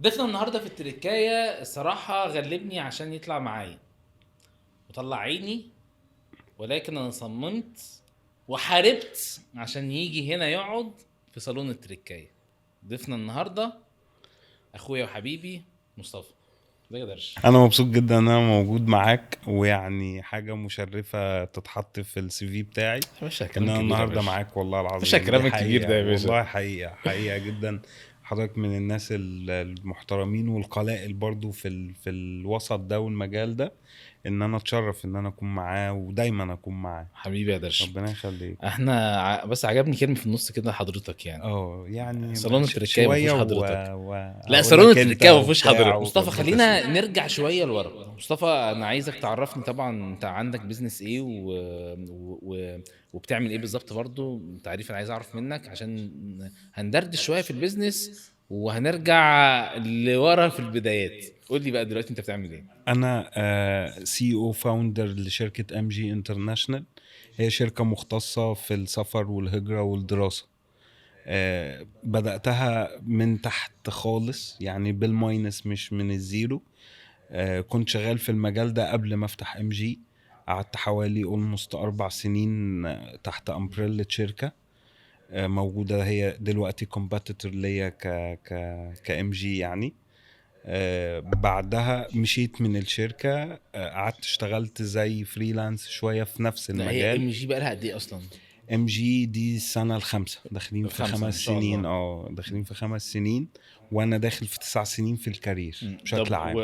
ضيفنا النهارده في التركايه الصراحة غلبني عشان يطلع معايا وطلع عيني، ولكن انا صممت وحاربت عشان يجي هنا يقعد في صالون التركايه. ضيفنا النهارده اخويا وحبيبي مصطفى. ازيك يا درش؟ انا مبسوط جدا ان انا موجود معاك، ويعني حاجة مشرفة تتحط في ال CV بتاعي يا باشا. ان انا النهارده معاك والله العظيم. باشا الكلام دي الكبير ده يا حقيقة، باشا. والله حقيقة حقيقة جدا، حضرتك من الناس المحترمين والقلائل برضو في الوسط ده والمجال ده، ان انا اتشرف ان انا اكون معاه ودايما اكون معاه. حبيبي يا درش، ربنا يخليك. احنا بس عجبني كلمة في النص كده حضرتك يعني. يعني صالون التركاية ما شوية فيهوش حضرتك. لا أقول صالون لك أنت التركايه ما فيهوش وبتاع حضرتك. مصطفى وتظبط خلينا السيرة. نرجع شوية لورا. مصطفى انا عايزك تعرفني طبعا انت عندك business ايه وبتعمل ايه بالظبط، برضو تعريف انا عايز اعرف منك عشان هندردش شوية في ال business وهنرجع لورا في البدايات. قول لي بقى دلوقتي انت بتعمل ايه؟ انا CEO founder لشركة MG International، هي شركة مختصة في السفر والهجرة والدراسة. بداتها من تحت خالص، يعني بال minus مش من ال zero. كنت شغال في المجال ده قبل ما افتح MG، قعدت حوالي almost 4 سنين تحت umbrella شركة موجودة، هي دلوقتي competitor ليا ك ك ك MG يعني. بعدها مشيت من الشركه، قعدت اشتغلت زي freelance شوية في نفس لا هي المجال. MG بقى لها قد ايه اصلا؟ MG دي السنة الخامسه، داخلين في الخامسة، ما 5 شاء الله. سنين. داخلين في 5 سنين وانا داخل في 9 سنين في ال career بشكل طب عام. و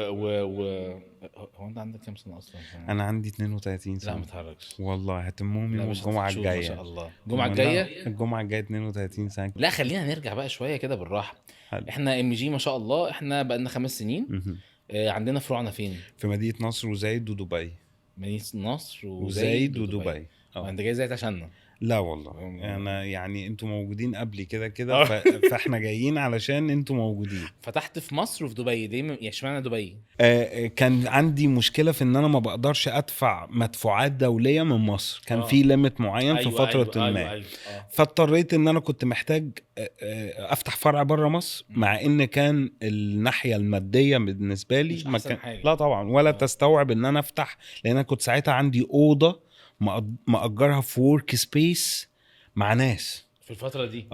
هو انت عندك كام سنة اصلا؟ انا عندي 32 لا سنة. ما تهرجش. والله هتمهم لا يوم مش الجمعة هتشوف، الجاية. ما شاء الله الجمعة الجاية. الجمعة الجاية 32 سنة. لا خلينا نرجع بقى شوية كده بالراحة. حلو. احنا MG ما شاء الله احنا بقى لنا 5 سنين. مهم. عندنا فروعنا فين؟ في مدينة نصر وزايد ودبي. مدينة نصر وزايد ودبي. انت جاي زايد عشاننا؟ لا والله انا يعني انتوا موجودين قبلي كده كده، فاحنا جايين علشان انتوا موجودين. فتحت في مصر وفي دبي ليه؟ يعني اشمعنى دبي؟ كان عندي مشكلة في ان انا ما بقدرش ادفع مدفوعات دولية من مصر، كان في limit معين في فترة ما. فاضطريت ان انا كنت محتاج افتح فرع بره مصر، مع ان كان الناحية المادية بالنسبة لي مش ما أحسن كان حاجة. لا طبعا ولا تستوعب ان انا افتح، لان انا كنت ساعتها عندي اوضة مأجرها في work space مع ناس في الفترة دي.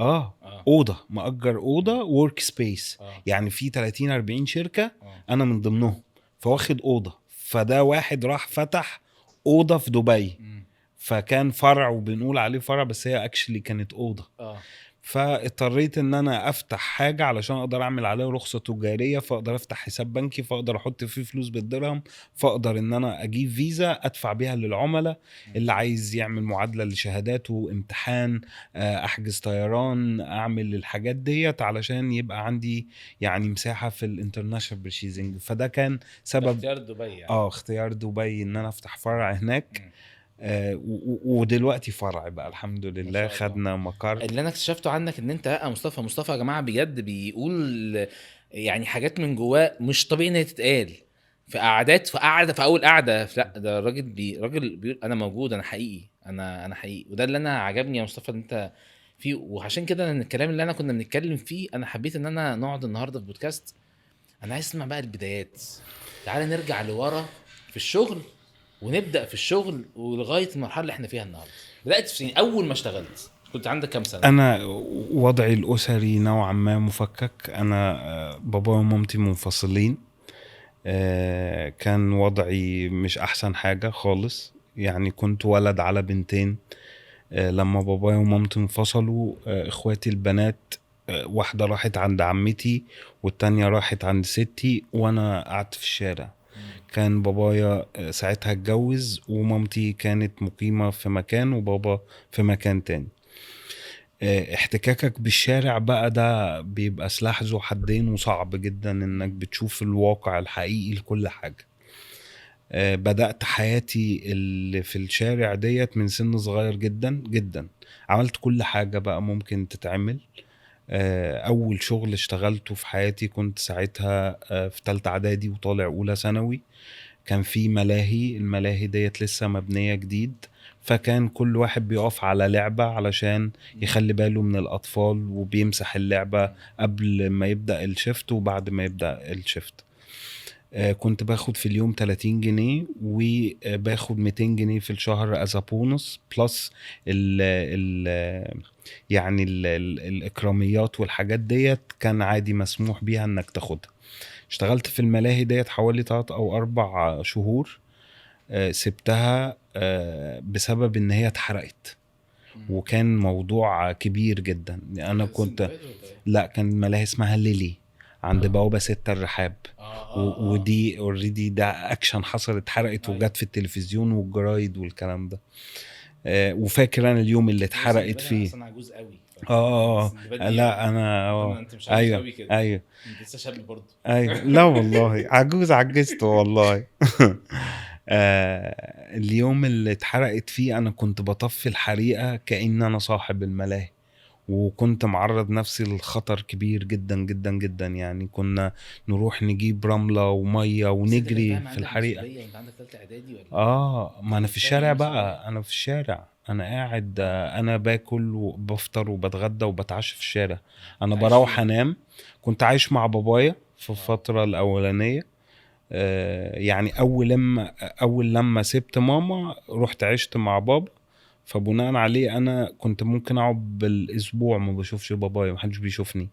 اوضة مأجر اوضة work space، يعني في 30 40 شركة انا من ضمنهم، فواخد اوضة. فده واحد راح فتح اوضة في دبي، فكان فرع وبنقول عليه فرع، بس هي actually كانت اوضة. فاضطريت ان انا افتح حاجة علشان اقدر اعمل عليها رخصه تجارية، فاقدر افتح حساب بنكي، فاقدر احط فيه فلوس بالدرهم، فاقدر ان انا اجيب فيزا ادفع بيها للعملاء اللي عايز يعمل معادلة لشهاداته، امتحان، احجز طيران، اعمل الحاجات ديت علشان يبقى عندي يعني مساحة في ال international purchasing. فده كان سبب اختيار دبي يعني. اختيار دبي ان انا افتح فرع هناك. ودلوقتي فرع بقى الحمد لله، ما شاء الله. خدنا مقر. اللي انا اكتشفته عنك ان انت يا مصطفى، مصطفى يا جماعة بجد بيقول يعني حاجات من جواه مش طبيعي ان هي تتقال في قعدات، في قعدة، في اول قعدة. لا ده الراجل راجل بيقول انا موجود، انا حقيقي، انا حقيقي. وده اللي انا عجبني يا مصطفى ان انت فيه. وعشان كده ان الكلام اللي انا كنا بنتكلم فيه انا حبيت ان انا نقعد النهارده في بودكاست. انا عايز اسمع بقى البدايات. تعالى نرجع لورا في الشغل ونبدا في الشغل ولغاية المرحلة اللي احنا فيها النهارده. بدات في سنين اول ما اشتغلت كنت عندك كام سنة؟ انا وضعي الاسري نوعا ما مفكك، انا بابا ومامتي منفصلين، كان وضعي مش احسن حاجة خالص، يعني كنت ولد على بنتين. لما بابايا ومامتي انفصلوا، اخواتي البنات، واحدة راحت عند عمتي والتانية راحت عند ستي، وانا قعدت في الشارع. كان بابايا ساعتها اتجوز، ومامتي كانت مقيمة في مكان وبابا في مكان تاني. احتكاكك بالشارع بقى ده بيبقى سلاح ذو حدين، وصعب جدا انك بتشوف الواقع الحقيقي لكل حاجة. بدأت حياتي اللي في الشارع ديت من سن صغير جدا جدا، عملت كل حاجة بقى ممكن تتعمل. أول شغل اشتغلته في حياتي كنت ساعتها في تالتة إعدادي وطالع أولى ثانوي. كان في ملاهي، الملاهي ديت لسه مبنية جديد، فكان كل واحد بيقف على لعبة علشان يخلي باله من الأطفال، وبيمسح اللعبة قبل ما يبدأ ال shift وبعد ما يبدأ ال shift. كنت باخد في اليوم 30 جنيه، وباخد 200 جنيه في الشهر as bonus plus ال ال يعني ال ال الإكراميات والحاجات ديت كان عادي مسموح بيها انك تاخدها. اشتغلت في الملاهي ديت حوالي 3 او 4 شهور. سبتها بسبب ان هي اتحرقت، وكان موضوع كبير جدا. انا كنت لا، كان ملاهي اسمها ليلي عند بوابة 6 الرحاب. ودي already ده اكشن حصل، اتحرقت وجت في التلفزيون والجرايد والكلام ده. وفاكر انا اليوم اللي اتحرقت فيه. انا عجوز قوي. لا انا انت مش عجوز قوي كده. ايوه انت لسه شاب برضه. ايوه لا والله عجوز، عجزت والله. اليوم اللي اتحرقت فيه انا كنت بطفي الحريقه كأن انا صاحب الملاهي، وكنت معرض نفسي للخطر كبير جدا جدا جدا. يعني كنا نروح نجيب رملة ومية ونجري في الحريقة. انت عندك ثالثة اعدادي ولا؟ ما انا في الشارع بقى، انا في الشارع، انا قاعد، انا باكل وبفطر وبتغدى وبتعشى في الشارع. انا بروح انام. كنت عايش مع بابايا في الفترة الاولانية. يعني اول لما سبت ماما رحت عشت مع بابا، فبناء عليه انا كنت ممكن اقعد بالاسبوع ما بشوفش بابايا، ما حدش بيشوفني.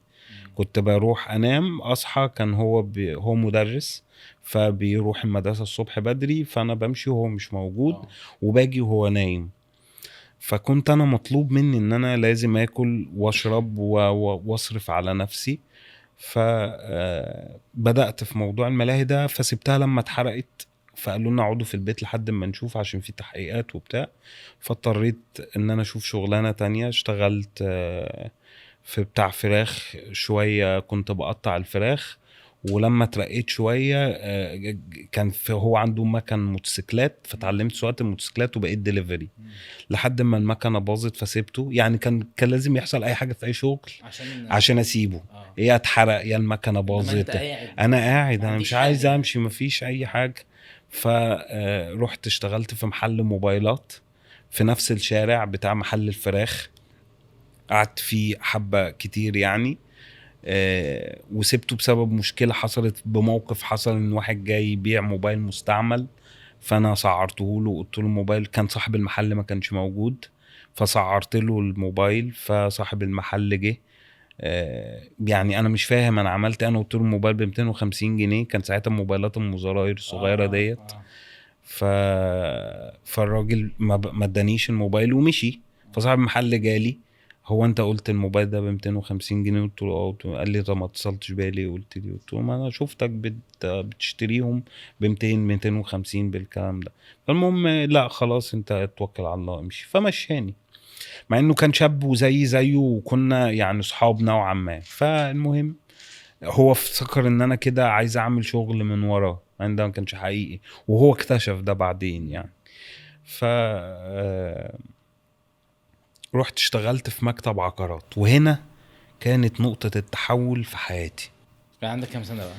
كنت بروح انام اصحى، كان هو هو مدرس، فبيروح المدرسة الصبح بدري، فانا بمشي وهو مش موجود، وباجي وهو نايم. فكنت انا مطلوب مني ان انا لازم اكل واشرب واصرف على نفسي. فبدات في موضوع الملاهي ده، فسبتها لما اتحرقت، فقالوا لنا اقعدوا في البيت لحد ما نشوف عشان في تحقيقات وبتاع. فاضطريت ان انا اشوف شغلانة تانية. اشتغلت في بتاع فراخ شوية، كنت بقطع الفراخ. ولما ترقيت شوية كان هو عنده مكن موتوسيكلات، فتعلمت سواقة الموتوسيكلات وبقيت ديليفري لحد ما المكنه باظت فسيبته. يعني كان لازم يحصل اي حاجة في اي شغل عشان اسيبه. يا اتحرق يا المكنه باظت. انا قاعد، انا مش عايز امشي، مفيش اي حاجة. فروحت اشتغلت في محل موبايلات في نفس الشارع بتاع محل الفراخ، قعدت فيه حبة كتير يعني. وسبته بسبب مشكلة حصلت، بموقف حصل ان واحد جاي يبيع موبايل مستعمل، فانا سعرته له وقلت له موبايل، كان صاحب المحل ما كانش موجود، فسعرت له الموبايل، فصاحب المحل جه. يعني انا مش فاهم انا عملت، انا قلت له الموبايل ب 250 جنيه، كان ساعتها موبايلات ام زراير الصغيرة ديت. فالراجل ما ادانيش الموبايل ومشي. فصاحب المحل جالي، هو انت قلت الموبايل ده ب 250 جنيه؟ قلت له اه. قال لي طب ما اتصلتش بيا ليه؟ قلت له ما انا شفتك بتشتريهم ب 200 250 بالكلام ده. فالمهم لا خلاص انت اتوكل على الله امشي. فمشاني، مع انه كان شاب وزي زيه وكنا يعني صحاب نوعا ما. فالمهم هو افتكر ان انا كده عايز اعمل شغل من وراه، مع ان ده ما كانش حقيقي، وهو اكتشف ده بعدين يعني. ف رحت اشتغلت في مكتب عقارات، وهنا كانت نقطة التحول في حياتي. كان عندك كام سنة بقى؟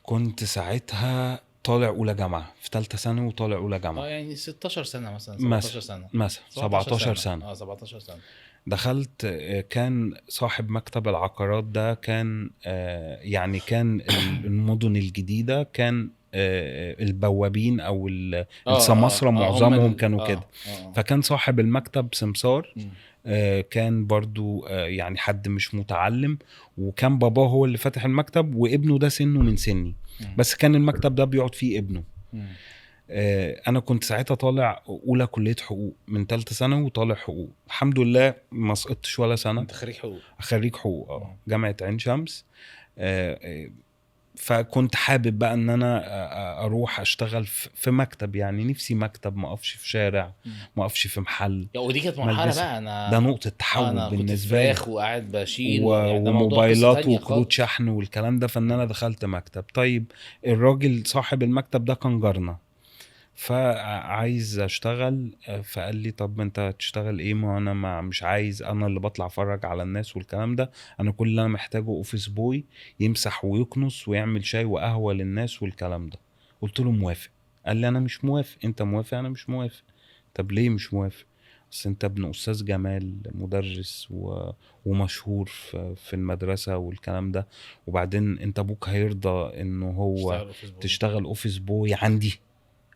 كنت ساعتها طالع اولى جامعه، في ثالثة ثانوي وطالع اولى جامعه. يعني 16 سنة مثلا، 17 سنة مثلا، 17 سنة. 17 سنة دخلت. كان صاحب مكتب العقارات ده كان يعني كان المدن الجديدة كان البوابين او السماسره معظمهم كانوا كده. فكان صاحب المكتب سمسار، كان برضو يعني حد مش متعلم، وكان باباه هو اللي فاتح المكتب، وابنه ده سنة من سني، بس كان المكتب ده بيقعد فيه ابنه. انا كنت ساعتها طالع اولى كليه حقوق من ثالثة ثانوي وطالع حقوق، الحمد لله ما سقطتش ولا سنة. انت خريج حقوق؟ خريج حقوق جامعه عين شمس. فكنت حابب بقى ان انا اروح اشتغل في مكتب، يعني نفسي مكتب، ما اقفش في شارع، ما اقفش في محل. ودي كانت مرحلة بقى، انا ده نقطة تحول بالنسبة لي، وقاعد بشيل وموبايلات وكروت شحن والكلام ده. فان انا دخلت مكتب. طيب الراجل صاحب المكتب ده كان جارنا، فعايز اشتغل، فقال لي طب انت تشتغل ايه؟ ما انا ما مش عايز، انا اللي بطلع افرج على الناس والكلام ده، انا كل اللي انا محتاجه office boy يمسح ويكنس ويعمل شاي وقهوة للناس والكلام ده. قلت له موافق. قال لي انا مش موافق. انت موافق؟ انا مش موافق. طب ليه مش موافق؟ بس انت ابن استاذ جمال مدرس ومشهور في المدرسة والكلام ده، وبعدين انت ابوك هيرضى انه هو تشتغل office boy عندي؟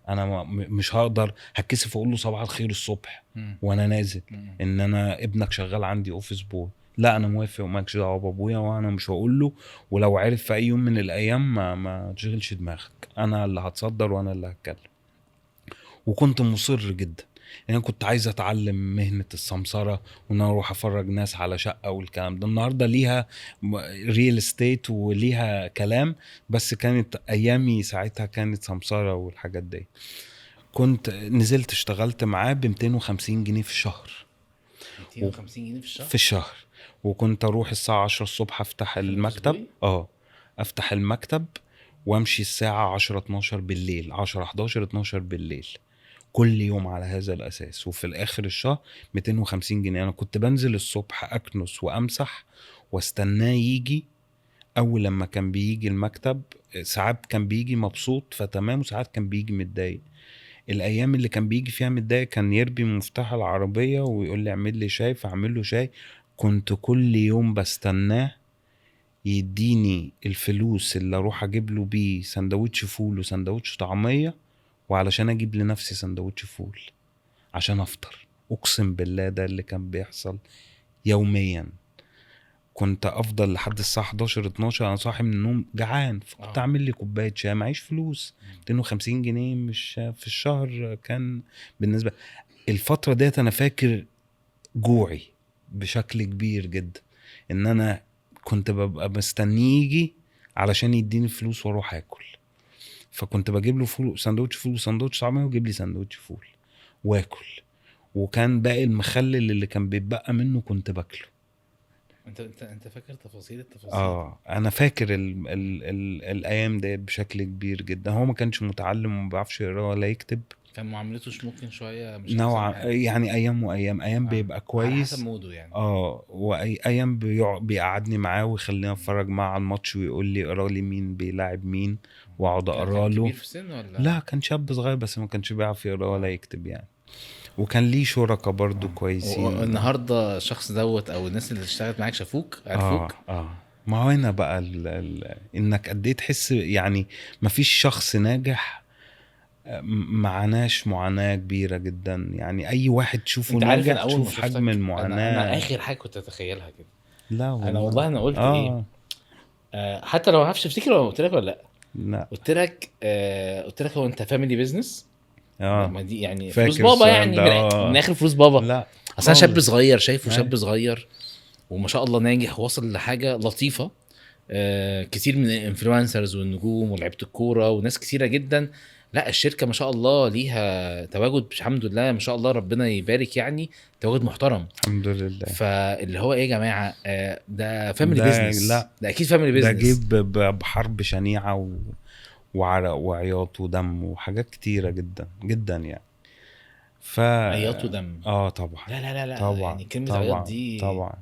انا مش هقدر، هتكسف اقول له صباح الخير الصبح وانا نازل ان انا ابنك شغال عندي office boy. لا انا موافق ومالكش دعوه بابويا، وانا مش هقول له، ولو عرف في اي يوم من الايام ما تشغلش دماغك، انا اللي هتصدر وانا اللي هتكلم. وكنت مصر جدا، يعني انا كنت عايز اتعلم مهنة السمسره، وان انا اروح افرج ناس على شقه والكلام ده. النهارده ليها real estate وليها كلام، بس كانت ايامي ساعتها كانت سمسره والحاجات دي. كنت نزلت اشتغلت معاه ب 250 جنيه في الشهر. 250 جنيه في الشهر؟ في الشهر. وكنت اروح الساعة 10 الصبح افتح المكتب، افتح المكتب وامشي الساعة 10 12 بالليل، 10 11 12 بالليل كل يوم على هذا الاساس. وفي الاخر الشهر 250 جنيه. انا كنت بنزل الصبح اكنس وامسح واستناه يجي. اول لما كان بيجي المكتب ساعات كان بيجي مبسوط فتمام، وساعات كان بيجي متضايق. الايام اللي كان بيجي فيها متضايق كان يربي مفتاح العربية ويقول لي اعمل لي شاي، فاعمل له شاي. كنت كل يوم بستناه يديني الفلوس اللي اروح اجيب له بيه سندوتش فول وسندوتش طعميه، وعلشان اجيب لنفسي سندوتش فول عشان افطر. اقسم بالله ده اللي كان بيحصل يوميا. كنت افضل لحد الساعة 11 12 انا صاحي من النوم جعان، فكنت اعمل لي كوباية شاي، معيش فلوس. 250 جنيه مش في الشهر كان بالنسبة الفترة ديت. انا فاكر جوعي بشكل كبير جدا، ان انا كنت ببقى مستنيه يجي علشان يديني فلوس واروح اكل. فكنت بجيب له فول، سندوتش فول وسندوتش طعميه، ويجيب لي سندوتش فول واكل، وكان باقي المخلل اللي كان بيتبقى منه كنت باكله. انت فاكر تفاصيل التفاصيل؟ انا فاكر ال ال ال الايام دي بشكل كبير جدا. هو ما كانش متعلم وما بيعرفش يقرا ولا يكتب، كان معاملته ممكن شوية مش نوع يعني، ايام وايام، ايام بيبقى كويس على حسب موده يعني. واي ايام بيقعدني معاه ويخليني اتفرج معاه على الماتش ويقول لي اقرا لي مين بيلاعب مين، واقعد اقرا له. كان كبير في السن ولا؟ لا كان شاب صغير، بس ما كانش بيعرف يقرا ولا يكتب يعني. وكان ليه شركاء برضو كويسين. النهارده الشخص دوت او الناس اللي اشتغلت معاك شافوك عرفوك؟ ما هو هنا بقى انك قد ايه تحس يعني ما فيش شخص ناجح معناش معاناة كبيرة جدا يعني. اي واحد تشوفه ناجح تشوف حجم المعاناة. انا اخر حاجة كنت اتخيلها كده. لا والله. انا والله انا قلت ايه، حتى لو ما اعرفش افتكر لو قلت لك ولا لا. لا قلت لك، قلت لك هو انت family business؟ ما دي يعني فلوس بابا يعني، من اخر فلوس بابا. لا اصل انا شاب صغير شايفه شاب صغير وما شاء الله ناجح وصل لحاجة لطيفة. كتير من ال influencers والنجوم ولعيبة الكورة وناس كتيرة جدا، لا الشركة ما شاء الله ليها تواجد الحمد لله، ما شاء الله ربنا يبارك، يعني تواجد محترم الحمد لله. فاللي هو ايه يا جماعة، ده family business. لا ده اكيد family business. ده جيب بحرب شنيعه وعرق وعياط ودم وحاجات كتيرة جدا جدا يعني. عياط ودم طبعا. لا لا لا لا طبعا يعني كلمة عياط دي طبعا.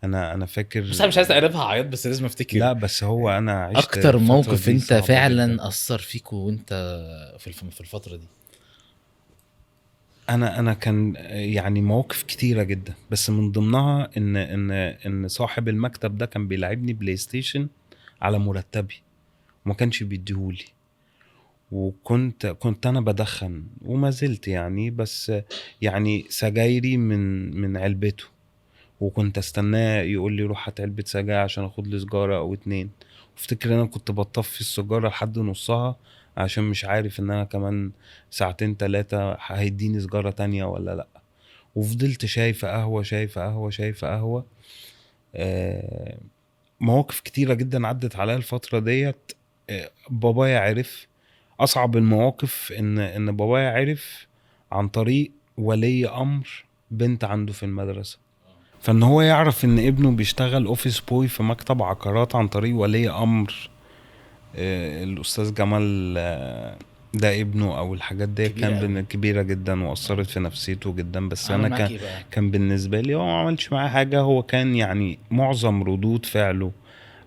انا فاكر، بس انا مش عايز اقلبها عياط، بس لازم افتكر. لا بس هو انا عشت اكتر موقف انت فعلا اثر فيك وانت في الفترة دي. انا كان يعني مواقف كتيرة جدا، بس من ضمنها ان ان ان صاحب المكتب ده كان بيلعبني PlayStation على مرتبي وما كانش بيديهولي، وكنت انا بدخن وما زلت يعني، بس يعني سجايري من علبته، وكنت استناه يقول لي روح هات علبة سجاير عشان اخد لي سجاره او اتنين. وافتكر انا كنت بطفي السجاره لحد نصها عشان مش عارف ان انا كمان ساعتين تلاتة هيديني سجاره تانية ولا لا. وفضلت شايفه قهوة شايفه قهوة شايفه قهوة. مواقف كتيرة جدا عدت عليا الفترة ديت. بابايا عرف. اصعب المواقف ان بابايا عرف عن طريق ولي امر بنت عنده في المدرسة، فان هو يعرف ان ابنه بيشتغل office boy في مكتب عقارات عن طريق ولي امر الاستاذ جمال ده ابنه او الحاجات دي، كان كبيرة جدا واثرت في نفسيته جدا. بس انا كان بالنسبة لي هو ما عملش معايا حاجة. هو كان يعني معظم ردود فعله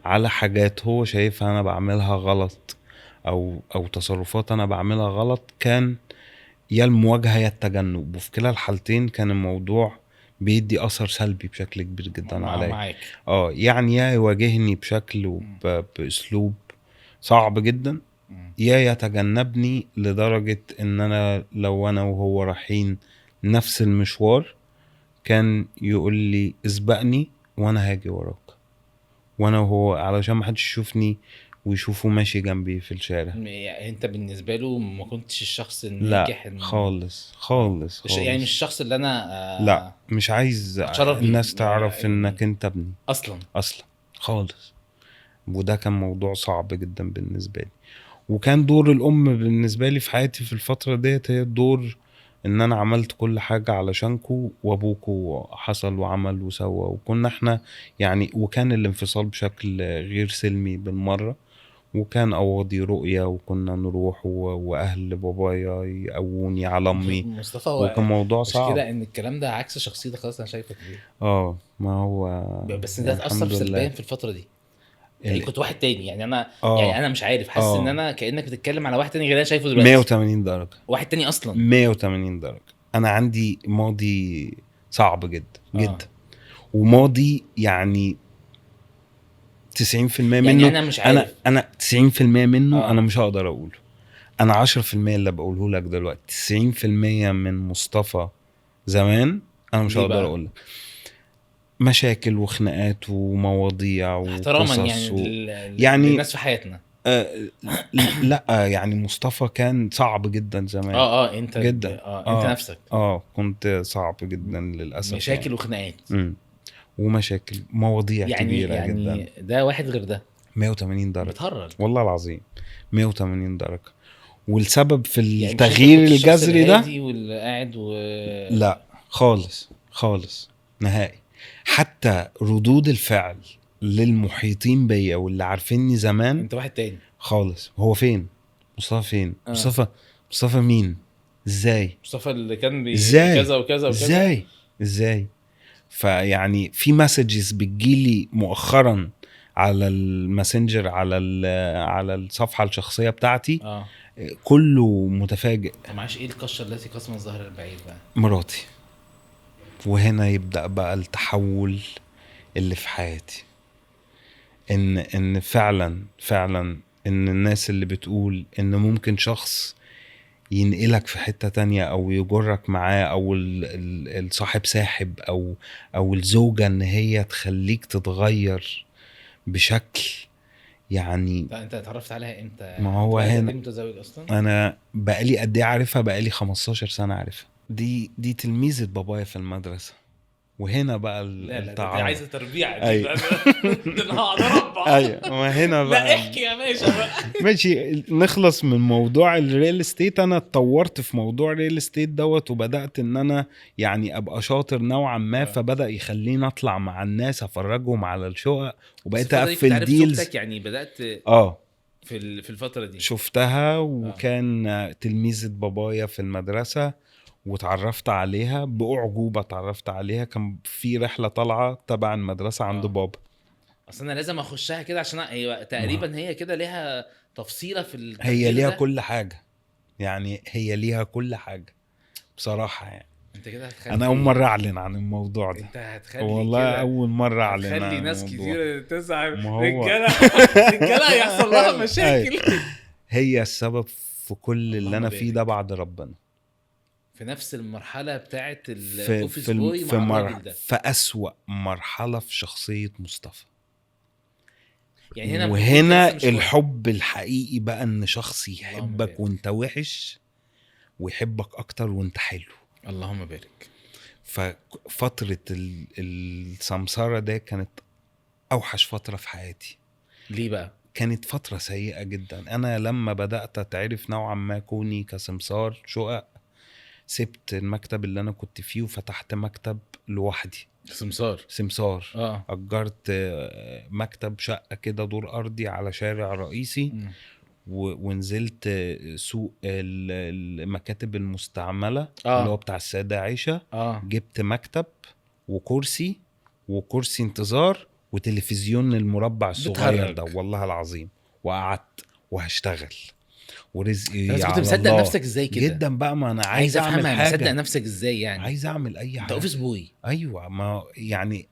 على حاجات هو شايفها انا بعملها غلط او تصرفات انا بعملها غلط، كان يا المواجهة يا التجنب، وفي كلا الحالتين كان الموضوع بيدي اثر سلبي بشكل كبير جدا عليا. معاك. يعني يا يواجهني بشكل وباسلوب صعب جدا، يا يتجنبني لدرجة ان انا لو انا وهو رايحين نفس المشوار كان يقول لي اسبقني وانا هاجي وراك، وانا وهو علشان ما حدش يشوفني ويشوفه ماشي جنبي في الشارع. يعني انت بالنسبة له ما كنتش الشخص الناجح؟ لا خالص خالص خالص. يعني مش الشخص اللي انا لا مش عايز الناس تعرف انك انت ابني اصلا خالص. وده كان موضوع صعب جدا بالنسبة لي. وكان دور الام بالنسبة لي في حياتي في الفترة ديت هي الدور ان انا عملت كل حاجة علشانكو، وابوكو حصل وعمل وسوى، وكنا احنا يعني، وكان الانفصال بشكل غير سلمي بالمرة، وكان قواضي رؤية، وكنا نروح واهل بابايا يقووني على امي مصطفى. وكان موضوع صعب. مشكلة ان الكلام ده عكس شخصيتك خالص، انا شايفك ليه. ما هو بس ده اتأثر سلبيا في الفترة دي. يعني كنت واحد تاني، يعني انا يعني انا مش عارف، حاسس ان انا كانك بتتكلم على واحد تاني غير انا شايفه دلوقتي. 180 درجه واحد تاني اصلا، 180 درجه. انا عندي ماضي صعب جدا جدا، وماضي يعني 90% منه يعني انا مش عارف. انا 90% منه انا مش هقدر اقوله. انا 10% اللي بقوله لك دلوقتي، 90% من مصطفى زمان انا مش هقدر اقوله. مشاكل وخناقات ومواضيع احتراما يعني يعني الناس في حياتنا. لا يعني مصطفى كان صعب جدا زمان. انت جدا. انت نفسك كنت صعب جدا للاسف. مشاكل يعني. وخناقات ومشاكل مواضيع يعني كبيرة يعني جدا. ده واحد غير ده 180 درجه بتهرج والله العظيم 180 درجه. والسبب في التغيير يعني الجذري ده واللي قاعد لا خالص خالص نهائي. حتى ردود الفعل للمحيطين بيا واللي عارفيني زمان، انت واحد تاني خالص. هو فين مصطفى؟ فين مصطفى مين؟ ازاي مصطفى اللي كان كذا وكذا وكذا؟ ازاي؟ فيعني في messages بتجيلي مؤخرا على الماسنجر، على الصفحة الشخصية بتاعتي، كله متفاجئ. معاش ايه القشه التي قسم الظهر البعيد بقى؟ مراتي. وهنا يبدأ بقى التحول اللي في حياتي، ان فعلا فعلا ان الناس اللي بتقول ان ممكن شخص ينقلك في حتة تانية او يجرك معاه، او الصاحب ساحب، او الزوجة ان هي تخليك تتغير بشكل يعني. انت اتعرفت عليها امتى؟ ما هو هنا متزوج اصلا؟ انا بقالي قد ايه عارفها؟ بقالي 15 سنة عارفها. دي تلميذة بابايا في المدرسة. وهنا بقى التعارف. دي عايزة تربيع. أيوة. ده انا هقعد اربع. ايوه ما هنا بقى. لا احكي يا باشا بقى. ماشي، نخلص من موضوع ال real estate. انا اتطورت في موضوع ال real estate دوت، وبدات ان انا يعني ابقى شاطر نوعا ما، فبدا يخليني اطلع مع الناس افرجهم على الشقق، وبقيت اقفل deals. يعني بدات في الفترة دي شفتها، وكان تلميذة بابايا في المدرسة، وتعرفت عليها بأعجوبة. تعرفت عليها كان في رحلة طالعة تبع المدرسة عند بابا. اصل انا لازم اخشها كده عشان هي تقريبا هي كده ليها تفصيلة في هي ليها كل حاجة، يعني هي ليها كل حاجة بصراحة. يعني انت كده هتخلي، انا اول مرة اعلن عن الموضوع ده. انت هتخلي والله اول مرة اعلن، هتخلي ناس كتير تزعل، رجالة هيحصل لها مشاكل. هي السبب في كل اللي انا فيه ده بعد ربنا. في نفس المرحلة بتاعت ال office boy مع الراجل ده، في أسوأ مرحلة في شخصية مصطفى. يعني هنا وهنا الحب الحقيقي بقى، ان شخص يحبك وانت وحش، ويحبك اكتر وانت حلو. اللهم بارك. ففترة السمسارة ده كانت اوحش فترة في حياتي. ليه بقى؟ كانت فترة سيئة جدا. انا لما بدأت اتعرف نوعا ما كوني كسمسار شقق، سبت المكتب اللي انا كنت فيه وفتحت مكتب لوحدي. سمسار. اجرت مكتب شقه كده دور ارضي على شارع رئيسي، ونزلت سوق المكاتب المستعملة اللي هو بتاع السادة عيشه. جبت مكتب وكرسي وكرسي انتظار وتلفزيون المربع الصغير ده، والله العظيم، وقعدت وهشتغل. ورزقي بس على كنت مصدق الله. نفسك ازاي كده؟ جدا بقى، ما انا عايز اعمل افهمها، حاجة. مصدق نفسك ازاي يعني؟ عايز اعمل اي انت حاجة. office boy. ايوه، ما يعني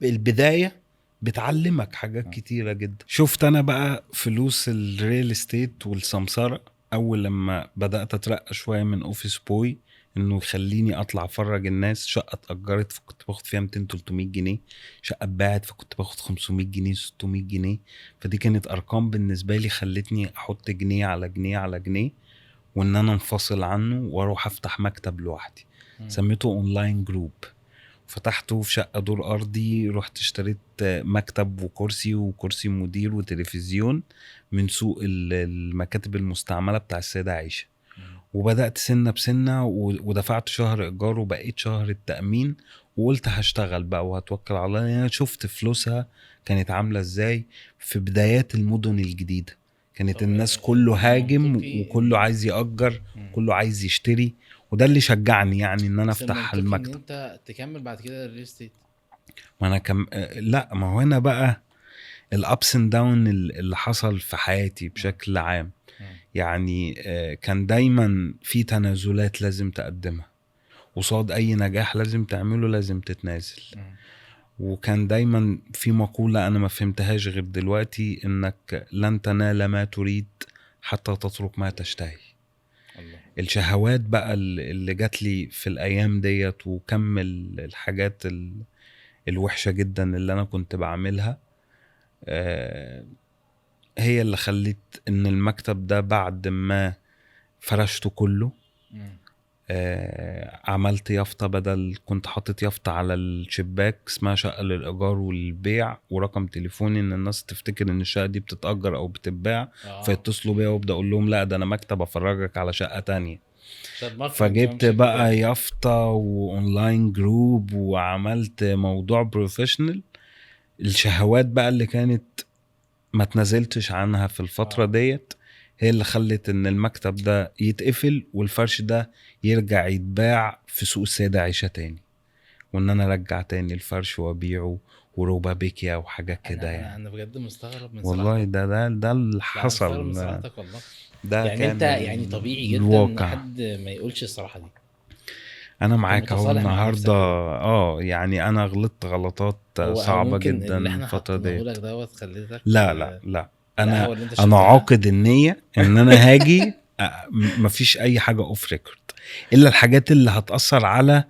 البداية بتعلمك حاجات كتيرة جدا. شفت انا بقى فلوس ال real estate والسمسره اول لما بدات اترقى شوية من office boy، انه يخليني اطلع افرج الناس. شقه اتاجرت فكنت باخد فيها 200 300 جنيه، شقه اتباعت فكنت باخد 500 جنيه 600 جنيه. فدي كانت ارقام بالنسبة لي خلتني احط جنيه على جنيه على جنيه، وان انا انفصل عنه واروح افتح مكتب لوحدي. سميته Online Group، فتحته في شقه دور ارضي. رحت اشتريت مكتب وكرسي وكرسي مدير وتلفزيون من سوق المكاتب المستعملة بتاع السيدة عائشة، وبدات سنة بسنة، ودفعت شهر ايجار وبقيت شهر التامين، وقلت هشتغل بقى وهتوكل على الله. انا شفت فلوسها كانت عامله ازاي في بدايات المدن الجديدة، كانت الناس كله هاجم وكله عايز يأجر، كله عايز يشتري، وده اللي شجعني يعني ان انا افتح المكتب. ان انت تكمل بعد كده ال real estate. ما انا لا، ما هو هنا بقى ال ups and down اللي حصل في حياتي بشكل عام. يعني كان دايما في تنازلات لازم تقدمها قصاد اي نجاح لازم تعمله، لازم تتنازل. وكان دايما في مقولة انا ما فهمتهاش غير دلوقتي، انك لن تنال ما تريد حتى تترك ما تشتهي. الله. الشهوات بقى اللي جات لي في الايام ديت، وكمل الحاجات الوحشة جدا اللي انا كنت بعملها، هي اللي خلت ان المكتب ده بعد ما فرشته كله، عملت يافطة، بدل كنت حاطط يافطة على الشباك اسمها شقة للإيجار والبيع ورقم تليفوني، ان الناس تفتكر ان الشقة دي بتتأجر او بتتباع، فيتصلوا بيا وابدا اقول لهم لا ده انا مكتب افرجك على شقة تانية. فجبت بقى يافطة و Online Group وعملت موضوع professional. الشهوات بقى اللي كانت ما تنزلتش عنها في الفترة ديت هي اللي خلت ان المكتب ده يتقفل والفرش ده يرجع يتباع في سوق السيدة عيشة تاني، وان انا ارجع تاني الفرش وابيعه وروبابيكيا وحاجات كده. يعني انا بجد مستغرب من والله ده اللي حصل. من صراحتك والله ده يعني انت يعني طبيعي جدا ان حد ما يقولش الصراحة دي. انا معاك اهو النهارده. يعني انا غلطت غلطات صعبة جدا الفترة دي. لا لا لا، انا عاقد النية ان انا هاجي مفيش اي حاجة off record الا الحاجات اللي هتاثر على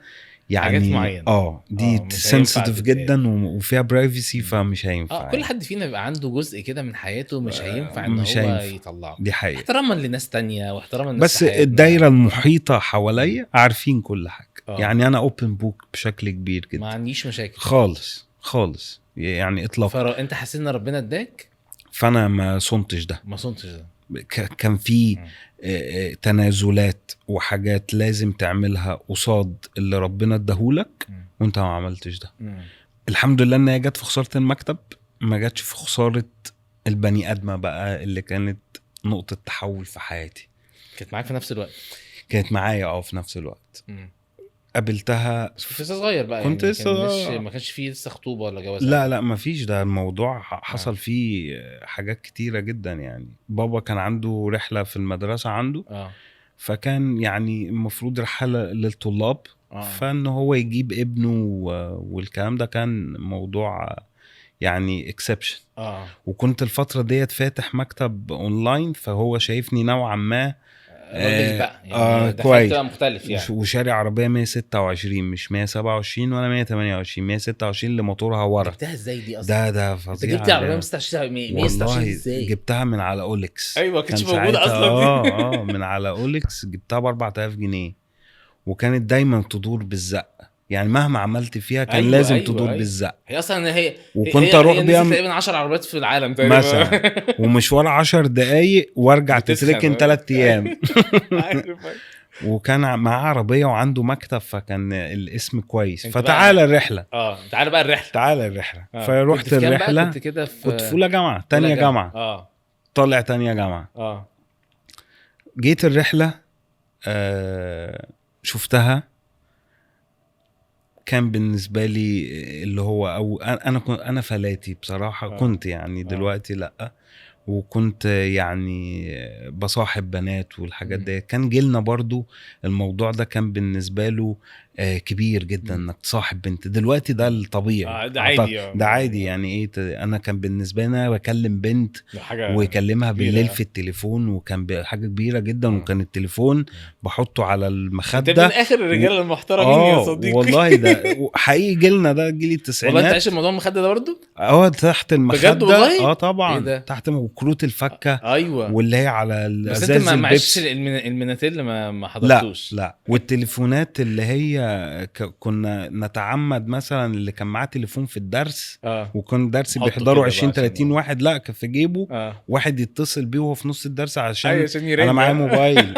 يعني حاجات معينة. دي sensitive جدا وفيها privacy، فمش هينفع. كل حد فينا بيبقى عنده جزء كده من حياته مش هينفع ان هو يطلعه. دي حقيقة، احتراما لناس تانية واحتراما لناس، بس الدايرة المحيطة حواليا عارفين كل حاجة. يعني انا open book بشكل كبير جدا، ما عنديش مشاكل خالص خالص يعني اطلاقا. انت حسيت ان ربنا اداك، فانا ما صنتش ده، كان في تنازلات وحاجات لازم تعملها قصاد اللي ربنا اداهولك، وانت ما عملتش ده. الحمد لله ان هي جت في خسارة المكتب، ما جاتش في خسارة البني ادمه بقى اللي كانت نقطة تحول في حياتي. كانت معاك في نفس الوقت؟ كانت معايا في نفس الوقت. قابلتها بس كنت لسه صغير بقى، كنت لسه ما كانش فيه لسه خطوبه ولا جواز. لا لا ما فيش، ده الموضوع حصل فيه حاجات كتيرة جدا. يعني بابا كان عنده رحله في المدرسة عنده، فكان يعني المفروض رحله للطلاب، فان هو يجيب ابنه والكلام ده كان موضوع يعني exception. وكنت الفترة ديت فاتح مكتب اونلاين، فهو شايفني نوعا ما راجل بقى يعني كويس مختلف يعني، وشاري عربية 126 مش 127 ولا 128، 126 اللي موتورها ورا. جبتها ازاي دي اصلا؟ ده فظيع. انت جبت عربية 126 ازاي؟ جبتها من على OLX. ايوه كانتش موجودة اصلا. من على OLX جبتها ب 4000 جنيه، وكانت دايما تدور بالزق، يعني مهما عملت فيها كان أيوة لازم أيوة تدور أيوة. بالزق. هي اصلا هي وكنت اروح بيها تقريبا 10 عربيات في العالم تقريبا مثلا، ومشوار 10 دقايق وارجع تتركن 3 ايام. وكان معاه عربية وعنده مكتب، فكان الاسم كويس. فتعالى الرحلة. تعالى بقى الرحلة، تعالى الرحلة. فروحت الرحلة. كنت كده كنت في اولى جامعه، تانية جامعه، طالع تانية جامعه. جيت الرحلة، شفتها، كان بالنسبة لي اللي هو أو أنا كنت أنا فلاتي بصراحة. كنت يعني دلوقتي لأ، وكنت يعني بصاحب بنات والحاجات دي. كان جيلنا برضو الموضوع ده كان بالنسبة له كبير جدا انك تصاحب بنت. دلوقتي ده الطبيعي، ده عادي، ده عادي. يعني ايه، انا كان بالنسبة لي بكلم بنت ويكلمها بالليل في التليفون، وكان حاجة كبيرة جدا. وكان التليفون بحطه على المخدة. انت من اخر الرجالة المحترمين يا صديقي والله. ده حقيقي جيلنا ده جيل التسعينات. والله انت عايش الموضوع المخدة ده برضو؟ تحت المخدة بجد والله؟ طبعا. إيه تحت كروت الفكه. ايوه، واللي هي على الازاز. بس انت ما عشتش المناتيل، ما حضرتوش؟ لا. والتليفونات اللي هي كنا نتعمد مثلا اللي كان معاه تليفون في الدرس، وكان درس بيحضره 20-30 واحد، لا كان في جيبه واحد يتصل بيه وهو في نص الدرس عشان انا معايا موبايل.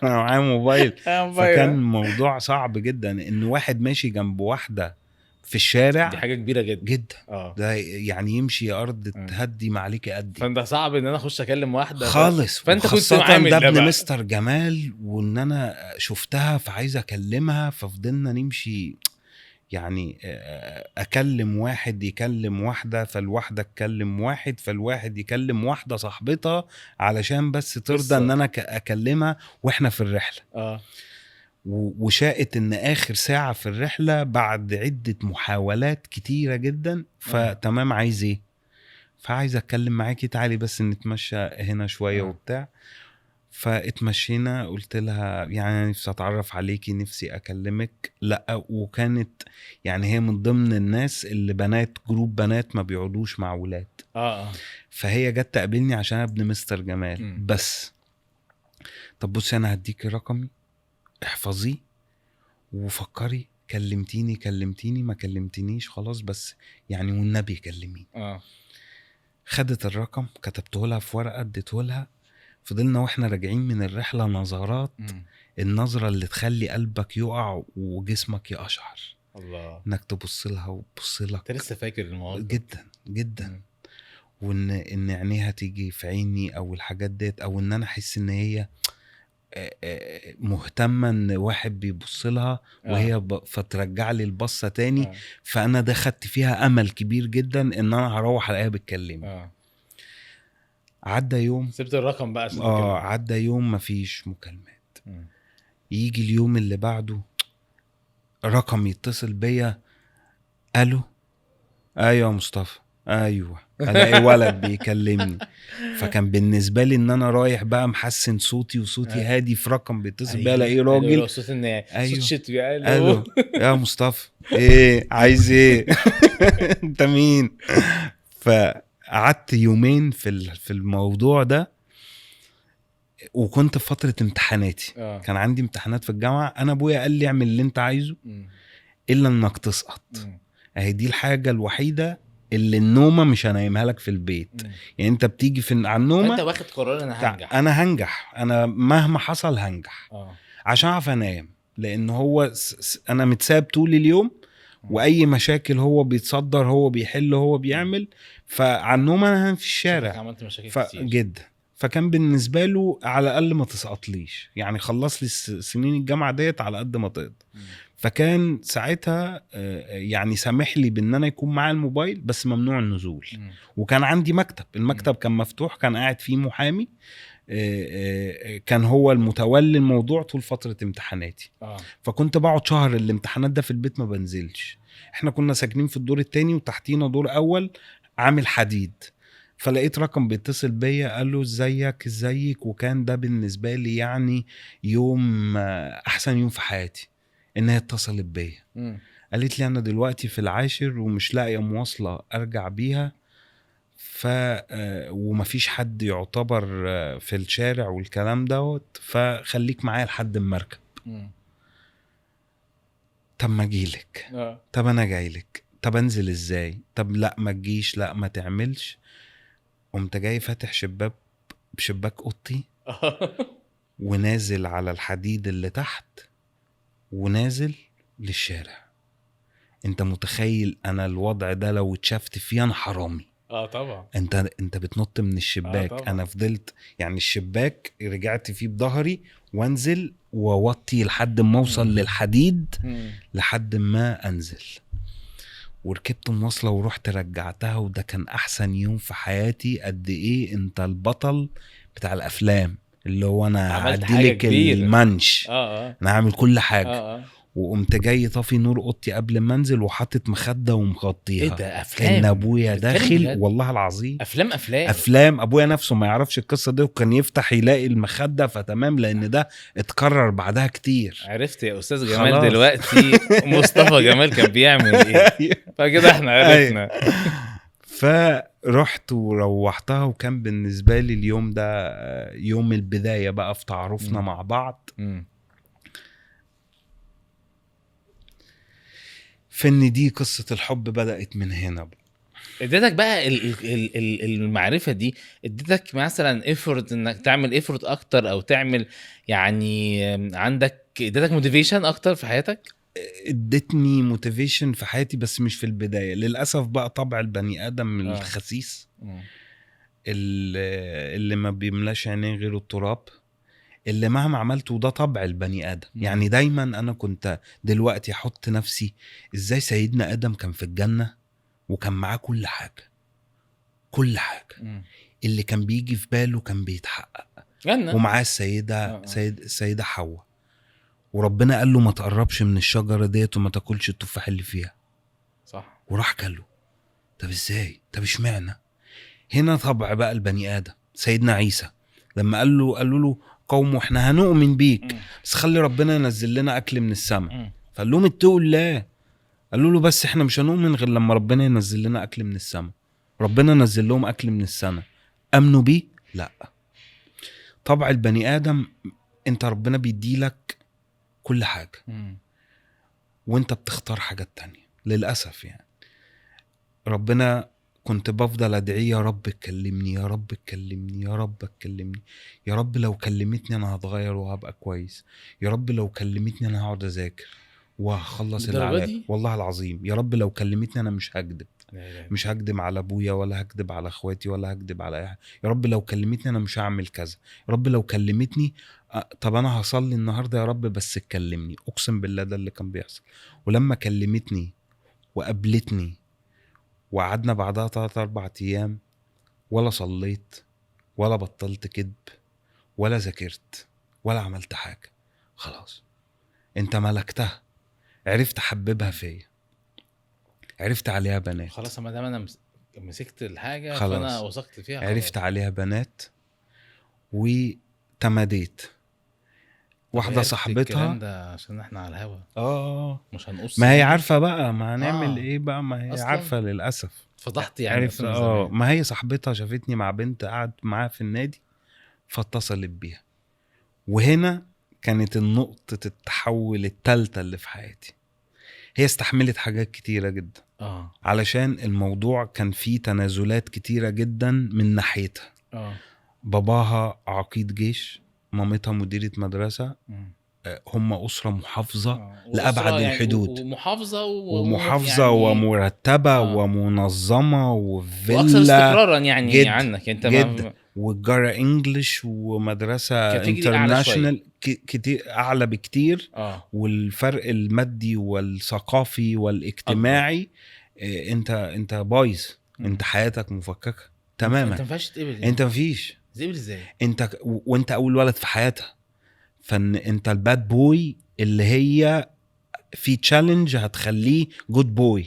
انا معايا موبايل. فكان موضوع صعب جدا ان واحد ماشي جنب واحدة في الشارع، دي حاجة كبيرة جدا جدا. ده يعني يمشي ارض تهدي ما عليك قدي. فانت صعب ان انا اخش اكلم واحدة خالص. فانت كنت عامل ده ابن مستر جمال، وان انا شفتها فعايز اكلمها، ففضلنا نمشي يعني اكلم واحد يكلم واحدة، فالواحده تكلم واحد، فالواحد يكلم واحدة صاحبتها علشان بس ترضى ان انا اكلمها واحنا في الرحلة. وشاءت ان اخر ساعة في الرحلة بعد عدة محاولات كتيرة جدا، فتمام عايز ايه؟ فعايز اتكلم معاكي، تعالي بس نتمشى هنا شوية وبتاع. فاتمشينا، قلت لها يعني نفسي اتعرف عليكي، نفسي اكلمك. لا، وكانت يعني هي من ضمن الناس اللي بنات group بنات ما بيقعدوش مع ولاد. فهي جت تقابلني عشان ابن مستر جمال. بس طب بصي انا هديكي رقمي، احفظيه وفكري، كلمتيني كلمتيني، ما كلمتنيش خلاص، بس يعني والنبي كلميني. خدت الرقم، كتبته لها في ورقة، اديته لها. فضلنا واحنا راجعين من الرحلة نظرات، النظرة اللي تخلي قلبك يقع وجسمك يقشعر. الله، انك تبص لها وتبص لك. انت لسه فاكر الموضوع؟ جدا جدا. وان ان عينيها تيجي في عيني، او الحاجات ديت، او ان انا احس ان هي مهتمة ان واحد بيبص لها وهي فترجع لي البصه تاني. فانا ده خدت فيها امل كبير جدا ان انا هروح الاقيها بتكلمني. عدى يوم، سبت الرقم بقى عشان عدى يوم مفيش مكالمات. يجي اليوم اللي بعده رقم يتصل بيا، الو، ايوه يا مصطفى، ايوه، الاقي ولد بيكلمني. فكان بالنسبة لي ان انا رايح بقى محسن صوتي، وصوتي هادي، في رقم بيتصل بيا الاقي راجل صوت صوت شتوي، الو يا مصطفى، ايه عايز ايه؟ انت مين؟ فقعدت يومين في الموضوع ده، وكنت في فترة امتحاناتي. كان عندي امتحانات في الجامعة. انا ابويا قال لي اعمل اللي انت عايزه الا انك تسقط. اهي دي الحاجة الوحيدة اللي النومة مش هنايمها لك في البيت. يعني انت بتيجي في على النومة، انت واخد قرار انا هنجح، انا هنجح، انا مهما حصل هنجح. عشان اعرف انام، لان هو انا متساب طول اليوم، واي مشاكل هو بيتصدر، هو بيحل، هو بيعمل. فعلى النومة انا في الشارع عملت مشاكل كتير جدا. فكان بالنسبة له على الاقل ما تسقطليش، يعني خلص لي سنين الجامعة ديت على قد ما تقدر. فكان ساعتها يعني سامح لي بان انا يكون معايا الموبايل، بس ممنوع النزول. وكان عندي مكتب، المكتب كان مفتوح، كان قاعد فيه محامي، كان هو المتولي الموضوع طول فترة امتحاناتي. فكنت بقعد شهر الامتحانات ده في البيت ما بنزلش. احنا كنا ساكنين في الدور التاني وتحتينا دور اول عامل حديد. فلقيت رقم بيتصل بيا، قال له ازيك ازيك. وكان ده بالنسبة لي يعني يوم احسن يوم في حياتي، انها اتصلت بيا. قالت لي انا دلوقتي في العاشر ومش لاقيه مواصلة ارجع بيها، ف ومفيش حد يعتبر في الشارع والكلام دوت، فخليك معايا لحد المركب. طب ما اجيلك، طب انا جايلك، طب انزل ازاي، طب لا ما تجيش، لا ما تعملش. قمت جاي فاتح شباك اوضتي ونازل على الحديد اللي تحت ونازل للشارع. انت متخيل انا الوضع ده لو اتشفت فيه انا حرامي؟ طبعا. انت بتنط من الشباك. انا فضلت يعني الشباك رجعت فيه بظهري وانزل ووطي لحد ما اوصل للحديد، لحد ما انزل. وركبت مواصلة ورحت رجعتها، وده كان احسن يوم في حياتي. قد ايه انت البطل بتاع الافلام، اللي هو انا هعديلك المنش، انا هعمل كل حاجة. وقمت جاي طافي نور اوضتي قبل ما انزل، وحاطط مخده ومغطيها. ايه ده، افلام؟ ان ابويا داخل، والله العظيم افلام افلام افلام. ابويا نفسه ما يعرفش القصة دي، وكان يفتح يلاقي المخدة، فتمام، لان ده اتكرر بعدها كتير. عرفت يا استاذ جمال خلاص. دلوقتي مصطفى جمال كان بيعمل ايه، فكده احنا عرفنا. فرحت وروحتها، وكان بالنسبة لي اليوم ده يوم البداية بقى في تعارفنا مع بعض. فإن دي قصة الحب بدأت من هنا بقى. اديتك بقى المعرفة دي، اديتك مثلا effort انك تعمل effort اكتر، او تعمل يعني عندك، اديتك motivation اكتر في حياتك؟ ادتني motivation في حياتي، بس مش في البداية للأسف. بقى طبع البني آدم الخسيس اللي ما بيملاش عينيه غير التراب، اللي مهما عملته ده طبع البني آدم. يعني دايما أنا كنت دلوقتي أحط نفسي إزاي سيدنا آدم كان في الجنة وكان معاه كل حاجة، كل حاجة. اللي كان بيجي في باله كان بيتحقق، ومعاه السيدة السيدة حواء، وربنا قال له ما تقربش من الشجرة ديت وما تاكلش التفاح اللي فيها، صح، وراح كله. طب إزاي؟ طب إشمعنى؟ هنا طبع بقى البني آدم. سيدنا عيسى لما قالوا له قوموا احنا هنؤمن بيك، بس خلي ربنا ينزل لنا اكل من السماء. فقال لهم اتقوا الله. قالوا له بس احنا مش هنؤمن غير لما ربنا ينزل لنا اكل من السماء. ربنا نزل لهم اكل من السماء، امنوا بيه؟ لا. طبع البني ادم، انت ربنا بيديلك كل حاجة وانت بتختار حاجات تانية للاسف. يعني ربنا كنت بفضل ادعية يا رب اتكلمني، يا رب اتكلمني، يا رب اتكلمني، يا رب لو كلمتني انا هتغير وهبقى كويس، يا رب لو كلمتني انا هقعد اذاكر وهخلص اللي عليا، والله العظيم يا رب لو كلمتني انا مش هكذب، مش هكذب على ابويا ولا هكذب على اخواتي ولا هكذب على اي حاجة، يا رب لو كلمتني انا مش هعمل كذا، يا رب لو كلمتني طب انا هصلي النهارده يا رب بس اتكلمني. اقسم بالله ده اللي كان بيحصل. ولما كلمتني وقابلتني وقعدنا بعدها 3-4 ايام، ولا صليت ولا بطلت كذب ولا ذاكرت ولا عملت حاجة. خلاص انت ملكتها، عرفت حببها فيا، عرفت عليها بنات. خلاص ما دام انا مسكت الحاجة فانا وثقت فيها، خلاص. عرفت عليها بنات وتماديت. واحدة صاحبتها الكلام ده عشان احنا على الهوا مش هنقص، ما هي عارفه بقى ما هنعمل ايه بقى، ما هي أصلاً عارفه للاسف. فضحت يعني. ما هي صاحبتها شافتني مع بنت قعد معاها في النادي فاتصلت بيها، وهنا كانت النقطة التحول الثالثة اللي في حياتي. هي استحملت حاجات كتيرة جدا علشان الموضوع كان فيه تنازلات كتيرة جدا من ناحيتها. باباها عقيد جيش، مامتها مديرة مدرسة، هم أسرة محافظة لأبعد يعني الحدود، ومحافظة ومحافظة يعني ومرتبة ومنظمة وفيلا، وأكثر استقرارا يعني جد عنك انت جد، والجارة English ومدرسة international كتير أعلى بكتير. والفرق المادي والثقافي والاجتماعي انت بايظ، انت حياتك مفككة تماما، انت مفيش تقبل يعني. انت مفيش تقبل ازاي انت وانت اول ولد في حياتها، فان انت ال bad boy اللي هي في challenge هتخليه good boy.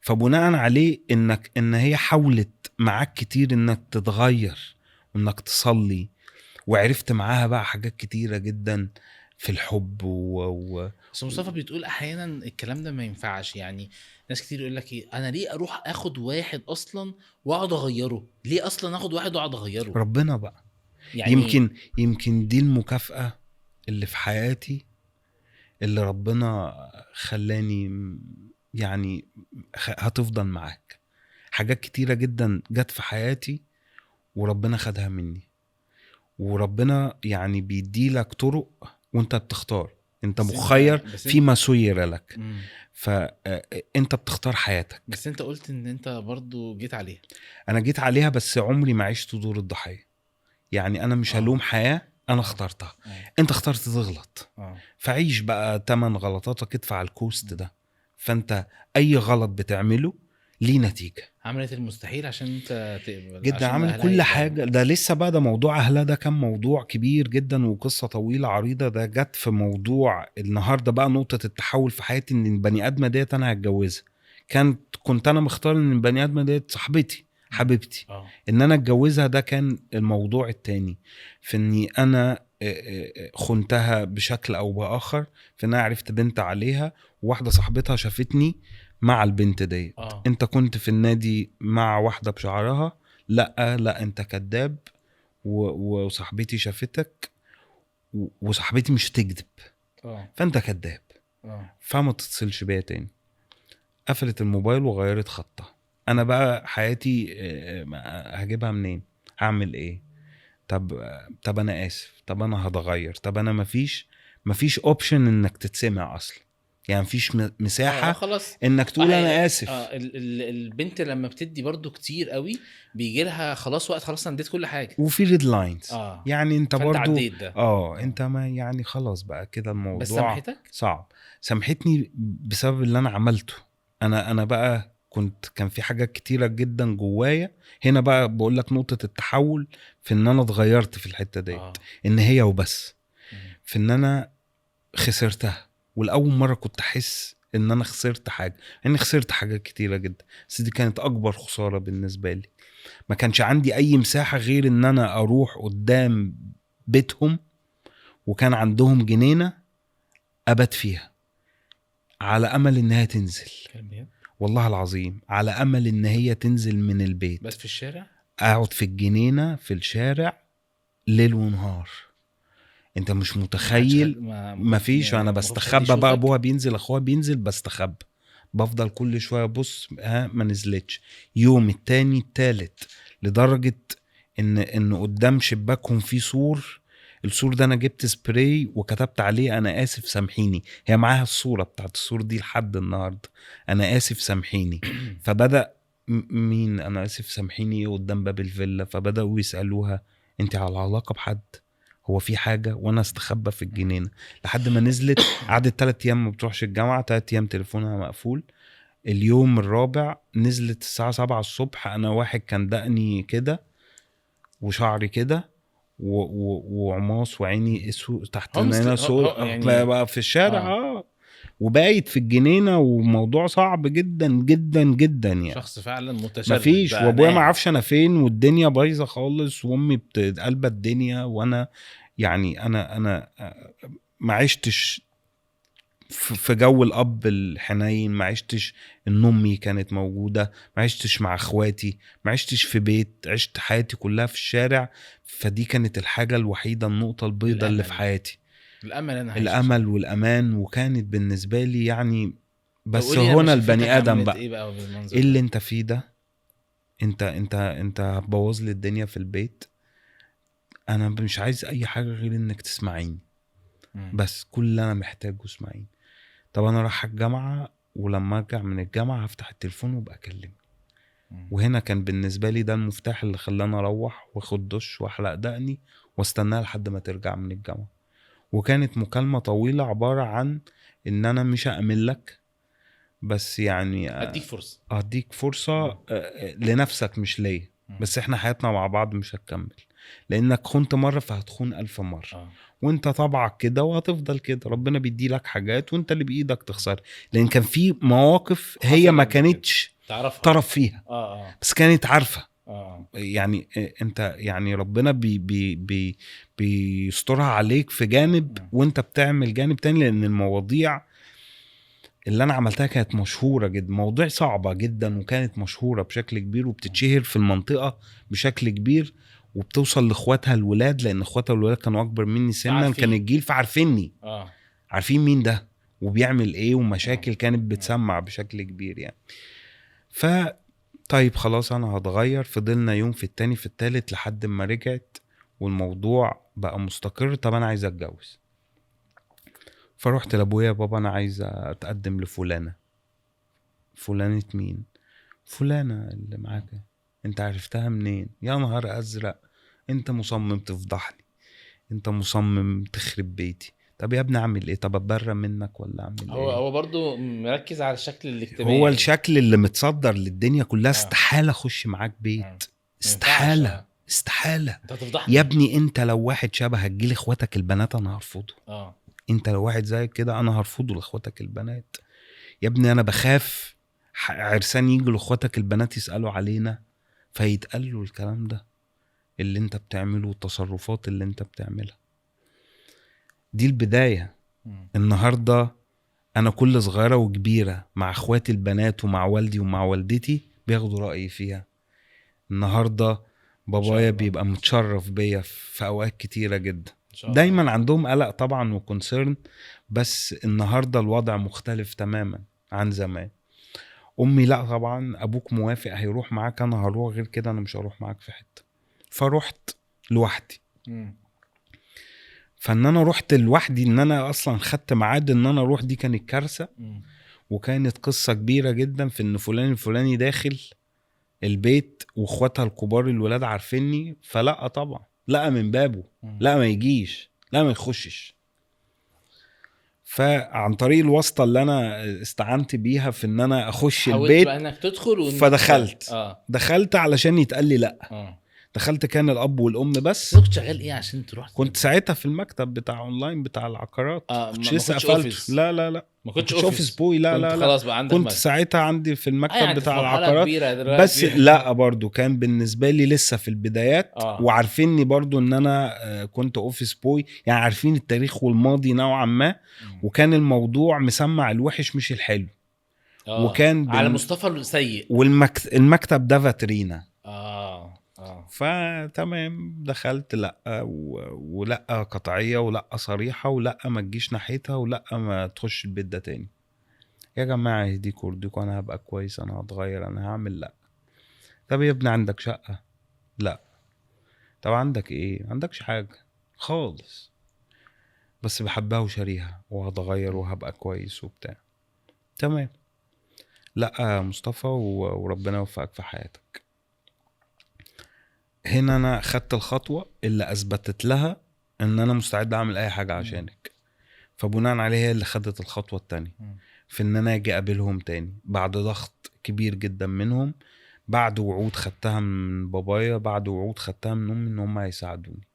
فبناء عليه ان هي حاولت معاك كتير انك تتغير وانك تصلي، وعرفت معاها بقى حاجات كتيرة جدا في الحب بس مصطفى بتقول احيانا الكلام ده ما ينفعش. يعني ناس كتير يقول لك ايه، انا ليه اروح اخد واحد اصلا واقعد اغيره؟ ليه اصلا اخد واحد واقعد اغيره؟ ربنا بقى يعني يمكن دي المكافأة اللي في حياتي اللي ربنا خلاني يعني هتفضل معاك. حاجات كتيرة جدا جت في حياتي وربنا خدها مني، وربنا يعني بيدي لك طرق وانت بتختار، انت مخير فيما سير لك، فانت بتختار حياتك. بس انت قلت ان انت برضو جيت عليها. انا جيت عليها، بس عمري ما عشت دور الضحية. يعني انا مش هلوم حياة انا اخترتها. انت اخترت تغلط، فعيش بقى تمن غلطاتك، ادفع ال cost ده. فانت اي غلط بتعمله ليه نتيجة. عملت المستحيل عشان انت تقبل جدا، عمل كل حاجة. ده لسه بقى ده موضوع اهلها، ده كان موضوع كبير جدا وقصة طويلة عريضة. ده جت في موضوع النهارده بقى نقطة التحول في حياتي، ان البني ادمه ديت انا هتجوزها. كنت انا مختار ان البني ادمه ديت صاحبتي حبيبتي، ان انا اتجوزها. ده كان الموضوع التاني، في اني انا خنتها بشكل او باخر، في ان انا عرفت بنت عليها، وواحدة صاحبتها شافتني مع البنت ديت. انت كنت في النادي مع واحدة بشعرها، لا لا انت كذاب، وصاحبتي شافتك، وصاحبتي مش تكذب، فانت كذاب، فما تتصلش بيا تاني. قفلت الموبايل وغيرت خطها. انا بقى حياتي هجيبها منين؟ هعمل ايه؟ طب انا اسف، طب انا هتغير، طب انا مفيش option انك تتسمع اصلا، يعني مفيش مساحة خلاص انك تقول انا اسف. البنت لما بتدي برضو كتير قوي بيجي لها خلاص وقت، خلاص انا اديت كل حاجة، وفي red lines. يعني انت برضو ده. انت ما يعني خلاص بقى كده الموضوع. بس سامحتك؟ صعب. سامحتني بسبب اللي انا عملته. انا بقى كان في حاجات كتيرة جدا جوايا. هنا بقى بقول لك نقطة التحول في ان انا اتغيرت في الحتة ديت، ان هي وبس، في ان انا خسرتها. والاول مرة كنت احس ان انا خسرت حاجة، اني خسرت حاجات كتيرة جدا، بس دي كانت اكبر خسارة بالنسبة لي. ما كانش عندي اي مساحة غير ان انا اروح قدام بيتهم، وكان عندهم جنينة ابات فيها على امل انها تنزل. والله العظيم على امل ان هي تنزل من البيت. بس في الشارع؟ اقعد في الجنينة في الشارع ليل ونهار. انت مش متخيل، مفيش. انا بستخبى بقى، ابوها بينزل اخوها بينزل، بستخبى، بفضل كل شوية ابص، ها ما نزلتش. يوم التاني التالت، لدرجة ان قدام شباكهم في سور، السور ده انا جبت سبراي وكتبت عليه انا اسف سامحيني. هي معاها الصورة بتاعت السور دي لحد النهارده، انا اسف سامحيني. فبدا مين انا اسف سامحيني قدام باب الفيلا، فبداوا يسالوها انت على علاقة بحد، هو في حاجة؟ وانا استخبى في الجنينة لحد ما نزلت. قعدت 3 ايام ما بتروحش الجامعة، 3 ايام تليفونها مقفول. اليوم الرابع نزلت الساعة 7 الصبح. انا واحد كان دقني كده وشعري كده وعماص وعيني اسود تحت هنا سود يعني بقى في الشارع، وبايت في الجنينة، وموضوع صعب جدا جدا جدا يعني. شخص فعلا متشرد، مفيش، وابويا ما عرفش انا فين، والدنيا بايظة خالص، وامي بتقلب الدنيا، وانا يعني انا ما عشتش في جو الاب الحنين، ما عشتش ان امي كانت موجودة، ما عشتش مع اخواتي، ما عشتش في بيت، عشت حياتي كلها في الشارع. فدي كانت الحاجة الوحيدة، النقطة البيضاء اللي في حياتي، الامل. انا الامل والامان، وكانت بالنسبة لي يعني. بس هنا البني ادم بقى ايه اللي انت فيه ده، انت انت انت هتبوظ لي الدنيا في البيت. انا مش عايز اي حاجة غير انك تسمعيني، بس كل اللي انا محتاجه اسمعيني. طب انا رايح الجامعة، ولما ارجع من الجامعة هفتح التليفون وابقى اكلمك. وهنا كان بالنسبة لي ده المفتاح اللي خلاني اروح واخد دش واحلق دقني واستناها لحد ما ترجع من الجامعة. وكانت مكالمة طويلة عبارة عن ان انا مش هأمن لك، بس يعني اديك فرصة لنفسك مش ليا، بس احنا حياتنا مع بعض مش هتكمل، لانك خنت مرة فهتخون 1000 مرة. وانت طبعك كده وهتفضل كده، ربنا بيدي لك حاجات وانت اللي بايدك تخسر. لان كان في مواقف هي ما كانتش طرف فيها، بس كانت عارفه. يعني انت يعني ربنا بي بي بي بيسترها عليك في جانب، وانت بتعمل جانب تاني. لان المواضيع اللي انا عملتها كانت مشهورة جدا، مواضيع صعبة جدا، وكانت مشهورة بشكل كبير، وبتتشهر في المنطقة بشكل كبير، وبتوصل لاخواتها الولاد، لان اخواتها الولاد كانوا اكبر مني سنا، كان الجيل فعارفيني، عارفين مين ده وبيعمل ايه، ومشاكل كانت بتسمع بشكل كبير يعني. ف طيب خلاص انا هتغير. فضلنا يوم في التاني في التالت لحد ما رجعت والموضوع بقى مستقر. طب انا عايز اتجوز. فروحت لابويا، بابا انا عايز اتقدم لفلانه. فلانه مين؟ فلانه اللي معاك. انت عرفتها منين؟ يا نهار ازرق، انت مصمم تفضحني، انت مصمم تخرب بيتي. طب يا ابني اعمل ايه؟ طب اتبرى منك ولا اعمل ايه؟ هو برضو مركز على الشكل الاجتماعي، هو الشكل اللي متصدر للدنيا كلها. استحالة اخش معاك بيت، استحالة استحالة. انت هتفضحني يا ابني. انت لو واحد شبهك جه لاخواتك البنات انا هرفضه. انت لو واحد زيك كده انا هرفضه لاخواتك البنات يا ابني. انا بخاف عرسان يجوا لاخواتك البنات يسالوا علينا فيتقال له الكلام ده اللي انت بتعمله والتصرفات اللي انت بتعملها دي. البداية. النهارده انا كل صغيرة وكبيره مع اخواتي البنات ومع والدي ومع والدتي بياخدوا رايي فيها. النهارده بابايا بيبقى متشرف بيا في اوقات كتيرة جدا. دايما عندهم قلق طبعا وكونسيرن، بس النهارده الوضع مختلف تماما عن زمان. امي لا طبعا ابوك موافق هيروح معاك، انا هروح، غير كده انا مش هروح معاك في حتة. فروحت لوحدي. فان انا رحت لوحدي، ان انا اصلا خدت ميعاد ان انا اروح، دي كانت كارثة. وكانت قصة كبيرة جدا في ان فلان الفلاني داخل البيت واخواتها الكبار الولاد عارفيني، فلا طبعا لا من بابه، لا ما يجيش، لا ما يخشش. فعن طريق الواسطة اللي انا استعنت بيها في ان انا اخش البيت، بقى انك تدخل فدخلت. دخلت علشان يتقال لي لا. دخلت كان الاب والام بس. كنت شغال ايه عشان تروح؟ كنت ساعتها في المكتب بتاع اونلاين بتاع العقارات. كنت لسه قفلت. لا لا لا ما كنتش office boy. لا لا لا خلاص بقى عندك. كنت ساعتها عندي في المكتب بتاع العقارات بس. لا برضو كان بالنسبة لي لسه في البدايات. وعارفيني برضو ان انا كنت office boy، يعني عارفين التاريخ والماضي نوعا ما. وكان الموضوع مسمع الوحش مش الحلو. وكان على مصطفى السيء. والمكتب ده فاترينا. فتمام دخلت، لا ولا قطعية ولا صريحه ولا ما تجيش ناحيتها ولا ما تخش البيت ده تاني. يا جماعة يهديكوا ويرضيكوا، انا هبقى كويس، انا هتغير، انا هعمل. لا. طب يا ابني عندك شقه؟ لا. طب عندك ايه؟ ما عندكش حاجة خالص، بس بحبها وشاريها وهتغير وهبقى كويس وبتاع. تمام. لا يا مصطفى وربنا يوفقك في حياتك. هنا انا خدت الخطوة اللي اثبتت لها ان انا مستعد اعمل اي حاجة عشانك. فبناء عليها هي اللي خدت الخطوة التانية في ان انا اجي اقابلهم تاني بعد ضغط كبير جدا منهم، بعد وعود خدتها من بابايا، بعد وعود خدتها من امي ان هم هيساعدوني.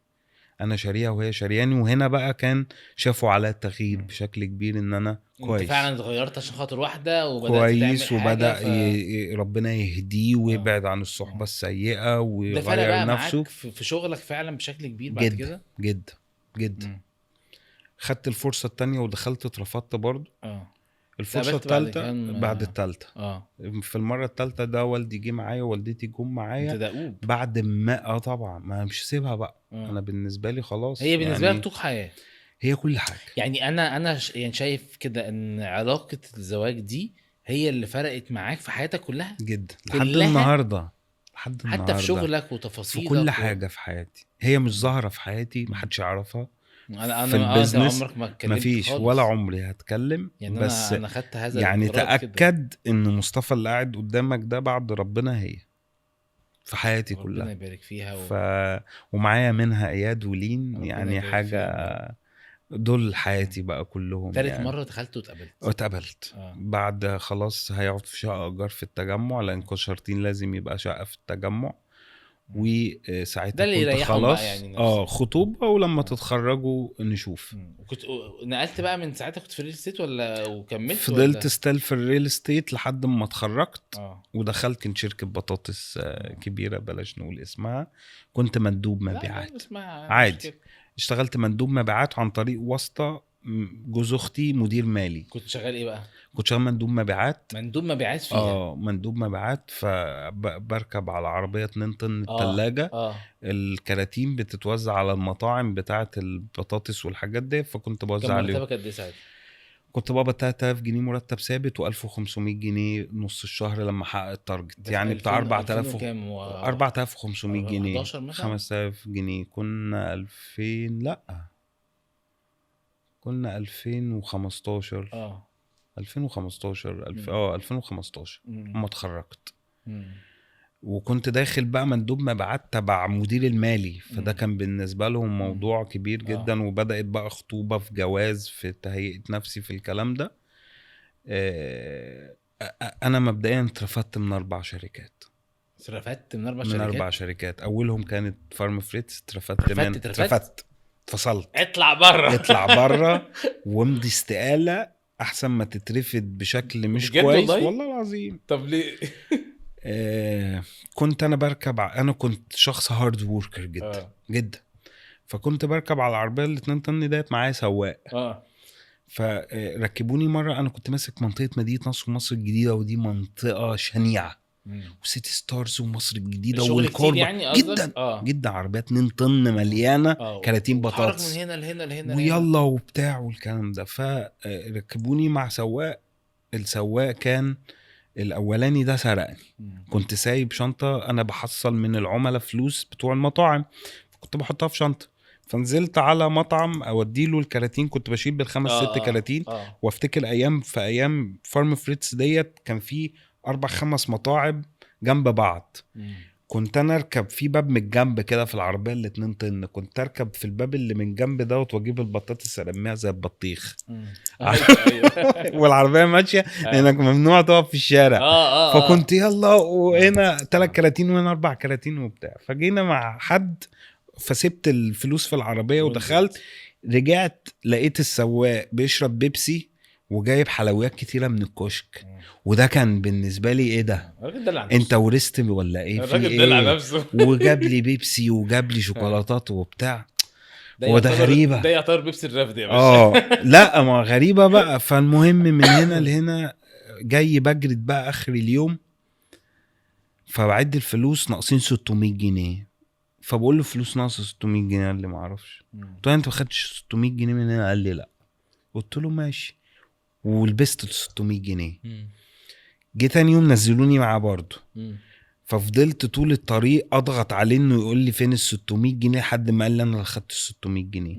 انا شاريها وهي شارياني. وهنا بقى كان شافوا على التغيير بشكل كبير ان انا كويس. انت فعلا اتغيرت عشان خاطر واحدة وبدات كويس، تعمل وبدا حاجة ربنا يهديه ويبعد عن الصحبة السيئة ويغير نفسه. في شغلك فعلا بشكل كبير بعد كده جدا جدا. خدت الفرصة الثانية ودخلت اترفضت برضو. الفرصة الثالثة بعد الثالثة. في المرة الثالثة ده والدي جه معايا ووالدتي جم معايا بعد ما طبعا ما مش سيبها بقى. انا بالنسبة لي خلاص هي بالنسبة لك طوق حياة، هي كل حاجة. يعني انا يعني شايف كده ان علاقة الزواج دي هي اللي فرقت معاك في حياتك كلها جدا لحد النهارده، لحد النهارده، حتى في شغلك وتفاصيلك في كل حاجة في حياتي. هي مش ظاهره في حياتي، ما حدش يعرفها. انا في ال business عمرك ما اتكلمت مفيش خالص. ولا عمري هتكلم يعني. بس انا خدت هذا يعني تاكد ان مصطفى اللي قاعد قدامك ده بعد ربنا هي في حياتي كلها، ربنا يبارك فيها ومعايا منها اياد ولين، يعني حاجة دول حياتي بقى كلهم. تالت يعني. مرة دخلت واتقبلت. اتقبلت بعد خلاص هيقعد في شقه ايجار في التجمع، لان كشرتين لازم يبقى شقه في التجمع. وساعتها كنت خلاص يعني خطوبه، ولما تتخرجوا نشوف. وكنت نقلت بقى من ساعتها، كنت في ال real estate ولا وكملت؟ فضلت still في ال real estate لحد ما اتخرجت. ودخلت كنت شركة بطاطس كبيرة بلاش نقول اسمها، كنت مندوب مبيعات عادي. اشتغلت مندوب مبيعات عن طريق واسطه جوز اختي مدير مالي. كنت شغال ايه بقى؟ كنت شغال مندوب مبيعات. مندوب مبيعات فيها؟ مندوب مبيعات. فبركب على عربية 2 طن الثلاجة، الكراتين بتتوزع على المطاعم بتاعه البطاطس والحاجات دي، فكنت بوزع عليهم. كم مرتبك قد ايه ساعتها؟ كنت بقبض 3000 جنيه مرتب ثابت، و1500 جنيه نص الشهر لما احقق ال target، يعني بتاع 4500 جنيه، 5000 جنيه. كنا 2000، لا كنا 2015. 2015 2015 اما اتخرجت. وكنت داخل بقى مندوب مبيعات تبع مدير المالي، فده كان بالنسبة لهم موضوع كبير جدا. وبدات بقى خطوبه في جواز في تهيئة نفسي في الكلام ده. انا مبدئيا اترفدت من 4 شركات. اترفدت من 4 شركات؟ من 4 شركات. اولهم كانت فارم فريتس، اترفدت من اترفدت، اتفصلت، اطلع بره اطلع بره وامضي استقالة احسن ما تترفد بشكل مش كويس. والله العظيم. طب ليه؟ كنت انا بركب، انا كنت شخص hard worker جدا جدا، فكنت بركب على العربية ال 2 طن ديت معايا سواق. فركبوني مرة، انا كنت ماسك منطقة مدينة نصر ومصر الجديدة، ودي منطقة شنيعه، وسيتي ستارز ومصر الجديدة والكوربه يعني جدا جدا، عربية 2 طن مليانة كراتين بطاطس من هنا لهنا لهنا ويلا وبتاع والكلام ده. فركبوني مع سواق، السواق كان الاولاني ده سرقني. كنت سايب شنطه، انا بحصل من العملاء فلوس بتوع المطاعم، كنت بحطها في شنطه، فنزلت على مطعم اودي له الكراتين، كنت بشيل بالخمس 6 كراتين. وافتكر ايام في ايام فارم فريتس ديت كان في 4-5 مطاعم جنب بعض. كنت انا اركب في باب من الجنب كده في العربية ال 2 طن، كنت اركب في الباب اللي من جنب دوت واجيب البطاطس ارميها زي البطيخ. والعربية ماشية لانك ممنوع تقف في الشارع. فكنت يلا، وهنا 3 كراتين وهنا 4 كراتين وبتاع. فجينا مع حد، فسبت الفلوس في العربية ودخلت، رجعت لقيت السواق بيشرب بيبسي وجايب حلويات كتيرة من الكشك. وده كان بالنسبة لي ايه ده، انت ورثت ولا ايه؟ الراجل دلع نفسه. وجاب لي بيبسي وجاب لي شوكولاتات وبتاع، وده غريبة، ده يعتبر بيبسي الرفد يا باشا. لا ما غريبة بقى. فالمهم من هنا لهنا جاي بجرد بقى اخر اليوم، فبعد الفلوس ناقصين 600 جنيه. فبقول له فلوس ناقصه 600 جنيه، قال لي ما اعرفش. قلت له انت ما خدتش 600 جنيه من هنا؟ قال لي لا. قلت له ماشي، ولبست 600 جنيه. جه تاني يوم نزلوني معاه برضه. ففضلت طول الطريق اضغط عليه انه يقول لي فين ال 600 جنيه، لحد ما قال لي انا اللي خدت ال 600 جنيه.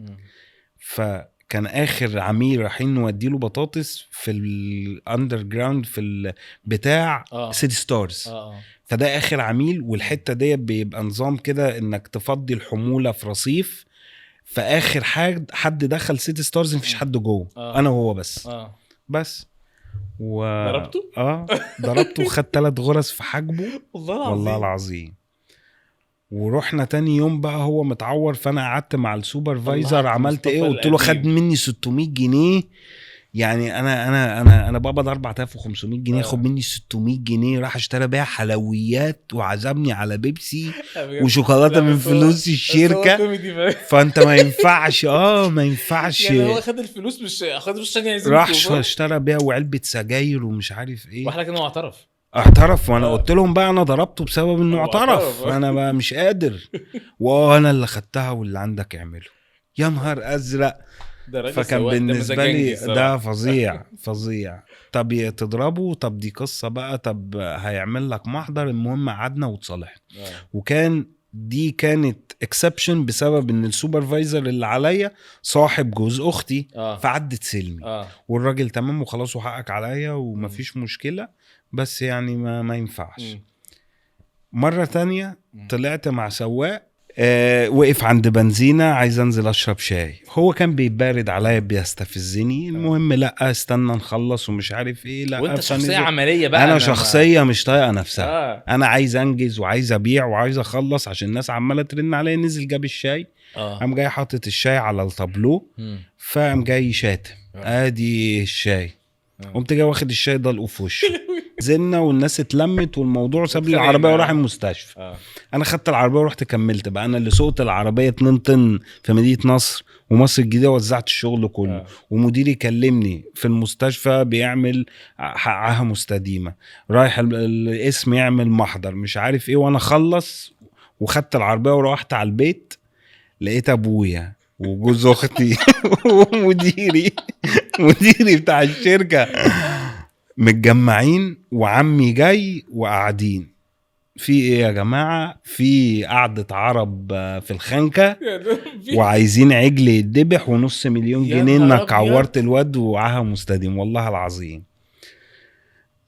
فكان اخر عميل رايحين نودي له بطاطس في ال underground في البتاع سيتي ستارز. فده اخر عميل، والحتة دي بيبقى نظام كده انك تفضي الحمولة في رصيف. فاخر حد دخل سيتي ستارز مفيش حد جوه، انا وهو بس. بس ضربته؟ ضربته وخد 3 غرز في حاجبه. والله العظيم. ورحنا تاني يوم بقى هو متعور، فانا قعدت مع ال supervisor، عملت ايه؟ قلت له خد مني 600 جنيه، يعني انا انا انا انا بقبض 4500 جنيه، خد مني 600 جنيه راح اشترى بيها حلويات وعزمني على بيبسي وشوكولاته من فلوس الشركة. فانت ما ينفعش، ما ينفعش يعني هو خد الفلوس، مش خد الفلوس عشان يعزمك، راح اشترى بيها وعلبة سجاير ومش عارف ايه. واحنا كده هو اعترف، وانا قلت لهم بقى انا ضربته بسبب انه اعترف، انا بقى مش قادر، وانا اللي خدتها واللي عندك اعمله. يا نهار ازرق. فكان بالنسبة لي ده فظيع فظيع. طب تضربه، طب دي قصة بقى، طب هيعمل لك محضر. المهم قعدنا وتصالحنا. وكان دي كانت exception بسبب ان ال supervisor اللي عليا صاحب جوز اختي، فعدت سلمي. والراجل تمام وخلاص وحقك عليا ومفيش مشكلة، بس يعني ما ينفعش. مرة تانية طلعت مع سواق، وقف عند بنزينة عايز انزل اشرب شاي، هو كان بيبارد عليا بيستفزني. المهم لا استنى نخلص ومش عارف ايه. لا وانت شخصية عملية بقى. انا شخصية مش طايقة نفسها. انا عايز انجز وعايز ابيع وعايز اخلص عشان الناس عمالة ترن عليا. نزل جاب الشاي، قام جاي حاطط الشاي على الطابلو، فقام جاي شاتم، ادي الشاي. قمت جاي واخد الشاي ده في وشه. نزلنا والناس اتلمت والموضوع ساب لي العربية وراح المستشفى. انا خدت العربية ورحت كملت بقى، انا اللي سوقت العربية 2 طن في مدينة نصر ومصر الجديدة، وزعت الشغل كله. ومديري كلمني في المستشفى بيعمل حقها مستديمه، رايح الاسم يعمل محضر مش عارف ايه. وانا خلص وخدت العربية وروحت على البيت، لقيت ابويا وجوز اختي ومديري مديري بتاع الشركة متجمعين، وعمي جاي وقاعدين. في ايه يا جماعة؟ في قعدة عرب في الخنكه وعايزين عجل يتذبح و500,000 جنيه انك عورت الواد وعاها مستديم. والله العظيم.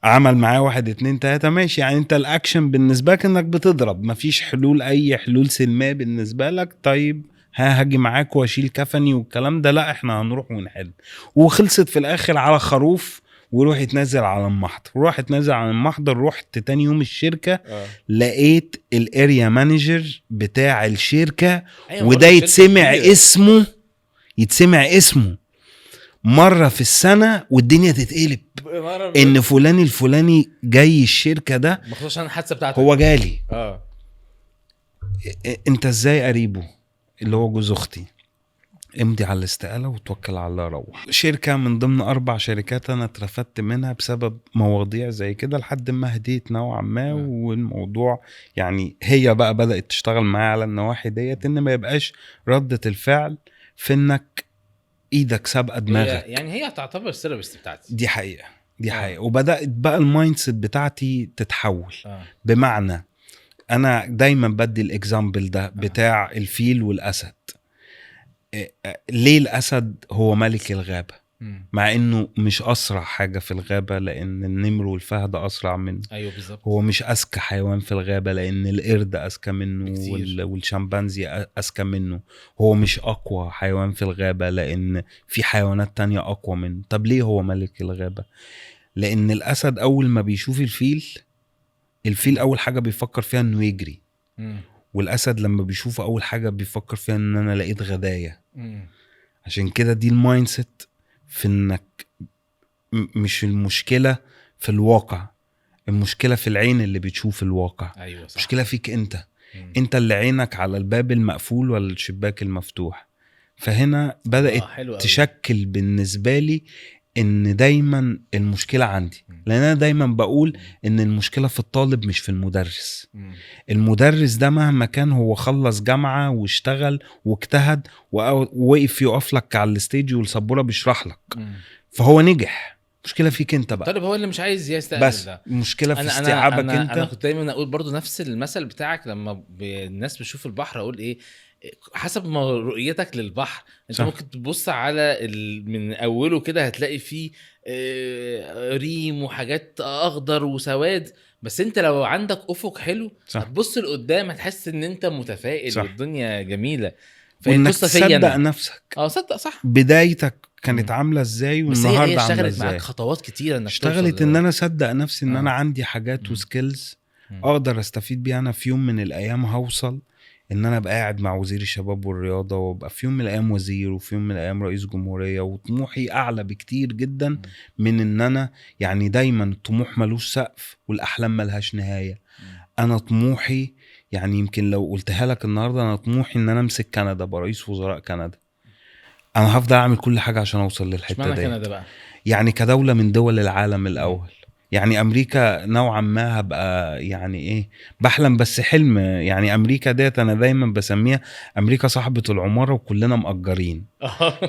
عمل معاه 1 2 3 ماشي. يعني انت الاكشن بالنسبة لك انك بتضرب، مفيش حلول، اي حلول سلمية بالنسبة لك. طيب ها هاجي معاك واشيل كفني والكلام ده، لا احنا هنروح ونحل. وخلصت في الاخر على خروف وروح يتنزل على المحضر. روح اتنزل على المحضر. رحت تاني يوم الشركة لقيت ال area manager بتاع الشركة. أيوة، وده يتسمع اسمه، يتسمع اسمه مرة في السنة والدنيا تتقلب ان فلان الفلاني جاي الشركة ده مخصوص عشان الحادثة بتاعته. هو جالي انت ازاي قريبه اللي هو جوز اختي؟ امضي على الاستقالة وتوكل على الله روح. شركة من ضمن 4 شركات انا اترفدت منها بسبب مواضيع زي كده، لحد ما هديت نوعا ما. والموضوع يعني هي بقى بدأت تشتغل معايا على النواحي ديت، ان ما يبقاش ردة الفعل في انك ايدك سابقة دماغك. يعني هي تعتبر ال therapist بتاعتي. دي حقيقة، دي حقيقة. وبدأت بقى ال mindset بتاعتي تتحول. بمعنى انا دايما بدي ال example ده بتاع الفيل والاسد. ليه الأسد هو ملك الغابة؟ مع إنه مش أسرع حاجة في الغابة، لأن النمر والفهد أسرع منه. أيوة بالظبط. هو مش أذكى حيوان في الغابة، لأن القرد أذكى منه والشمبانزي أذكى منه. هو مش أقوى حيوان في الغابة، لأن في حيوانات تانية أقوى منه. طب ليه هو ملك الغابة؟ لأن الأسد أول ما بيشوف الفيل، الفيل أول حاجة بيفكر فيها إنه يجري. والأسد لما بيشوفه أول حاجة بيفكر فيها إن أنا لقيت غدايا. عشان كده دي ال mindset في إنك مش المشكلة في الواقع، المشكلة في العين اللي بتشوف الواقع. أيوة صح. المشكلة فيك أنت. أنت اللي عينك على الباب المقفول ولا الشباك المفتوح. فهنا بدأت تشكل بالنسبة لي إن دايما المشكلة عندي، لأن أنا دايما بقول إن المشكلة في الطالب مش في المدرس. المدرس ده مهما كان هو خلص جامعة واشتغل واجتهد ووقف يقف لك على ال stage والسبورة بيشرح لك، فهو نجح. مشكلة فيك انت بقى. طالب هو اللي مش عايز يستقبل بس ده. مشكلة في استيعابك. انت انا كنت دايما اقول برضو نفس المثل بتاعك، لما الناس بتشوف البحر اقول ايه، حسب ما رؤيتك للبحر انت صح. ممكن تبص على من اوله كده هتلاقي فيه ريم وحاجات اخضر وسواد، بس انت لو عندك افق حلو صح. هتبص لقدام هتحس ان انت متفائل صح. والدنيا جميلة. وانك تصدق نفسك. صدق صح. بدايتك كانت عامله ازاي والنهارده عامله ازاي. اشتغلت معاك خطوات كتيرة انك اشتغلت ان انا اصدق نفسي ان انا عندي حاجات و skills اقدر استفيد بيها. انا في يوم من الايام هوصل ان انا ابقى قاعد مع وزير الشباب والرياضة، وابقى في يوم من الايام وزير، وفي يوم من الايام رئيس جمهورية. وطموحي اعلى بكتير جدا من ان انا يعني دايما الطموح ملوش سقف والاحلام ملهاش نهاية. انا طموحي يعني يمكن لو قلتها لك النهارده، انا طموحي ان انا امسك كندا، برئيس وزراء كندا. انا هفضل اعمل كل حاجة عشان اوصل للحتة دي. كندا بقى يعني كدولة من دول العالم الاول. يعني امريكا نوعا ما هبقى يعني ايه بحلم، بس حلم. يعني امريكا ديت انا دايما بسميها امريكا صاحبة العمارة وكلنا مأجرين.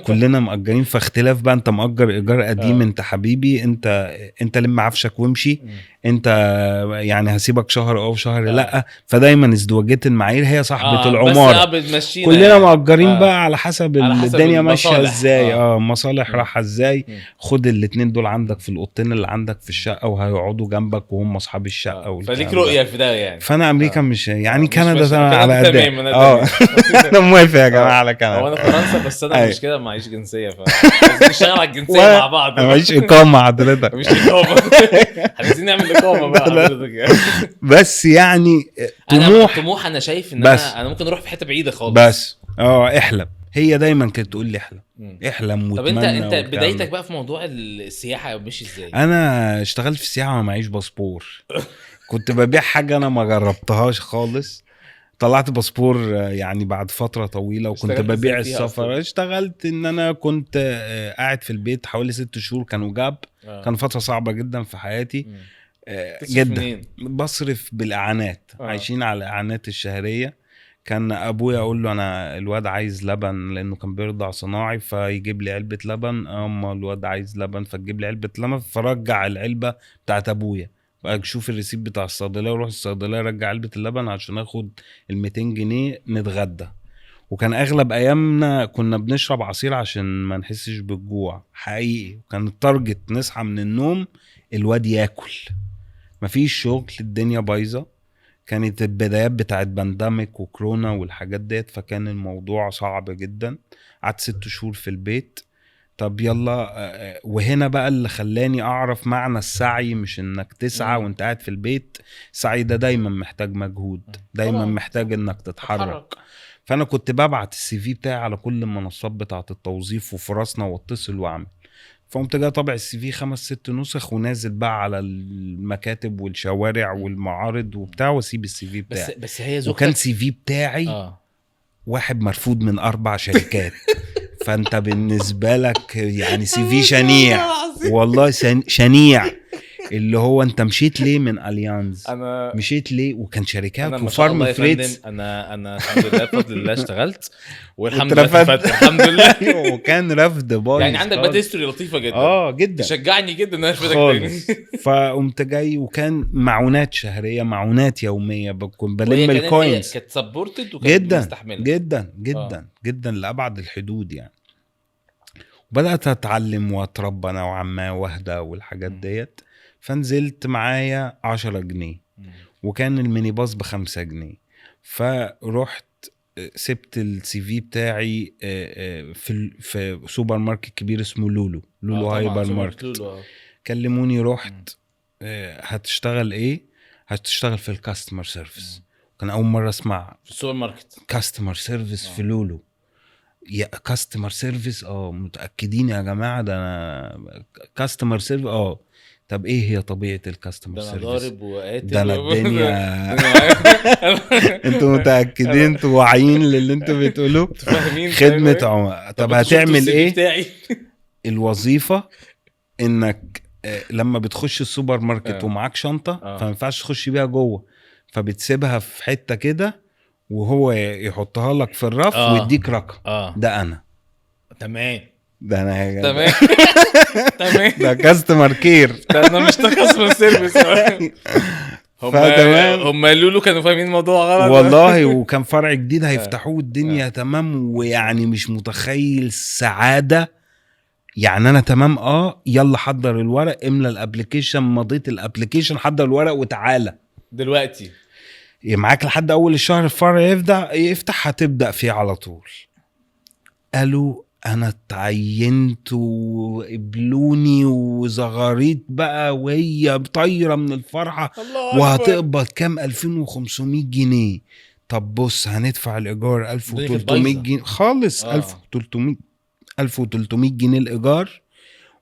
كلنا مأجرين. فاختلاف بقى، انت مأجر ايجار قديم، انت حبيبي انت لم عفشك وامشي، انت يعني هسيبك شهر او شهر لا. فدايما ازدواجية المعايير هي صاحبة العمارة، بس كلنا مأجرين بقى على حسب الدنيا ماشية ازاي، مصالح راحة ازاي. خد الاتنين دول عندك في الاوضتين اللي عندك في الشقة وهيقعدوا جنبك وهم اصحاب الشقة. فليك رؤية في ده يعني. فانا امريكا مش يعني كندا على قد انا موافق يا جماعة على كندا. هو انا فرنسا بس انا مش كده معيش جنسية، فنشتغل على الجنسية مع بعض. معيش اقامه حضرتك، مش اقامه، عايزين نعمل اقامه بقى حضرتك يعني. بس يعني طموح انا شايف ان انا ممكن اروح في حتة بعيدة خالص، بس احلم. هي دايما كانت تقول لي احلم احلم واتمنى. طب انت بدايتك بقى في موضوع السياحة مش ازاي؟ انا اشتغلت في السياحة وما معيش باسبور. كنت ببيع حاجة انا ما جربتهاش خالص. طلعت باسبور يعني بعد فترة طويلة، وكنت ببيع السفر. اشتغلت ان انا كنت قاعد في البيت حوالي 6 شهور، كانوا gap. كان فترة صعبة جدا في حياتي جدا. بصرف بالاعانات، عايشين على الاعانات الشهرية. كان ابويا اقول له انا الواد عايز لبن، لانه كان بيرضع صناعي، فيجيب لي علبة لبن. اما الواد عايز لبن فتجيب لي علبة لبن، فرجع العلبة بتاعت ابويا، اشوف ال receipt بتاع الصيدلية واروح الصيدلية ارجع علبة اللبن عشان اخد ال 200 جنيه نتغدى. وكان اغلب ايامنا كنا بنشرب عصير عشان ما نحسش بالجوع حقيقي. وكان ال target نصحى من النوم الواد ياكل، مفيش شغل، الدنيا بايظة. كانت البدايات بتاعت pandemic وكورونا والحاجات ديت، فكان الموضوع صعب جدا. قعدت 6 شهور في البيت. طب يلا، وهنا بقى اللي خلاني اعرف معنى السعي، مش انك تسعى وانت قاعد في البيت. السعي ده دايما محتاج مجهود، دايما محتاج انك تتحرك. فانا كنت ببعت ال CV بتاعي على كل المنصات بتاعه التوظيف وفرصنا واتصل واعمل. فقمت جاي طابع ال CV 5-6 نسخ ونازل بقى على المكاتب والشوارع والمعارض وبتاع، واسيب ال CV بتاعي. بس هي زوجتك، وكان CV بتاعي واحد مرفوض من 4 شركات. فانت بالنسبة لك يعني CV شنيع، والله شنيع. اللي هو انت مشيت ليه من اليانز؟ انا مشيت ليه؟ وكان شركات وفارم فريتس. انا الحمد لله بفضل الله اشتغلت والحمد لله الحمد لله. وكان رفض بايظ يعني. عندك bad history لطيفة جدا، جدا، تشجعني جدا ان انا ارفدك تاني. فقمت جاي، وكان معونات شهرية، معونات يومية، بكون بلم ال coins. كانت supported وكانت جدا مستحمله جدا جدا جدا لابعد الحدود يعني. بدات اتعلم واتربى نوعا ما واهدى والحاجات ديت. فنزلت معايا 10 جنيه، وكان الميني باص ب5 جنيه. فروحت سبت ال CV بتاعي في سوبر ماركت كبير اسمه لولو، لولو هايبر ماركت. كلموني، رحت. هتشتغل ايه؟ هتشتغل في ال customer service. كان اول مرة اسمع في السوبر ماركت customer service في لولو. يا customer service؟ متاكدين يا جماعة ده انا customer service؟ طب ايه هي طبيعة ال customer service؟ ده ضارب وقاتل، ده انا الدنيا. انتوا متاكدين؟ انتوا واعيين للي انتوا بتقولوه؟ خدمة عملاء. طب هتعمل ايه؟ الوظيفة انك لما بتخش السوبر ماركت ومعاك شنطه، فما ينفعش تخش بيها جوه، فبتسيبها في حتة كده وهو يحطها لك في الرف ويديك رقم. ده انا تمام، ده انا تمام تمام، ده customer care، ده انا مش customer service. هم لولو كانوا فاهمين الموضوع غلط والله. وكان فرع جديد هيفتحوه، الدنيا تمام، ويعني مش متخيل السعادة يعني. انا تمام، يلا حضر الورق، املى ال application، مضيت ال application، حضر الورق وتعالى دلوقتي معاك لحد اول الشهر الفرع يفتح، هتبدا فيه على طول. قالوا انا اتعينت وقبلوني وزغاريت بقى، وهي طايره من الفرحة. وهتقبض كام؟ 2500 جنيه. طب بص، هندفع الايجار 1300 جنيه خالص. 1300 جنيه الايجار،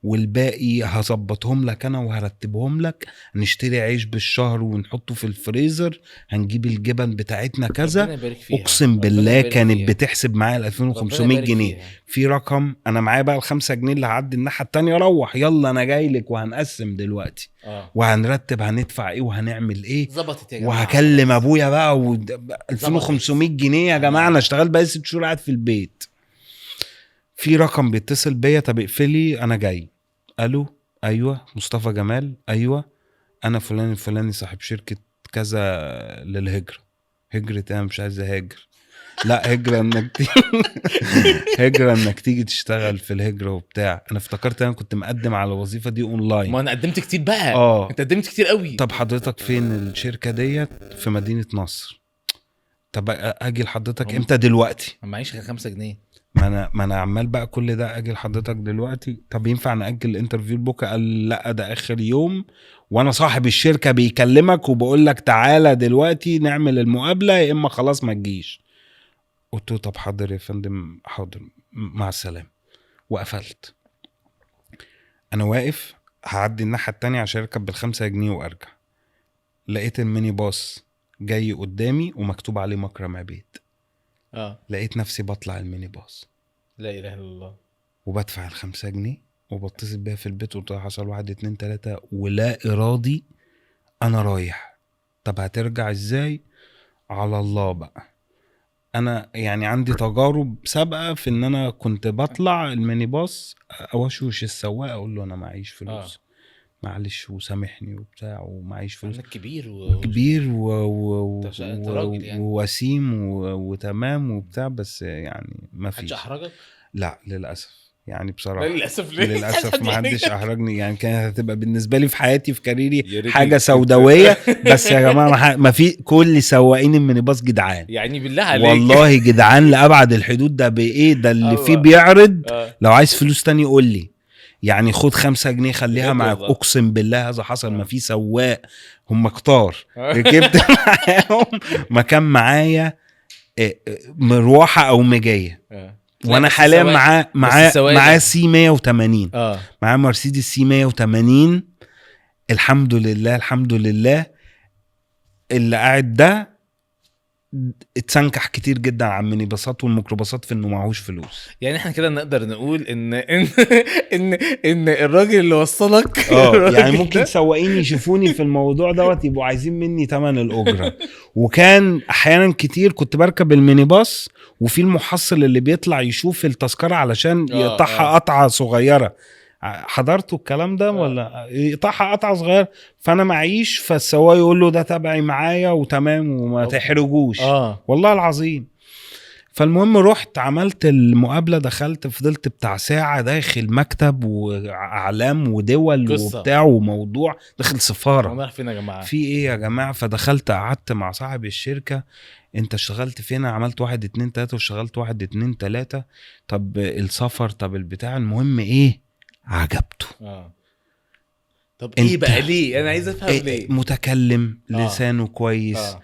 والباقي هظبطهم لك انا وهرتبهم لك. هنشتري عيش بالشهر ونحطه في الفريزر، هنجيب الجبن بتاعتنا كذا. اقسم بالله كانت بتحسب معايا 2500 جنيه. في رقم انا معايا بقى ال5 جنيه اللي هعدي الناحية التانية، روح يلا انا جاي لك وهنقسم دلوقتي وهنرتب هندفع ايه وهنعمل ايه. ظبطت يا جماعة. وهكلم ابويا بقى 2500 جنيه يا جماعة، انا اشتغلت بقى 6 شهور قاعد في البيت. في رقم بيتصل بيا، طب اقفلي انا جاي. الو، ايوه مصطفى جمال، ايوه انا فلان الفلاني صاحب شركة كذا للهجرة. هجره؟ انا مش عايز اهاجر. لا هجره انك هجره انك تيجي تشتغل في الهجرة وبتاع. انا افتكرت انا كنت مقدم على الوظيفة دي اونلاين. ما انا قدمت كتير بقى. انت قدمت كتير قوي. طب حضرتك فين الشركة ديت؟ في مدينة نصر. طب اجي لحضرتك امتى؟ دلوقتي. ما معيش غير 5 جنيه. ما انا عمال بقى كل ده اجي لحضرتك دلوقتي. طب ينفع ناجل ال interview لبكرة؟ قال لا ده اخر يوم، وانا صاحب الشركة بيكلمك وبقول لك تعالى دلوقتي نعمل المقابلة، يا اما خلاص ما تجيش. قلت له طب حاضر يا فندم، حاضر، مع السلامة، وقفلت. انا واقف هعدي الناحية التانية عشان اركب بال5 جنيه وارجع. لقيت الميني باص جاي قدامي ومكتوب عليه مكرم عبيد. لقيت نفسي بطلع الميني باص. لا اله الا الله. وبدفع ال5 جنيه وبتصل بيها في البيت وقلت لها حصل 1 2 3، ولا ارادي انا رايح. طب هترجع ازاي؟ على الله بقى. انا يعني عندي تجارب سابقه في ان انا كنت بطلع الميني باص اوشوش السواق اقول له انا معيش فلوس. معلش وسامحني وبتاع ومعيش فلوس. انك كبير كبير انت راجل يعني. ووسيم وتمام وبتاع، بس يعني ما محدش فيش. احرجك؟ لا للاسف يعني بصراحة لا للاسف. ليه؟ للاسف ما حدش احرجني يعني. كانت هتبقى بالنسبة لي في حياتي في career ي يا ريتني حاجة كنت- سوداوية. بس يا جماعة ما في كل سواقين المينيباص جدعان يعني بالله عليك والله جدعان لابعد الحدود. ده بايه ده اللي فيه الله. بيعرض. آه. لو عايز فلوس تاني قول لي، يعني خد 5 جنيه خليها بجد معاك. والله. اقسم بالله هذا حصل. آه. ما في سواق، هم كتار ركبت معاهم، ما كان معايا مروحة او مجيه. آه. لا، وانا بس حاليا السواق- معاه السواق معاه ده- C 180، معاه مرسيدس C 180. الحمد لله الحمد لله. اللي قاعد ده اتسنكح كتير جدا عن المينيباصات والميكروباصات في انه معهوش فلوس. يعني احنا كده نقدر نقول ان ان ان ان الراجل اللي وصلك الراجل يعني ممكن ده- سواقين يشوفوني في الموضوع دوت يبقوا عايزين مني تمن الاجرة. وكان احيانا كتير كنت بركب المينيباص وفي المحصل اللي بيطلع يشوف التذكرة علشان يقطعها قطعه صغيرة. حضرتوا الكلام ده ولا؟ يقطعها قطعه صغيرة، فانا معيش، فالسواق يقول له ده تبعي معايا وتمام وما تحرجوش. والله العظيم. فالمهم رحت عملت المقابلة، دخلت فضلت بتاع ساعة داخل مكتب واعلام ودول قصة. وبتاع وموضوع، داخل سفارة. احنا فين يا جماعة؟ في ايه يا جماعة؟ فدخلت قعدت مع صاحب الشركة، انت اشتغلت فين؟ عملت 1 2 3 واشتغلت 1 2 3. طب السفر، طب البتاع. المهم ايه، عجبته. طب ايه انت- بقى ليه؟ انا عايز افهم إيه، ليه. متكلم، لسانه كويس.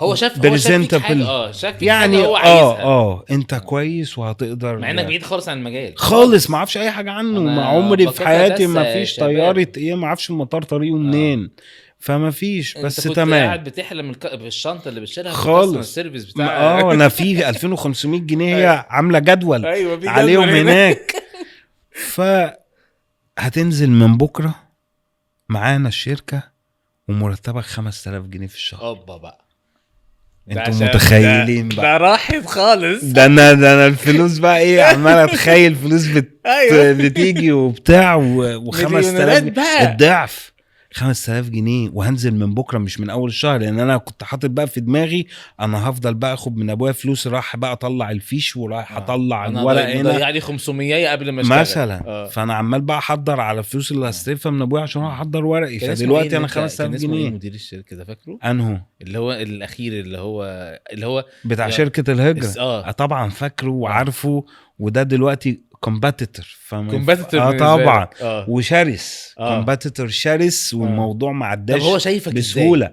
هو شاف فيك حاجة، presentable. شاف فيك يعني حاجة هو عايزها. انت كويس وهتقدر، مع انك بعيد خالص عن المجال خالص، ما اعرفش اي حاجة عنه، أنا ما عمري في بفكر حياتي بس ما فيش شباب. طيارة ايه، ما اعرفش المطار طريقه منين، فما فيش. انت بس كنت تمام. قاعد بتحلم بالشنطه اللي بتشيلها خالص. ال service بتاع انا في 2500 جنيه هي عامله جدول ايوه في جدول عليهم هنا. هناك. فهتنزل من بكره معانا الشركة ومرتبك 5000 جنيه في الشهر. اوبا بقى، ده انتوا عشان متخيلين بقى؟ ده راحت خالص. ده انا الفلوس بقى ايه، عمال اتخيل فلوس ايوه بتيجي وبتاع و5000 مليونيرات بقى. الضعف 5000 جنيه، وهنزل من بكره مش من اول الشهر، لان انا كنت حاطط بقى في دماغي انا هفضل بقى اخد من ابويا فلوس، راح بقى اطلع الفيش وراح اطلع انا الورق هنا ضيع لي 500 قبل ما اشتغل مثلا. فانا عمال بقى احضر على الفلوس اللي هستلفها من ابويا عشان اروح احضر ورقي. كان اسمه فدلوقتي إيه انا اللي انت- 5000 كان اسمه ايه جنيه. مدير الشركة ده فاكره؟ انهو اللي هو الاخير اللي هو بتاع شركة الهجرة؟ طبعا فاكره وعارفه، وده دلوقتي competitor. competitor. طبعا وشرس. competitor شرس، والموضوع ما طب عداش هو شايفك ازاي؟ بسهولة.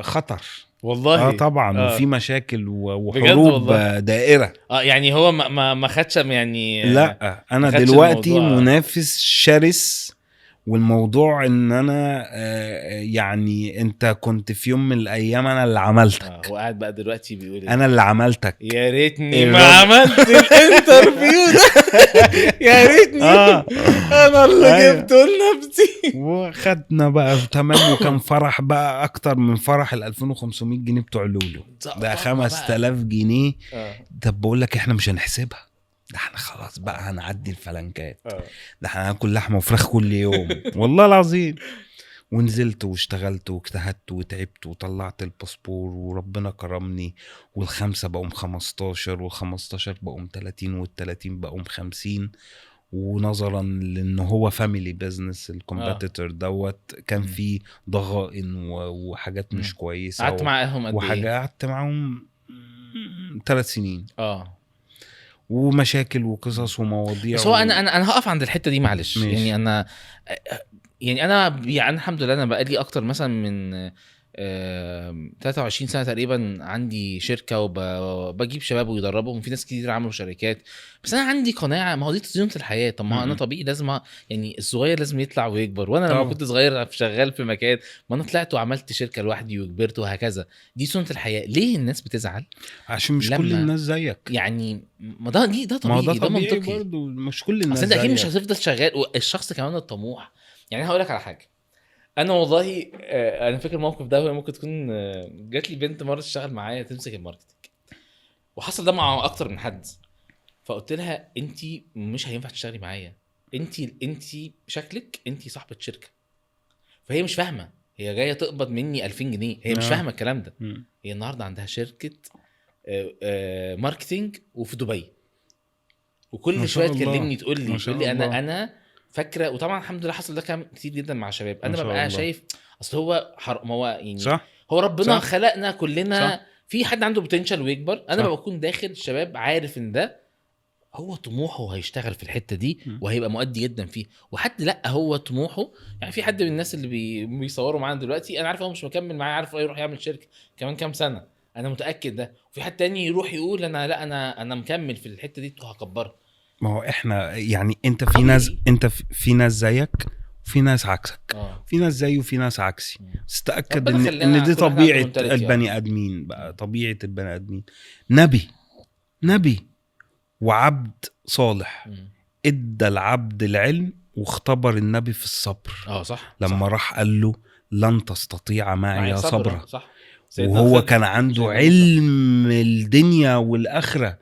خطر. والله طبعا. وفي مشاكل بجد وحروب والله. دائرة. يعني هو ما خدش يعني. لا انا ما خدش دلوقتي الموضوع. منافس شرس، والموضوع ان انا يعني انت كنت في يوم من الايام انا اللي عملتك. هو قاعد بقى دلوقتي بيقول إيه؟ انا اللي عملتك. يا ريتني ما الراجل. عملت ال interview ده، يا ريتني انا اللي جبته لنفسي. وخدنا بقى تمام، وكان فرح بقى اكتر من فرح ال 2500 جنيه بتوع لولو ده 5000 جنيه. طب بقول لك احنا مش هنحسبها، ده احنا خلاص بقى هنعدي الفلنكات، ده احنا هناكل لحمه وفراخ كل يوم والله العظيم. ونزلت واشتغلت واجتهدت وتعبت وطلعت الباسبور وربنا كرمني، والخمسة بقوا 15، وال15 بقوا 30، وال30 بقوا 50. ونظرا لان هو family business ال competitor دوت، كان في ضغائن وحاجات مش كويسة. قعدت معاهم قد وحاجه ايه؟ قعدت معاهم 3 سنين. ومشاكل وقصص ومواضيع. بس هو انا هقف عند الحتة دي معلش. ماشي. يعني انا يعني الحمد لله انا بقالي اكتر مثلا من 23 سنة تقريبا عندي شركة وبجيب شباب ويدربهم، في ناس كتير عملوا شركات، بس انا عندي قناعة، ما هو دي تزينة الحياة. طب ما انا طبيعي لازم يعني الصغير لازم يطلع ويكبر، وانا لما كنت صغير شغال في مكان، ما انا طلعت وعملت شركة لوحدي وكبرت وهكذا. دي سنة الحياة. ليه الناس بتزعل؟ عشان مش كل الناس زيك يعني. ما ده ده طبيعي، ما ده منطقي برضه، مش كل الناس زيك. اصل انت اكيد مش هتفضل شغال، والشخص كمان الطموح. يعني انا هقول لك على حاجة، انا والله انا فاكر الموقف ده، ممكن تكون جات لي بنت مرة تشتغل معايا تمسك ال marketing، وحصل ده مع اكتر من حد، فقلت لها انت مش هينفع تشتغلي معايا. انت شكلك انت صاحبه شركة، فهي مش فاهمه، هي جاية تقبض مني 2000 جنيه، هي مش فاهمه الكلام ده. هي النهارده عندها شركة marketing وفي دبي، وكل شوية تكلمني تقول لي انا فاكره. وطبعا الحمد لله حصل ده كام كتير جدا مع شباب. انا ببقى شايف اصل هو ما هو يعني صح. هو ربنا صح. خلقنا كلنا صح. في حد عنده potential ويكبر. انا بكون داخل الشباب عارف ان ده هو طموحه هيشتغل في الحتة دي وهيبقى مؤدي جدا فيه، وحد لا هو طموحه يعني. في حد من الناس اللي بيصوروا معانا دلوقتي انا عارف هو مش مكمل معايا، عارف هو يروح يعمل شركة كمان كام سنة، انا متاكد ده. وفي حد تاني يروح يقول انا لا انا مكمل في الحتة دي وهكبرها. ما هو احنا يعني انت في ناس، انت في ناس زيك وفي ناس عكسك، في ناس زي وفي ناس عكسي. بس تاكد ان دي طبيعة البني ادمين بقى، طبيعة البني ادمين. نبي وعبد صالح ادى العبد العلم واختبر النبي في الصبر. صح. لما صح. راح قال له لن تستطيع معي صبرا. صح. وهو كان عنده علم الدنيا والآخرة،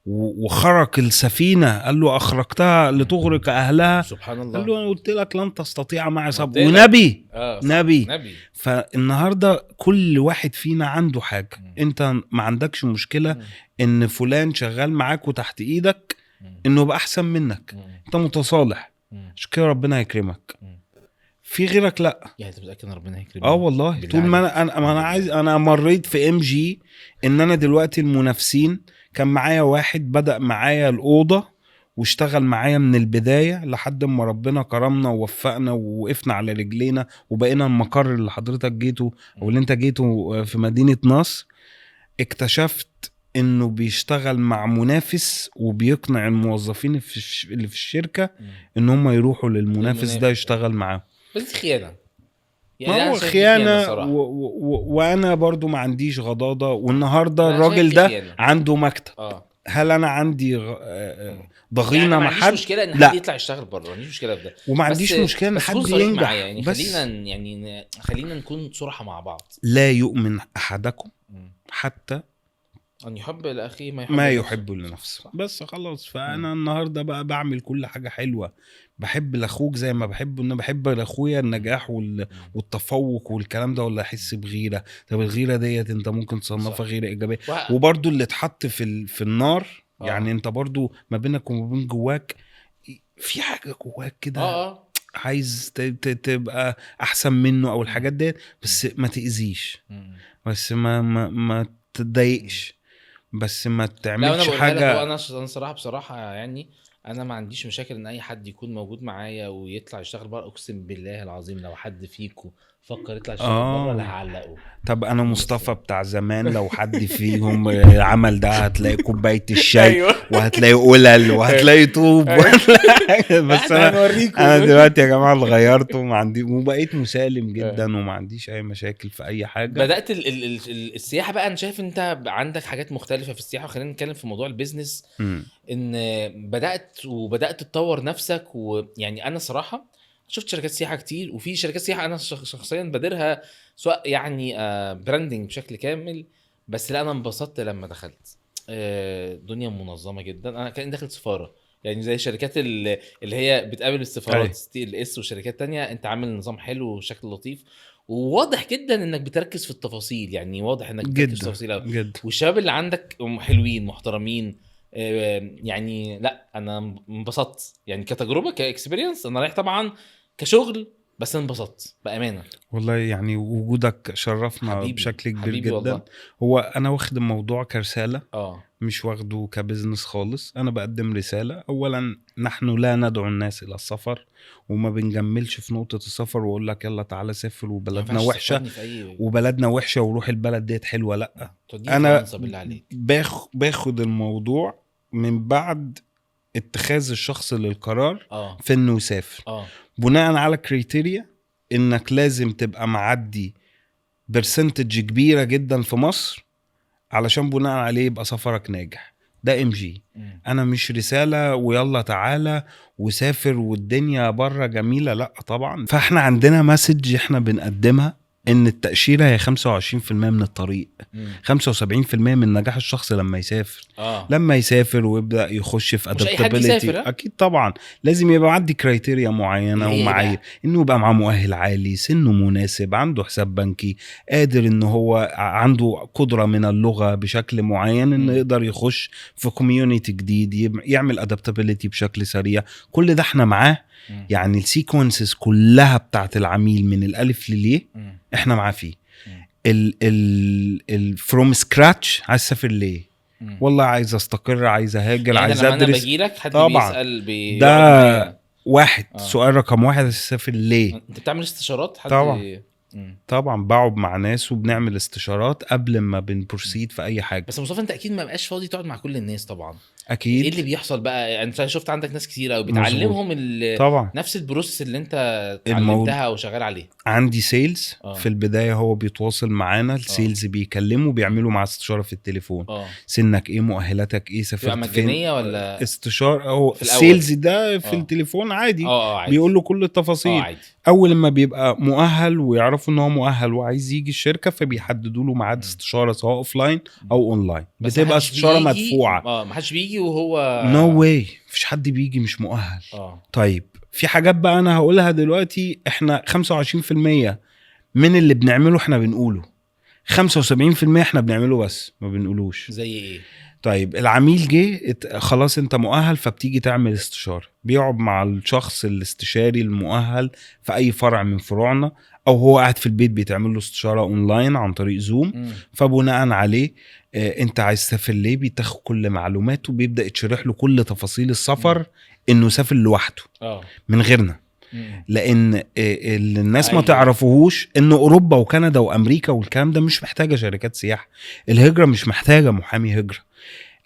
وخرق السفينة، قال له أخرقتها لتغرق أهلها. سبحان الله. قال له أنا قلت لك لن تستطيع معي صبر. ونبي نبي. فالنهاردة كل واحد فينا عنده حاجة. أنت ما عندكش مشكلة إن فلان شغال معاك وتحت إيدك إنه بقى أحسن منك، أنت متصالح، عشان كده ربنا يكرمك. في غيرك لا. يعني انت متاكد ان ربنا هيكرمك؟ والله طول ما انا عايز. انا مريت في MG ان انا دلوقتي المنافسين، كان معايا واحد بدأ معايا الأوضة واشتغل معايا من البداية لحد ما ربنا كرمنا ووفقنا ووقفنا على رجلينا وبقينا المقر اللي حضرتك جيته او اللي انت جيته في مدينة نصر. اكتشفت انه بيشتغل مع منافس وبيقنع الموظفين اللي في الشركة ان هم يروحوا للمنافس ده يشتغل معاه. بس خيانة يعني، ما هو خيانة. وأنا برضو ما عنديش غضاضة. والنهاردة الراجل ده عنده مكتب. هل أنا عندي ضغينة يعني مع حد؟ ما عنديش مشكلة إن حد يطلع يشتغل بره، ما عنديش مشكلة في ده، وما عنديش مشكلة إن حد ينجح يعني. بس خلينا يعني خلينا نكون صراحة مع بعض. لا يؤمن أحدكم حتى أن يحب لأخيه ما يحب لنفسه. بس خلاص. فأنا النهاردة بقى بعمل كل حاجة حلوة. بحب لأخوك زي ما بحب إن بحب لأخويا النجاح والتفوق والكلام ده، ولا أحس بغيرة. طب الغيرة ديت أنت ممكن تصنفها غيرة إيجابية. وبرضو اللي اتحط في النار يعني أنت برضو ما بينك وما بين جواك في حاجة جواك كده عايز تبقى أحسن منه أو الحاجات ديت، بس ما تأذيش، بس ما تضايقش، بس ما تعملش حاجة. انا صراحة بصراحة يعني انا ما عنديش مشاكل ان اي حد يكون موجود معايا ويطلع يشتغل بره. اقسم بالله العظيم لو حد فيكم فكر يطلع يشتغل بره لا هعلقه. طب انا مصطفى بتاع زمان لو حد فيهم عمل ده هتلاقي كوباية الشاي وهتلاقي قلل وهتلاقي طوب. بس انا دلوقتي يا جماعة اللي غيرته وما عندي، وبقيت مسالم جدا وما عنديش اي مشاكل في اي حاجة. بدات السياحة بقى، انا شايف انت عندك حاجات مختلفة في السياحة. وخلينا نتكلم في موضوع ال business، ان بدات تطور نفسك. ويعني انا صراحة شفت شركات سياحة كتير، وفي شركات سياحة انا شخصيا بديرها سواء يعني branding بشكل كامل. بس لا انا انبسطت لما دخلت دنيا منظمة جدا. انا كان داخل سفارة، يعني زي الشركات اللي هي بتقابل السفارات TLS وشركات تانية. انت عامل نظام حلو وشكل لطيف، وواضح جدا انك بتركز في التفاصيل. يعني واضح انك بتركز في التفاصيل جدا. والشباب اللي عندك حلوين محترمين. يعني لا انا انبسطت يعني كتجربة ك experience. انا رايح طبعا كشغل، بس انبسطت بامانه والله. يعني وجودك شرفنا حبيبي بشكل كبير حبيبي جدا والله. هو انا واخد الموضوع كرسالة، مش واخده ك business خالص. انا بقدم رسالة. اولا نحن لا ندعو الناس الى السفر، وما بنجملش في نقطة السفر واقول لك يلا تعالى سافر وبلدنا وحشة وبلدنا وحشة وروح البلد ديت حلوة. لا، انا باخد الموضوع من بعد اتخاذ الشخص للقرار في انه يسافر بناء على criteria انك لازم تبقى معدي percentage كبيرة جدا في مصر علشان بناء عليه يبقى سفرك ناجح. ده MG. انا مش رسالة ويلا تعالى وسافر والدنيا بره جميلة، لا طبعا. فاحنا عندنا message احنا بنقدمها ان التاشيره هي 25% من الطريق. 75% من نجاح الشخص لما يسافر. لما يسافر ويبدا يخش في مش أي حد adaptability. يسافر، ها؟ اكيد طبعا، لازم يبقى عندي criteria معينة إيه ومعايير، بقى؟ انه يبقى معاه مؤهل عالي، سنة مناسب، عنده حساب بنكي، قادر ان هو عنده قدره من اللغة بشكل معين، انه يقدر يخش في community جديد، يعمل adaptability بشكل سريع. كل ده احنا معاه. يعني ال sequences كلها بتاعت العميل من الالف لليه احنا معاه فيه. ال from scratch، عايز تسافر ليه؟ والله عايز استقر، عايز اهاجر، يعني عايز لما انا ادرس. باجي لك حد طبعاً. بيسال ده بيقعد واحد. سؤال رقم واحد، عايز تسافر ليه؟ معايا. انت بتعمل استشارات حد؟ طبعاً. طبعا، بقعد مع ناس وبنعمل استشارات قبل ما بن proceed في اي حاجه. بس مصطفى، انت اكيد ما بقاش فاضي تقعد مع كل الناس طبعا. اكيد. ايه اللي بيحصل بقى؟ يعني انت شفت عندك ناس كتير قوي بتعلمهم طبعا. نفس ال process اللي انت اتعلمتها وشغال عليه. عندي sales. في البداية هو بيتواصل معانا، ال sales بيكلمه، بيعملوا مع استشاره في التليفون. سنك ايه؟ مؤهلاتك ايه؟ تبقى سافرت فين؟ مجانية ولا استشاره هو في الأول. ال sales ده في التليفون عادي. اه عادي. بيقول له كل التفاصيل. عادي. اول ما بيبقى مؤهل ويعرفوا ان هو مؤهل وعايز يجي الشركه، فبيحددوا له ميعاد استشاره، سواء offline او اونلاين. بس بتبقى محدش استشاره مدفوعه. اه، ما حدش بيجي وهو no way، مفيش حد بيجي مش مؤهل. طيب، في حاجات بقى انا هقولها دلوقتي. احنا 25% من اللي بنعمله احنا بنقوله، 75% احنا بنعمله بس ما بنقولوش. زي ايه؟ طيب، العميل جه، خلاص انت مؤهل، فبتيجي تعمل استشاره. بيقعد مع الشخص الاستشاري المؤهل في اي فرع من فروعنا، او هو قاعد في البيت بيتعمل له استشاره اونلاين عن طريق زوم. فبناء عليه انت عايز تسافر ليه؟ بتاخد كل معلوماته، بيبدا يتشرح له كل تفاصيل السفر، انه سافر لوحده من غيرنا. لان اللي الناس ما تعرفوهوش ان اوروبا وكندا وامريكا والكلام ده مش محتاجه شركات سياحه، الهجرة مش محتاجه محامي هجره،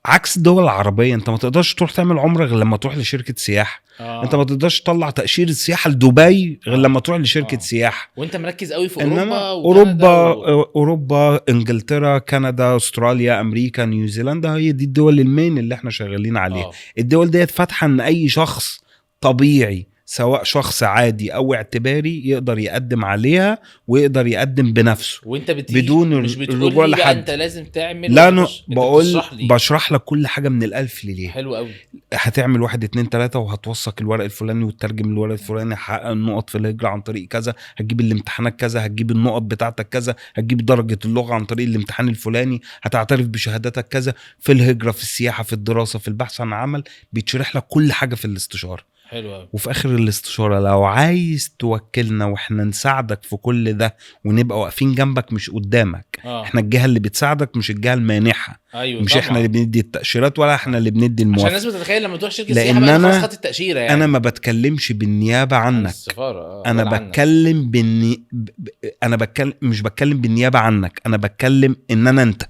عكس الدول العربيه. انت ما تقدرش تروح تعمل عمره غير لما تروح لشركة سياحه. انت ما تقدرش تطلع تاشيرة سياحة لدبي غير لما تروح لشركة سياحه. وانت مركز قوي في اوروبا انما وكندا اوروبا، اوروبا، انجلترا، كندا، استراليا، امريكا، نيوزيلندا، هي دي الدول ال main اللي احنا شغالين عليها. الدول ديت فاتحة ان اي شخص طبيعي، سواء شخص عادي او اعتباري، يقدر يقدم عليها ويقدر يقدم بنفسه وانت بتيجي بدون مش بتقول الرجوع لي بقى لحد. انت لازم تعمل لا ولا no، مش، انت بقول بتشرح لي. بشرح لك كل حاجة من الالف لليه. حلو قوي. هتعمل واحد اتنين تلاته، وهتوثق الورق الفلاني وتترجم الورق الفلاني، هتحقق النقط في الهجرة عن طريق كذا، هتجيب الامتحانات كذا، هتجيب النقط بتاعتك كذا، هتجيب درجه اللغة عن طريق الامتحان الفلاني، هتعترف بشهاداتك كذا، في الهجره، في السياحه، في الدراسه، في البحث عن عمل. بيتشرح لك كل حاجة في الاستشاره. حلو قوي. وفي اخر الاستشارة لو عايز توكلنا واحنا نساعدك في كل ده ونبقى واقفين جنبك مش قدامك. احنا الجهة اللي بتساعدك مش الجهة المانحه. مش طبعا. احنا اللي بندي التاشيرات ولا احنا اللي بندي عشان الموافقه. الناس بتتخيل لما تروح شركة لأن سياحة بقى خلاص خدت التاشيره يعني. انا ما بتكلمش بالنيابة عنك. السفاره، انا ولا عنك. بتكلم بالني... ب... ب- انا بتكلم، مش بتكلم بالنيابة عنك، انا بتكلم ان انا انت.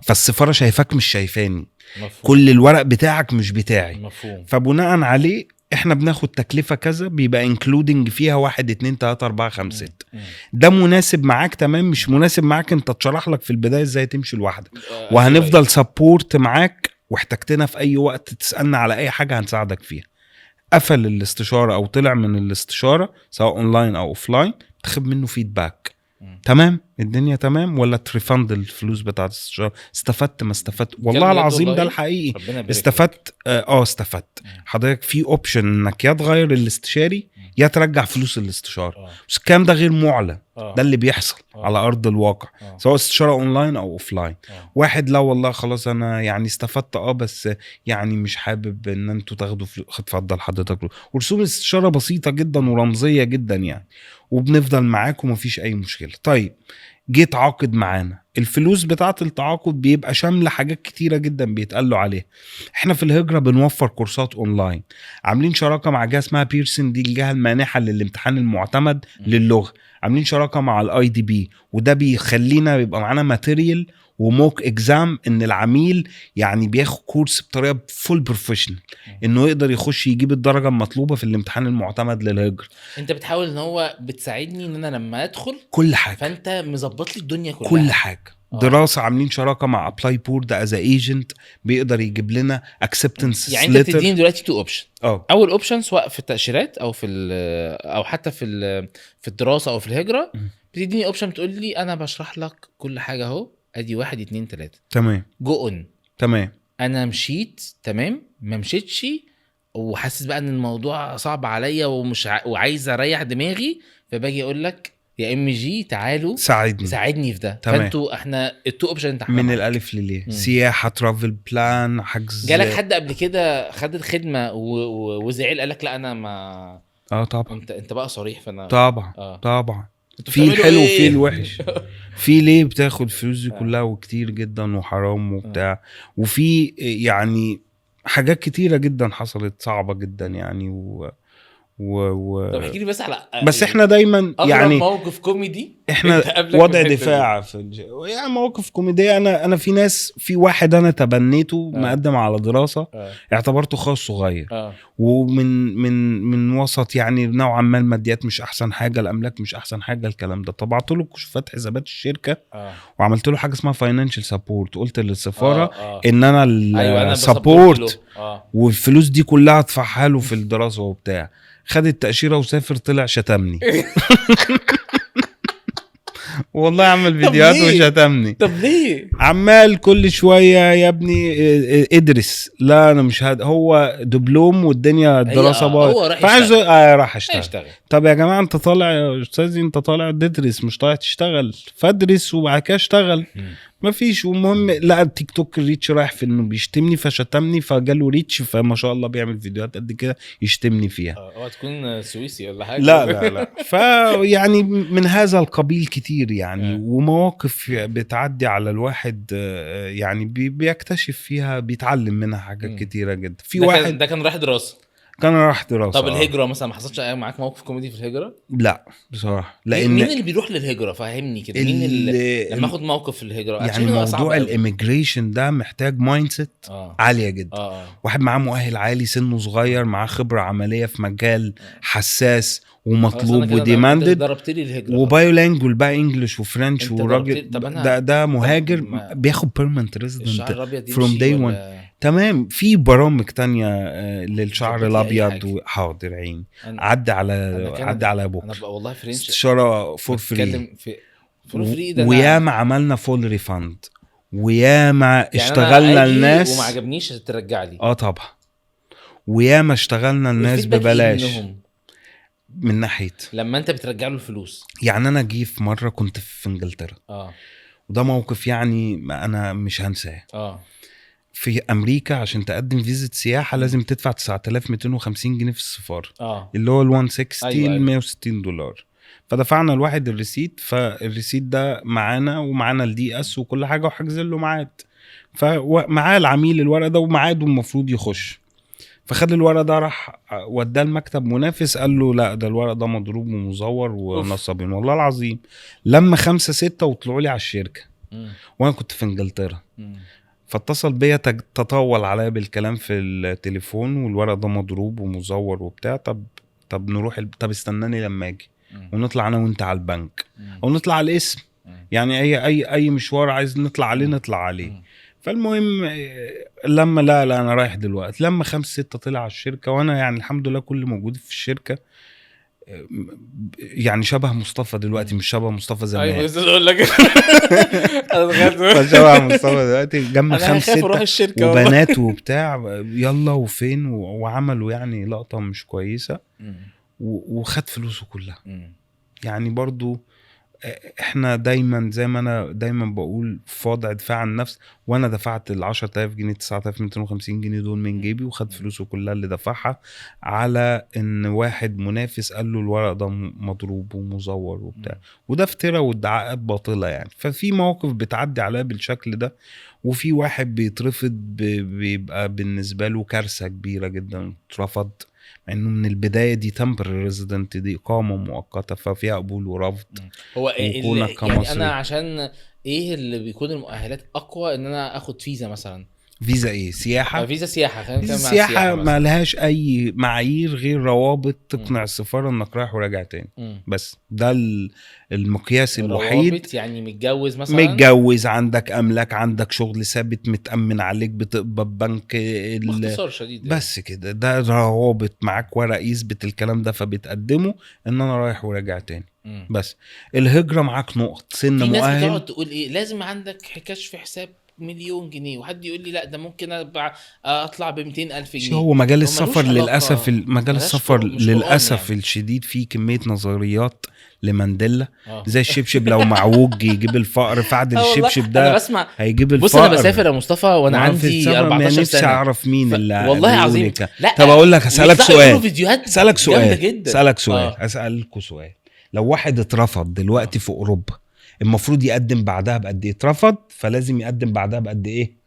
فالسفاره شايفاك مش شايفاني. مفهوم. كل الورق بتاعك مش بتاعي. مفهوم. فبناء عليه احنا بناخد تكلفة كذا، بيبقى including فيها واحد اتنين تلاتة اربعة خمسة ستة. ده مناسب معاك تمام، مش مناسب معاك انت اتشرح لك في البداية ازاي تمشي لوحدك. وهنفضل support معاك، واحتجتنا في اي وقت تسالنا على اي حاجة هنساعدك فيها. قفل الاستشارة او طلع من الاستشارة سواء اونلاين او offline، تاخد منه feedback. تمام، الدنيا تمام، ولا ت refund الفلوس بتاعت الاستشارة، استفدت ما استفدت. والله بجد؟ العظيم ده والله؟ الحقيقي. ربنا يبارك لك. استفدت، استفدت. حضرتك في option انك يا تغير الاستشاري يا ترجع فلوس الاستشاره. بس الكلام ده غير معلن. ده اللي بيحصل على ارض الواقع، سواء استشاره اونلاين او offline. واحد لا والله خلاص انا يعني استفدت، بس يعني مش حابب ان انتوا تاخدوا فلوس، اتفضل حضرتك. ورسوم الاستشارة بسيطة جدا ورمزيه جدا يعني، وبنفضل معاك ومفيش اي مشكله. طيب، جيت عاقد معانا، الفلوس بتاعه التعاقد بيبقى شاملة حاجات كتيرة جدا بيتقال له عليها. احنا في الهجرة بنوفر كورسات اونلاين، عاملين شراكة مع جهة اسمها بيرسون، دي الجهة المانحه للامتحان المعتمد للغه، عاملين شراكة مع ال IDP، وده بيخلينا يبقى معانا material و mock exam، ان العميل يعني بياخد كورس بطريقة full professional، انه يقدر يخش يجيب الدرجة المطلوبة في الامتحان المعتمد للهجره. انت بتحاول ان هو بتساعدني ان انا لما ادخل كل حاجه. فانت مظبط لي الدنيا كلها. كل حاجه. دراسه، عاملين شراكة مع ApplyBoard as agent، بيقدر يجيب لنا acceptance. يعني انت بتديني دلوقتي two option. اول option سواء في التاشيرات او في او حتى في الدراسة او في الهجره. بتديني option، بتقول لي انا بشرح لك كل حاجة اهو، ادي واحد اتنين تلاته. Go on. انا مشيت تمام، ما مشيتش وحاسس بقى ان الموضوع صعب عليا ومش وعايز اريح دماغي، فباجي اقول لك يا ام جي تعالوا ساعدني. ساعدني في ده. فانتوا احنا ال two option انت من الالف للياء. سياحه، travel plan، حجز. جالك حد قبل كده خد الخدمة وزعل قال لك لا انا ما اه طبعا. انت بقى صريح، فانا طبعا. طبعا. انتوا في بتعملوا الحلو إيه؟ وفي الوحش. في ليه بتاخد فلوس دي كلها وكتير جدا وحرام وبتاع، وفي يعني حاجات كتيرة جدا حصلت صعبة جدا يعني و طب احكي لي بس على بس احنا دايما أغرب يعني موقف كوميدي احنا انت قابلك في وضع الحتة دي. دفاع في يعني مواقف كوميديه. انا في ناس، في واحد انا تبنيته مقدم على دراسه، اعتبرته خاص صغير، ومن من من وسط يعني نوعا ما الماديات مش احسن حاجه، الاملاك مش احسن حاجه، الكلام ده. طبعت له كشوفات حسابات الشركة وعملت له حاجة اسمها financial support. قلت للسفاره ان انا ايوه انا ال support ب support له. والفلوس دي كلها ادفعها له في الدراسة وبتاع. خد التاشيره وسافر، طلع شتمني والله عمل طب فيديوهات ليه؟ وشتمني. طب ليه؟ عمال كل شوية يا ابني ادرس، لا انا مش هاد، هو دبلوم والدنيا الدراسة بايظة. هو راح فعايز يشتغل. راح اشتغل. اشتغل. طب يا جماعة انت طالع يا استاذي، انت طالع تدرس مش طالع تشتغل، فادرس وبعد كده اشتغل. مفيش. ومهم لا التيك توك ال reach رايح في انه بيشتمني، فشتمني فجاله reach، فما شاء الله بيعمل فيديوهات قد كده يشتمني فيها. اوعى تكون سويسي ولا حاجة. لا لا لا، فيعني من هذا القبيل كتير يعني. ومواقف بتعدي على الواحد، يعني بيكتشف فيها، بيتعلم منها حاجات كتيرة جدا. في ده واحد كان ده كان رايح دراسة. كان راح دراسة. طب الهجرة مثلا ما حصلش معاك موقف كوميدي في الهجرة؟ لا بصراحة، لان مين اللي بيروح للهجرة؟ فهمني كده، مين اللي لما اخد موقف في الهجرة؟ يعني عشان هو صعب موضوع أوي. ال immigration ده محتاج mindset عالية جدا. واحد معاه مؤهل عالي، سنة صغير، معاه خبره عملية في مجال حساس ومطلوب و demanded، ضربت لي الهجرة و bilingual بقى English و French أنت وراجل ضربت لي- طب أنا- ده مهاجر بياخد permanent resident الشعر الابيض from يمشي day ولا- تمام. في برامج تانية للشعر ظبط لي أي الابيض حاجة. حاضر عيني. أنا عدي على أنا كندا. عدي على انا بكره بقى والله French استشاره for free. بتكلم في for free ده أنا- وياما عملنا full refund، وياما يعني أنا اشتغلنا أجي الناس. وما عجبنيش ترجع لي. اه طبعا، وياما اشتغلنا الناس وال feedback إيه ببلاش. منهم؟ من ناحية لما انت بترجع له الفلوس. يعني انا جه في مرة كنت في انجلترا، وده موقف يعني ما انا مش هنساه. في امريكا عشان تقدم فيزا سياحة لازم تدفع 9250 جنيه في السفارة، اللي هو ال 160 أيوة، أيوة. ال 160 دولار. فدفعنا الواحد ال receipt، فال receipt ده معانا ومعانا ال DS وكل حاجه، وحاجزين له ميعاد. فمعاه العميل الورق ده وميعاده المفروض يخش، فخد الورق ده راح وداه المكتب منافس، قال له لا ده الورق ده مضروب ومزور ونصابين. والله العظيم لما خمسة ستة وطلعوا لي على الشركة، وانا كنت في انجلترا. فاتصل بيا، تطول عليا بالكلام في التليفون، والورق ده مضروب ومزور وبتاع. طب نروح طب استناني لما اجي ونطلع انا وانت على البنك او نطلع على القسم، يعني اي مشوار عايز نطلع عليه نطلع عليه. فالمهم لما لا لا انا رايح دلوقتي، لما خمسة ستة طلع على الشركة، وانا يعني الحمد لله كل موجود في الشركة يعني شبه مصطفى دلوقتي، مش شبه مصطفى زمان. ايوه بس اقول لك انا تخيلت فشبه مصطفى دلوقتي جنب انا خمسة هخاف اروح ستة الشركة والله. وبنات وبتاع، يلا وفين وعملوا يعني لقطة مش كويسة وخد فلوسه كلها. يعني برضو احنا دايما زي ما انا دايما بقول في وضع دفاع عن النفس، وانا دفعت ال 10000 جنيه، 9250 جنيه دول من جيبي، وخد فلوسه كلها اللي دفعها على ان واحد منافس قال له الورق ده مضروب ومزور وبتاع، وده افتراء وادعاءات باطله يعني. ففي مواقف بتعدي عليها بالشكل ده، وفي واحد بيترفض بيبقى بالنسبة له كارثة كبيرة جدا اترفض، مع انه من البداية دي temporary resident، دي اقامه مؤقتة، ففيها قبول ورفض. هو إيه وكونك يعني كمصري. انا عشان ايه اللي بيكون المؤهلات اقوى ان انا اخد فيزا مثلا؟ فيزا ايه؟ سياحه؟ فيزا سياحه، خلينا فيزا نتكلم عن سياحة السياحة ما مثلا. لهاش اي معايير غير روابط تقنع السفارة انك رايح وراجع تاني. بس ده المقياس الوحيد. روابط يعني متجوز مثلا؟ متجوز، عندك املاك، عندك شغل ثابت، متامن عليك، بتقبض بنك باختصار شديد يعني. بس كده، ده روابط، معاك ورق يثبت الكلام ده، فبتقدمه ان انا رايح وراجع تاني. بس الهجرة معاك نقط، سن في ناس مؤهل. بتقعد تقول ايه، لازم عندك كشف حساب 1,000,000 جنيه، وحد يقول لي لا ده ممكن اطلع ب 200,000 جنيه. هو مجال هو السفر ملوش علاقة، للاسف، مجال ملهاش السفر مش قرآن للاسف يعني. الشديد فيه كمية نظريات لمانديلا، زي الشبشب لو معوج يجيب الفقر، فعدل والله الشبشب انا ده بسمع. هيجيب الفقر. بص انا بسافر يا مصطفى وانا ما في عندي السفر، ما 14 نفسي سنة. اعرف مين اللي والله بيقول العظيم. الكلام. لا، طب اقول لك، اسالك ويطلعوا يقولوا سؤال، فيديوهات اسالك جامدة سؤال، جدا. اسالك سؤال، اسالكوا سؤال. لو واحد اترفض دلوقتي في اوروبا، المفروض يقدم بعدها بقد ايه؟ اترفض فلازم يقدم بعدها بقد ايه؟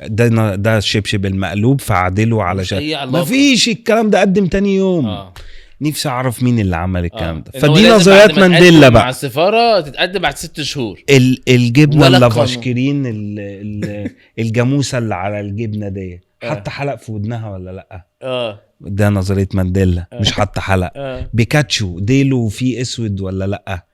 ده الشبشب المقلوب فعدله علشان أي علاقة. مفيش الكلام ده، قدم تاني يوم. نفسي اعرف مين اللي عمل الكلام ده. إن هو فدي لازم نظريات بعد ما مانديلا تقدم مع بقى. السفارة تتقدم بعد 6 شهور. الجبنة ولا قانون. اللافاشكرين، الجاموسة اللي على الجبنة دي، حط حلق في ودنها ولا لا؟ ده نظرية مانديلا. مش حط حلق. بيكاتشو ديله فيه اسود ولا لا؟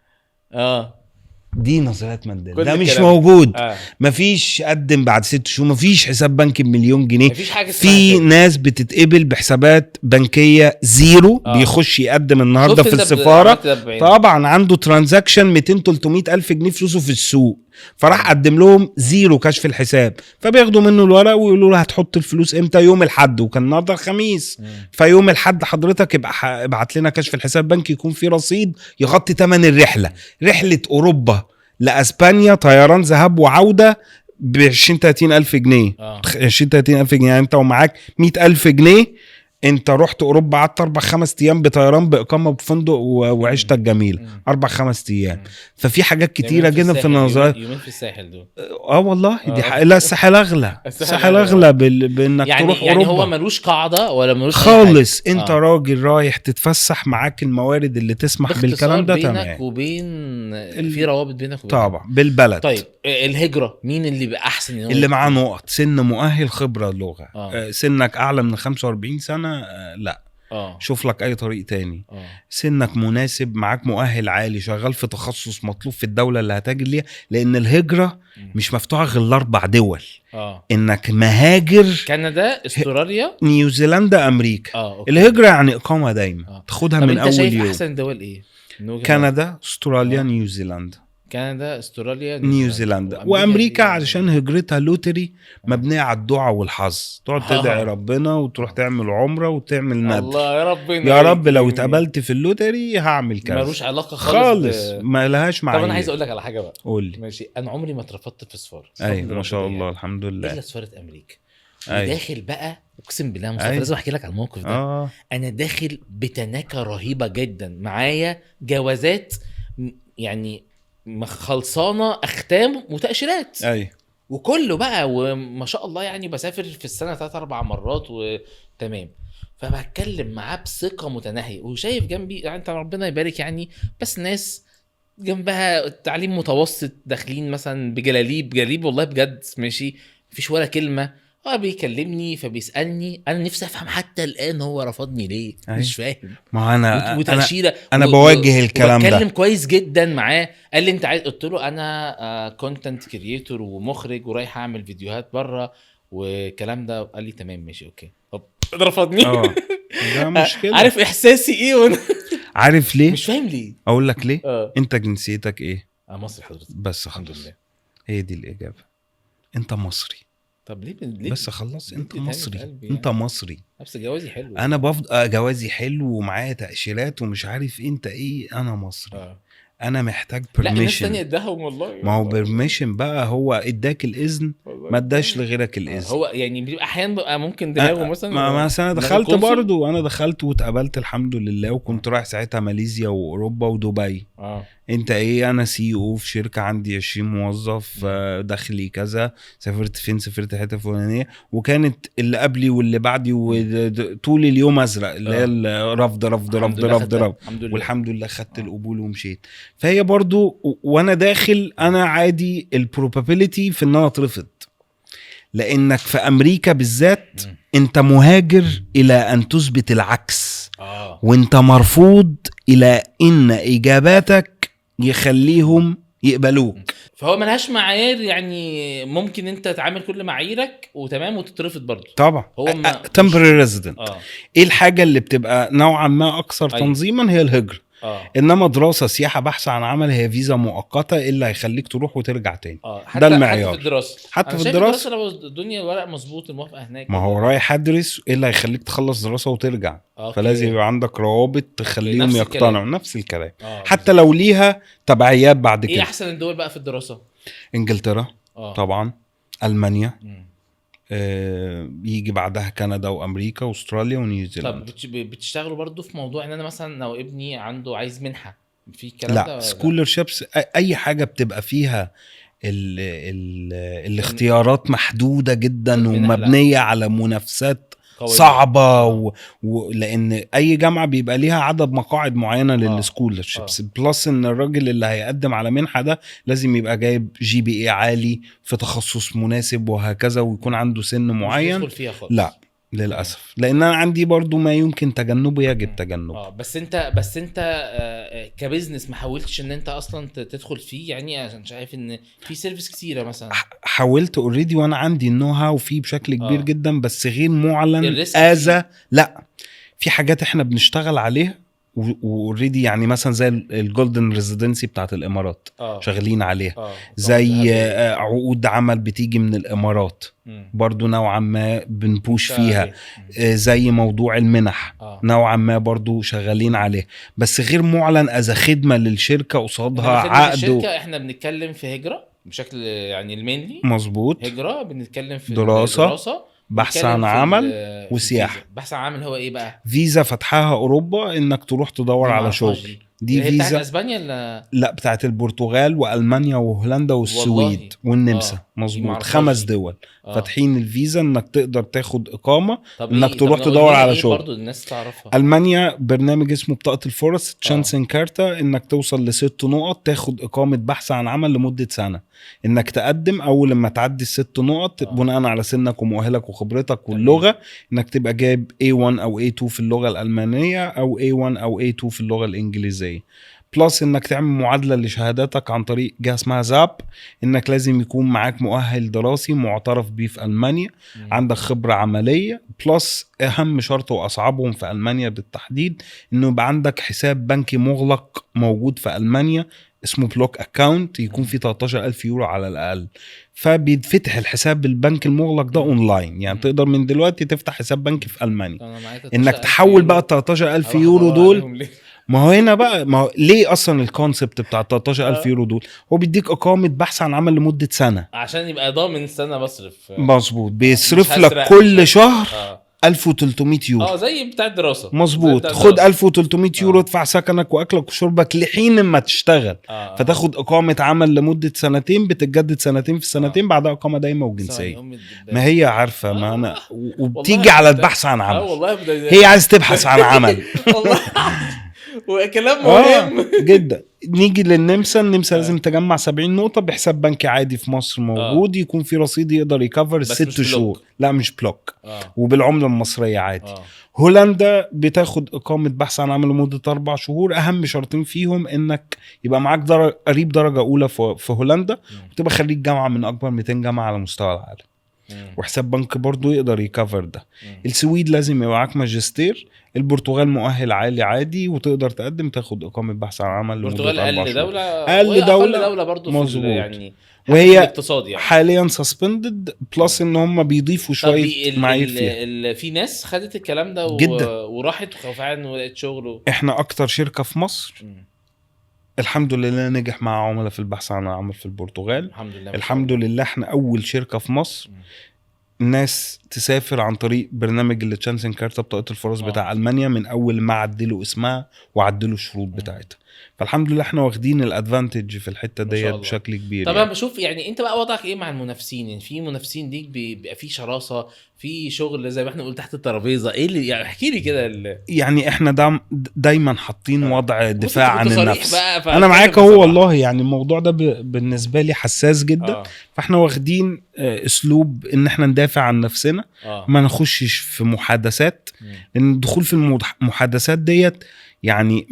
دي نظريات مانديلا. كل ده مش الكلام. موجود. مفيش قدم بعد 6 شهور، مفيش حساب بنكي ب1,000,000 جنيه. مفيش حاجة اسمها في كده. ناس بتتقبل بحسابات بنكيه zero. بيخش يقدم النهارده شفت في انت السفارة، عملت ده بعينك. طبعا عنده transaction 200 300 الف جنيه فلوسه في السوق، فراح قدم لهم zero كشف الحساب، فبياخدوا منه الورق ويقولوا له هتحط الفلوس امتى؟ يوم الحد، وكان النهارده الخميس. فيوم الحد حضرتك ابقى ابعت لنا كشف الحساب بنكي يكون فيه رصيد يغطي ثمن الرحله. رحله اوروبا لاسبانيا طيران ذهاب وعوده ب 20 30 الف جنيه. 20 30 الف جنيه، يعني انت ومعاك 100 الف جنيه انت رحت اوروبا، قعدت 4 5 ايام بطيران باقامة بفندق وعيشتك جميله. 4 5 ايام. ففي حاجات كتيرة يومين جدا في الساحل، النظريات. يومين في الساحل دول. اه والله دي حق... لا، الساحل اغلى. الساحل الساحل أغلى. اغلى بانك يعني تروح يعني اوروبا. هو ملوش قاعدة ولا ملوش أي حاجة. خالص. انت راجل رايح تتفسح، معاك الموارد اللي تسمح باختصار بالكلام ده. بينك تمام. وبين في روابط بينك وبين طبعا، بالبلد. طيب الهجرة مين اللي بقى احسن إن هو اللي معاه نقط، سن مؤهل، خبره، لغة. سنك اعلى من 45 سنة لا، شوف لك اي طريق تاني. سنك مناسب، معاك مؤهل عالي، شغال في تخصص مطلوب في الدولة اللي هتهاجر ليها، لان الهجرة مش مفتوحة غير لاربع دول. انك مهاجر: كندا، استراليا، نيوزيلندا، امريكا. Okay. الهجرة يعني اقامه دايما، تاخدها طب من انت اول شايف يوم. احسن دول ايه من وجهة نظرك؟ كندا، استراليا، نيوزيلندا. كندا، استراليا، نيوزيلندا وامريكا، دي- علشان هجرتها lottery مبنية على الدعاء والحظ، تقعد تدعي ربنا وتروح تعمل عمره وتعمل نذر. الله يا ربنا يا رب لو يكرمني. اتقبلت في ال lottery هعمل كذا. ملوش علاقة خالص خالص، ما لهاش طب معايير. انا عايز اقول لك على حاجة بقى. قول لي. ماشي، انا عمري ما اترفضت في سفارة. ايوه، بفضل ما شاء ربنا الله، يعني. الحمد لله. الا سفارة امريكا. وداخل بقى، اقسم بالله يا مصطفى، لازم احكي لك على الموقف ده. انا داخل بتناكه رهيبة جدا، معايا جوازات يعني خلصانه اختام وتاشيرات وكله بقى، وما شاء الله يعني بسافر في السنة ثلاث اربع مرات وتمام. فبتكلم معاه بثقة متناهيه، وشايف جنبي يعني انت ربنا يبارك يعني، بس ناس جنبها تعليم متوسط داخلين مثلا بجلاليب جلاليب، والله بجد، ماشي، مفيش ولا كلمه. بيكلمني فبيسالني، انا نفسي افهم حتى الان هو رفضني ليه. مش فاهم. ما انا وتاشيره انا بواجه الكلام ده. وبتكلم كويس جدا معاه. قال لي انت عايز؟ قلت له انا content creator ومخرج ورايح اعمل فيديوهات بره والكلام ده. قال لي تمام، ماشي، okay. طب رفضني. ده مشكله. عارف احساسي ايه وانا عارف ليه؟ مش فاهم ليه. اقول لك ليه. انت جنسيتك ايه؟ مصري حضرتك. بس الحمد خلاص. لله. هي دي الاجابة، انت مصري. طب ليه بس خلاص. ليه انت بتتعمل في مصري. قلبي انت يعني؟ مصري. بس جوازي حلو. انا بفضل جوازي حلو ومعايا تاشيرات ومش عارف انت ايه، انا مصري. انا محتاج لا، الناس permission. الثانية اداهم والله. ما هو permission بقى، هو اداك الاذن، والله. ما اداش لغيرك الاذن. هو يعني بيبقى احيانا بيبقى ممكن دماغه مثلا ما مثلا انا دماغ دخلت القنصل؟ برضو، انا دخلت واتقبلت الحمد لله، وكنت رايح ساعتها ماليزيا واوروبا ودبي. انت ايه؟ انا CEO في شركة عندي 20 موظف، دخلي كذا، سافرت فين؟ سافرت حتة فلانيه. وكانت اللي قبلي واللي بعدي طول اليوم ازرق، اللي هي الرفض رفض الحمد رفض لله رفض خدتها. رفض. الحمد لله. والحمد لله خدت القبول ومشيت. فهي برضو وانا داخل انا عادي ال probability في ان انا اترفض، لانك في امريكا بالذات انت مهاجر الى ان تثبت العكس. وانت مرفوض الى ان اجاباتك يخليهم يقبلوك. فهو ملهاش معايير، يعني ممكن انت تعمل كل معاييرك وتمام وتترفض برضه. طبعا. هو ما temporary resident. ايه الحاجة اللي بتبقى نوعا ما اكثر تنظيما؟ هي الهجرة. انما دراسة، سياحه، بحث عن عمل هي فيزا مؤقته، اللي هيخليك تروح وترجع تاني. حتى ده المعيار. حتى في الدراسه، حتى أنا في شايف الدراسة. لو الدنيا الورق مظبوط، الموافقة هناك. ما هو رايح ادرس، ايه اللي هيخليك تخلص دراسة وترجع؟ okay. فلازم يبقى عندك روابط تخليهم نفس الكلام. يقتنعوا. نفس الكلام. حتى بالظبط. لو ليها تبعيات بعد ايه كده. احسن الدول بقى في الدراسه؟ انجلترا طبعا، المانيا، يجي بعدها كندا وامريكا واستراليا طب ونيوزيلندا. بتشتغلوا برضو في موضوع ان انا مثلا لو ابني عنده عايز منحه في الكلام ده لا، ولا؟ scholarships اي حاجة بتبقى فيها ال ال الاختيارات محدودة جدا المنح لا. ومبنيه على منافسات قوية. صعبه، لان اي جامعه بيبقى ليها عدد مقاعد معينة لل scholarships، plus ان الراجل اللي هيقدم على منحه ده لازم يبقى جايب GPA عالي في تخصص مناسب وهكذا، ويكون عنده سن مش معين. بتدخل فيها خالص؟ لا للاسف، لان انا عندي برضو ما يمكن تجنبه يجب تجنبه. بس انت ك business ما حاولتش ان انت اصلا تدخل فيه يعني، عشان شايف ان في service كتيرة مثلا؟ حاولت already، وانا عندي ال know how فيه بشكل كبير جدا، بس غير معلن. ال risk. as لا، في حاجات احنا بنشتغل عليها و already، يعني مثلا زي ال golden residency بتاعت الامارات شغالين عليها، زي عقود عمل بتيجي من الامارات برضو نوعا ما بن push شغال فيها. عليها. زي موضوع المنح نوعا ما برضو شغالين عليه، بس غير معلن as خدمة للشركة قصادها إنما خدمة عقد الشركة احنا بنتكلم في هجره بشكل يعني ال mainly مظبوط. هجره، بنتكلم في دراسة، الدراسة، بحث بنتكلم عن في عمل، في وسياحة. الفيزا. بحث عن عمل هو ايه بقى؟ فيزا فتحها اوروبا انك تروح تدور دي على معرفهاش. شغل. دي دي اللي هي بتاعت فيزا اسبانيا ولا؟ لا، بتاعت البرتغال والمانيا وهولندا والسويد والنمسا. مظبوط. معرفهاش خمس دي. دول فاتحين الفيزا انك تقدر تاخد اقامه طب إنك إيه؟ تروح طب تدور قول لنا على إيه شغل. برضو الناس تعرفها. المانيا برنامج اسمه بطاقة الفرص Chancenkarte، انك توصل لست نقط تاخد اقامه بحث عن عمل لمدة سنه، انك تقدم اول لما تعدي الست نقط بناء على سنك ومؤهلك وخبرتك واللغه، انك تبقى جايب A1 او A2 في اللغة الالمانية او A1 او A2 في اللغة الانجليزيه، plus انك تعمل معادلة لشهاداتك عن طريق جهة اسمها ZAP، انك لازم يكون معاك مؤهل دراسي معترف بيه في المانيا، عندك خبره عمليه، plus اهم شرط واصعبهم في المانيا بالتحديد انه يبقى عندك حساب بنكي مغلق موجود في المانيا اسمه block account، يكون فيه 13000 يورو على الاقل، فبيتفتح الحساب البنك المغلق ده اونلاين، يعني تقدر من دلوقتي تفتح حساب بنكي في المانيا. أنا معايا انك 13,000 تحول يورو. بقى 13000 أروح يورو أدور دول. عليهم ليه؟ ما هو هنا بقى، ما هو ليه اصلا ال concept بتاع 13000 يورو دول؟ هو بيديك اقامه بحث عن عمل لمدة سنه. عشان يبقى ضامن سنة بصرف. مظبوط، بيصرف مش لك هسرق، كل مش شهر 1300 يورو. زي بتاع الدراسه. زي مظبوط. بتاع خد الدراسة. 1300 يورو، ادفع سكنك واكلك وشربك لحين ما تشتغل. فتاخد اقامه عمل لمدة سنتين، بتتجدد سنتين في السنتين، بعدها اقامه دايمه وجنسيه. ثواني، أم الدبابة. ما هي عارفه، ما انا وبتيجي والله على البحث عن عمل. والله هي عايز تبحث عن عمل. والله وكلام مهم. جدا. نيجي للنمسا. النمسا لازم تجمع 70 نقطة بحساب بنكي عادي في مصر موجود، يكون في رصيد يقدر ي cover بس الست مش block. شهور. لا، مش block. وبالعملة المصرية عادي. هولندا بتاخد إقامة بحث عن عمل لمدة 4 شهور. أهم شرطين فيهم إنك يبقى معاك قريب درجة أولى في هولندا، وتبقى خريج جامعة من أكبر 200 جامعة على مستوى العالم، وحساب بنك برضو يقدر ي cover ده. السويد لازم يبقى معاك ماجستير. البرتغال مؤهل عالي عادي وتقدر تقدم تاخد إقامة بحث عن عمل لمدة البرتغال أربع اقل شهور. دوله. أقل وهي دولة. اقل دولة برضو في مظبوط. يعني وهي الاقتصاد يعني. حاليا suspended، plus ان هم بيضيفوا طب شوية معايير فيها. في ناس خدت الكلام ده جدا. وراحت وفعلا ولقت شغل احنا اكتر شركة في مصر الحمد لله نجح مع عملاء في البحث عن عمل في البرتغال. الحمد لله. الحمد لله، احنا اول شركة في مصر ناس تسافر عن طريق برنامج ال Chancenkarte، بطاقة الفرص بتاع المانيا، من اول ما عدلوا اسمها وعدلوا الشروط بتاعتها. فالحمد لله احنا واخدين ال advantage في الحتة ما شاء ديت الله. بشكل كبير. طب يعني. انا بشوف يعني انت بقى وضعك ايه مع المنافسين؟ يعني في منافسين ليك، بيبقى في شراسه في شغل زي ما احنا نقول تحت الترابيزه، ايه اللي يعني احكي لي كده يعني احنا دايما حاطين وضع بص، دفاع أنت عن كنت صريح النفس. بقى، انا معاك فاتكلم اهو. بصراحة. والله يعني الموضوع ده بالنسبة لي حساس جدا. فاحنا واخدين اسلوب ان احنا ندافع عن نفسنا، ما نخشش في محادثات، لان الدخول في المحادثات ديت يعني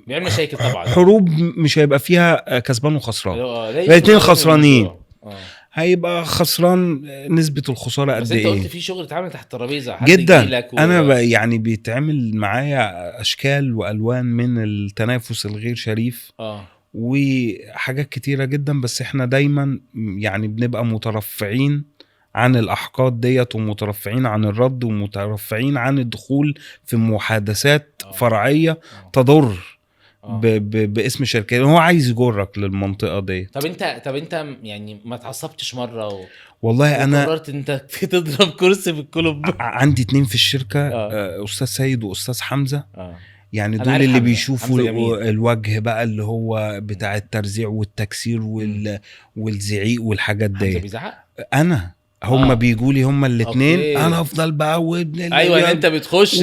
بيعمل مشاكل طبعا. حروب مش هيبقى فيها كسبان وخسران. لا، الاتنين خسرانين. هيبقى خسران نسبه الخسارة قد بس انت ايه. قلت في شغل اتعمل تحت الترابيزة حد جدا يجيلك انا يعني بيتعمل معايا اشكال والوان من التنافس الغير شريف وحاجات كتيرة جدا، بس احنا دايما يعني بنبقى مترفعين عن الاحقاد ديت، ومترفعين عن الرد، ومترفعين عن الدخول في محادثات فرعية تضر باسم الشركة. هو عايز يجرك للمنطقة دي. طب انت يعني ما اتعصبتش مرة والله انا قررت انت تضرب كرسي بالكلوب؟ عندي 2 في الشركة، استاذ سيد واستاذ حمزة. يعني دول اللي بيشوفوا الوجه بقى اللي هو بتاع الترزيع والتكسير والزعيق والحاجات دي. حمزة بيزعق؟ انا هم بيجوا لي هم الاثنين، انا افضل بقى وابن ايوه انت بتخش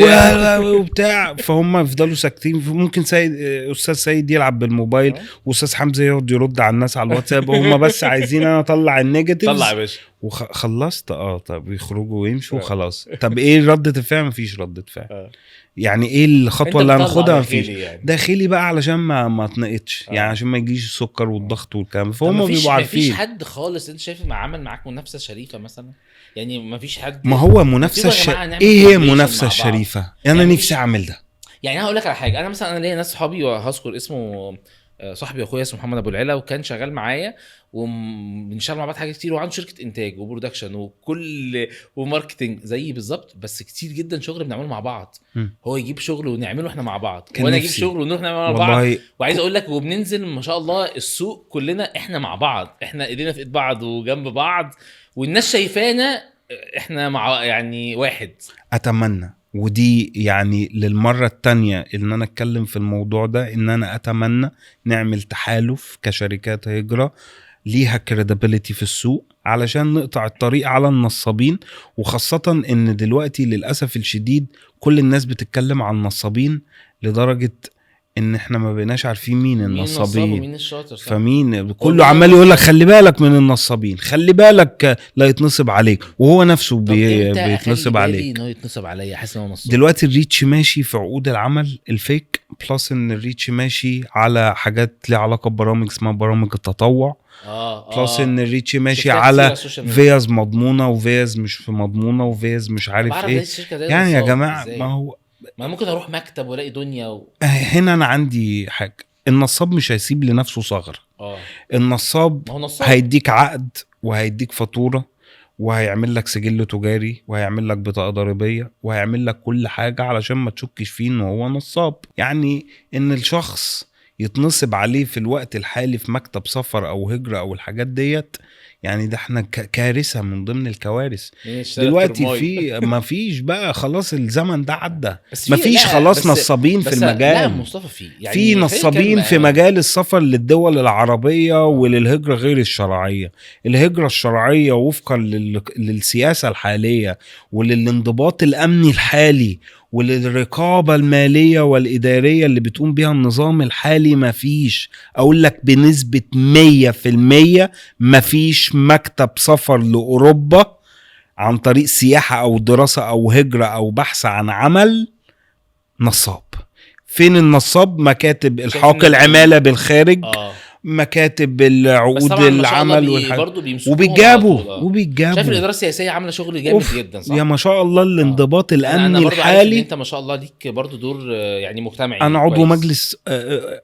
وبتاع، فهم يفضلوا ساكتين. ممكن سيد استاذ سيد يلعب بالموبايل واستاذ حمزة يقعد يرد على الناس على الواتساب. هم بس عايزين انا اطلع ال negatives. طلع يا باشا وخلصت. طب يخرجوا ويمشوا وخلاص. طب ايه ردة الفعل؟ مفيش ردة فعل. يعني ايه الخطوة اللي هناخدها؟ مفيش يعني. داخلي بقى علشان ما اتنقطش، يعني عشان ما يجيش السكر والضغط والكلام. فهم بيبقوا عارفين. مفيش حد خالص انت شايف ما عمل معاك منافسه شريفه مثلا؟ يعني مفيش حد. ما هو منافسه ايه هي المنافسة الشريفة؟ انا يعني نفسي اعمل ده. يعني انا هقول لك على حاجة، انا مثلا انا ليا ناس صحابي وهذكر اسمه، صاحبي واخويا اسمه محمد ابو العلا، وكان شغال معايا وبنشتغل مع بعض حاجات كتير، وعنده شركة انتاج و production وكل و marketing زيي بالظبط، بس كتير جدا شغل بنعمله مع بعض. هو يجيب شغل ونعمله احنا مع بعض، وانا اجيب شغل ونروح نعمله مع بعض. وعايز اقول لك وبننزل ما شاء الله السوق كلنا احنا مع بعض، احنا ايدينا في ايد بعض وجنب بعض، والناس شايفانا احنا مع يعني واحد. اتمنى، ودي يعني للمرة التانية ان انا اتكلم في الموضوع ده، ان انا اتمنى نعمل تحالف كشركات هجرة ليها credibility في السوق علشان نقطع الطريق على النصابين. وخاصة ان دلوقتي للأسف الشديد كل الناس بتتكلم عن النصابين لدرجة ان احنا ما بقيناش عارفين مين النصابين مين الشاطر، فمين كله عمال يقول لك خلي بالك من النصابين، خلي بالك لا يتنصب عليك، وهو نفسه بيتنصب عليك. انه يتنصب عليا حاسس ان هو نصاب. دلوقتي ال reach ماشي في عقود العمل ال fake، plus ان ال reach ماشي على حاجات ليها علاقة ببرامج اسمها برامج التطوع، plus ان ال reach ماشي على فيز مضمونه وفيز مش في مضمونه وفيز مش عارف ايه. يعني يا جماعة ما هو ما ممكن اروح مكتب والاقي دنيا هنا انا عندي حاجة، النصاب مش هيسيب لنفسه ثغره. النصاب هيديك عقد وهيديك فاتورة وهيعمل لك سجل تجاري وهيعمل لك بطاقة ضريبية وهيعمل لك كل حاجة علشان ما تشكش فيه ان هو نصاب. يعني ان الشخص يتنصب عليه في الوقت الحالي في مكتب سفر او هجره او الحاجات ديت، يعني ده احنا كارثة من ضمن الكوارث دلوقتي. في ما فيش بقى خلاص، الزمن ده عدى، ما فيش خلاص نصابين في المجال. لا مصطفى في يعني في نصابين في مجال السفر للدول العربية وللهجره غير الشرعية. الهجرة الشرعية وفقا للسياسة الحالية وللانضباط الامني الحالي وللرقابة المالية والإدارية اللي بتقوم بها النظام الحالي، مفيش، أقول لك بنسبة 100% مفيش مكتب سفر لأوروبا عن طريق سياحة أو دراسة أو هجرة أو بحث عن عمل نصاب. فين النصاب؟ مكاتب الحاق العمالة بالخارج، مكاتب العقود العمل والحاجات، وبيجابوا. شايف الادارة السياسية عامله شغل جامد جدا، صح؟ يا ما شاء الله الانضباط الامني الحالي. انت ما شاء الله ليك برضو دور يعني مجتمعي. انا عضو مجلس،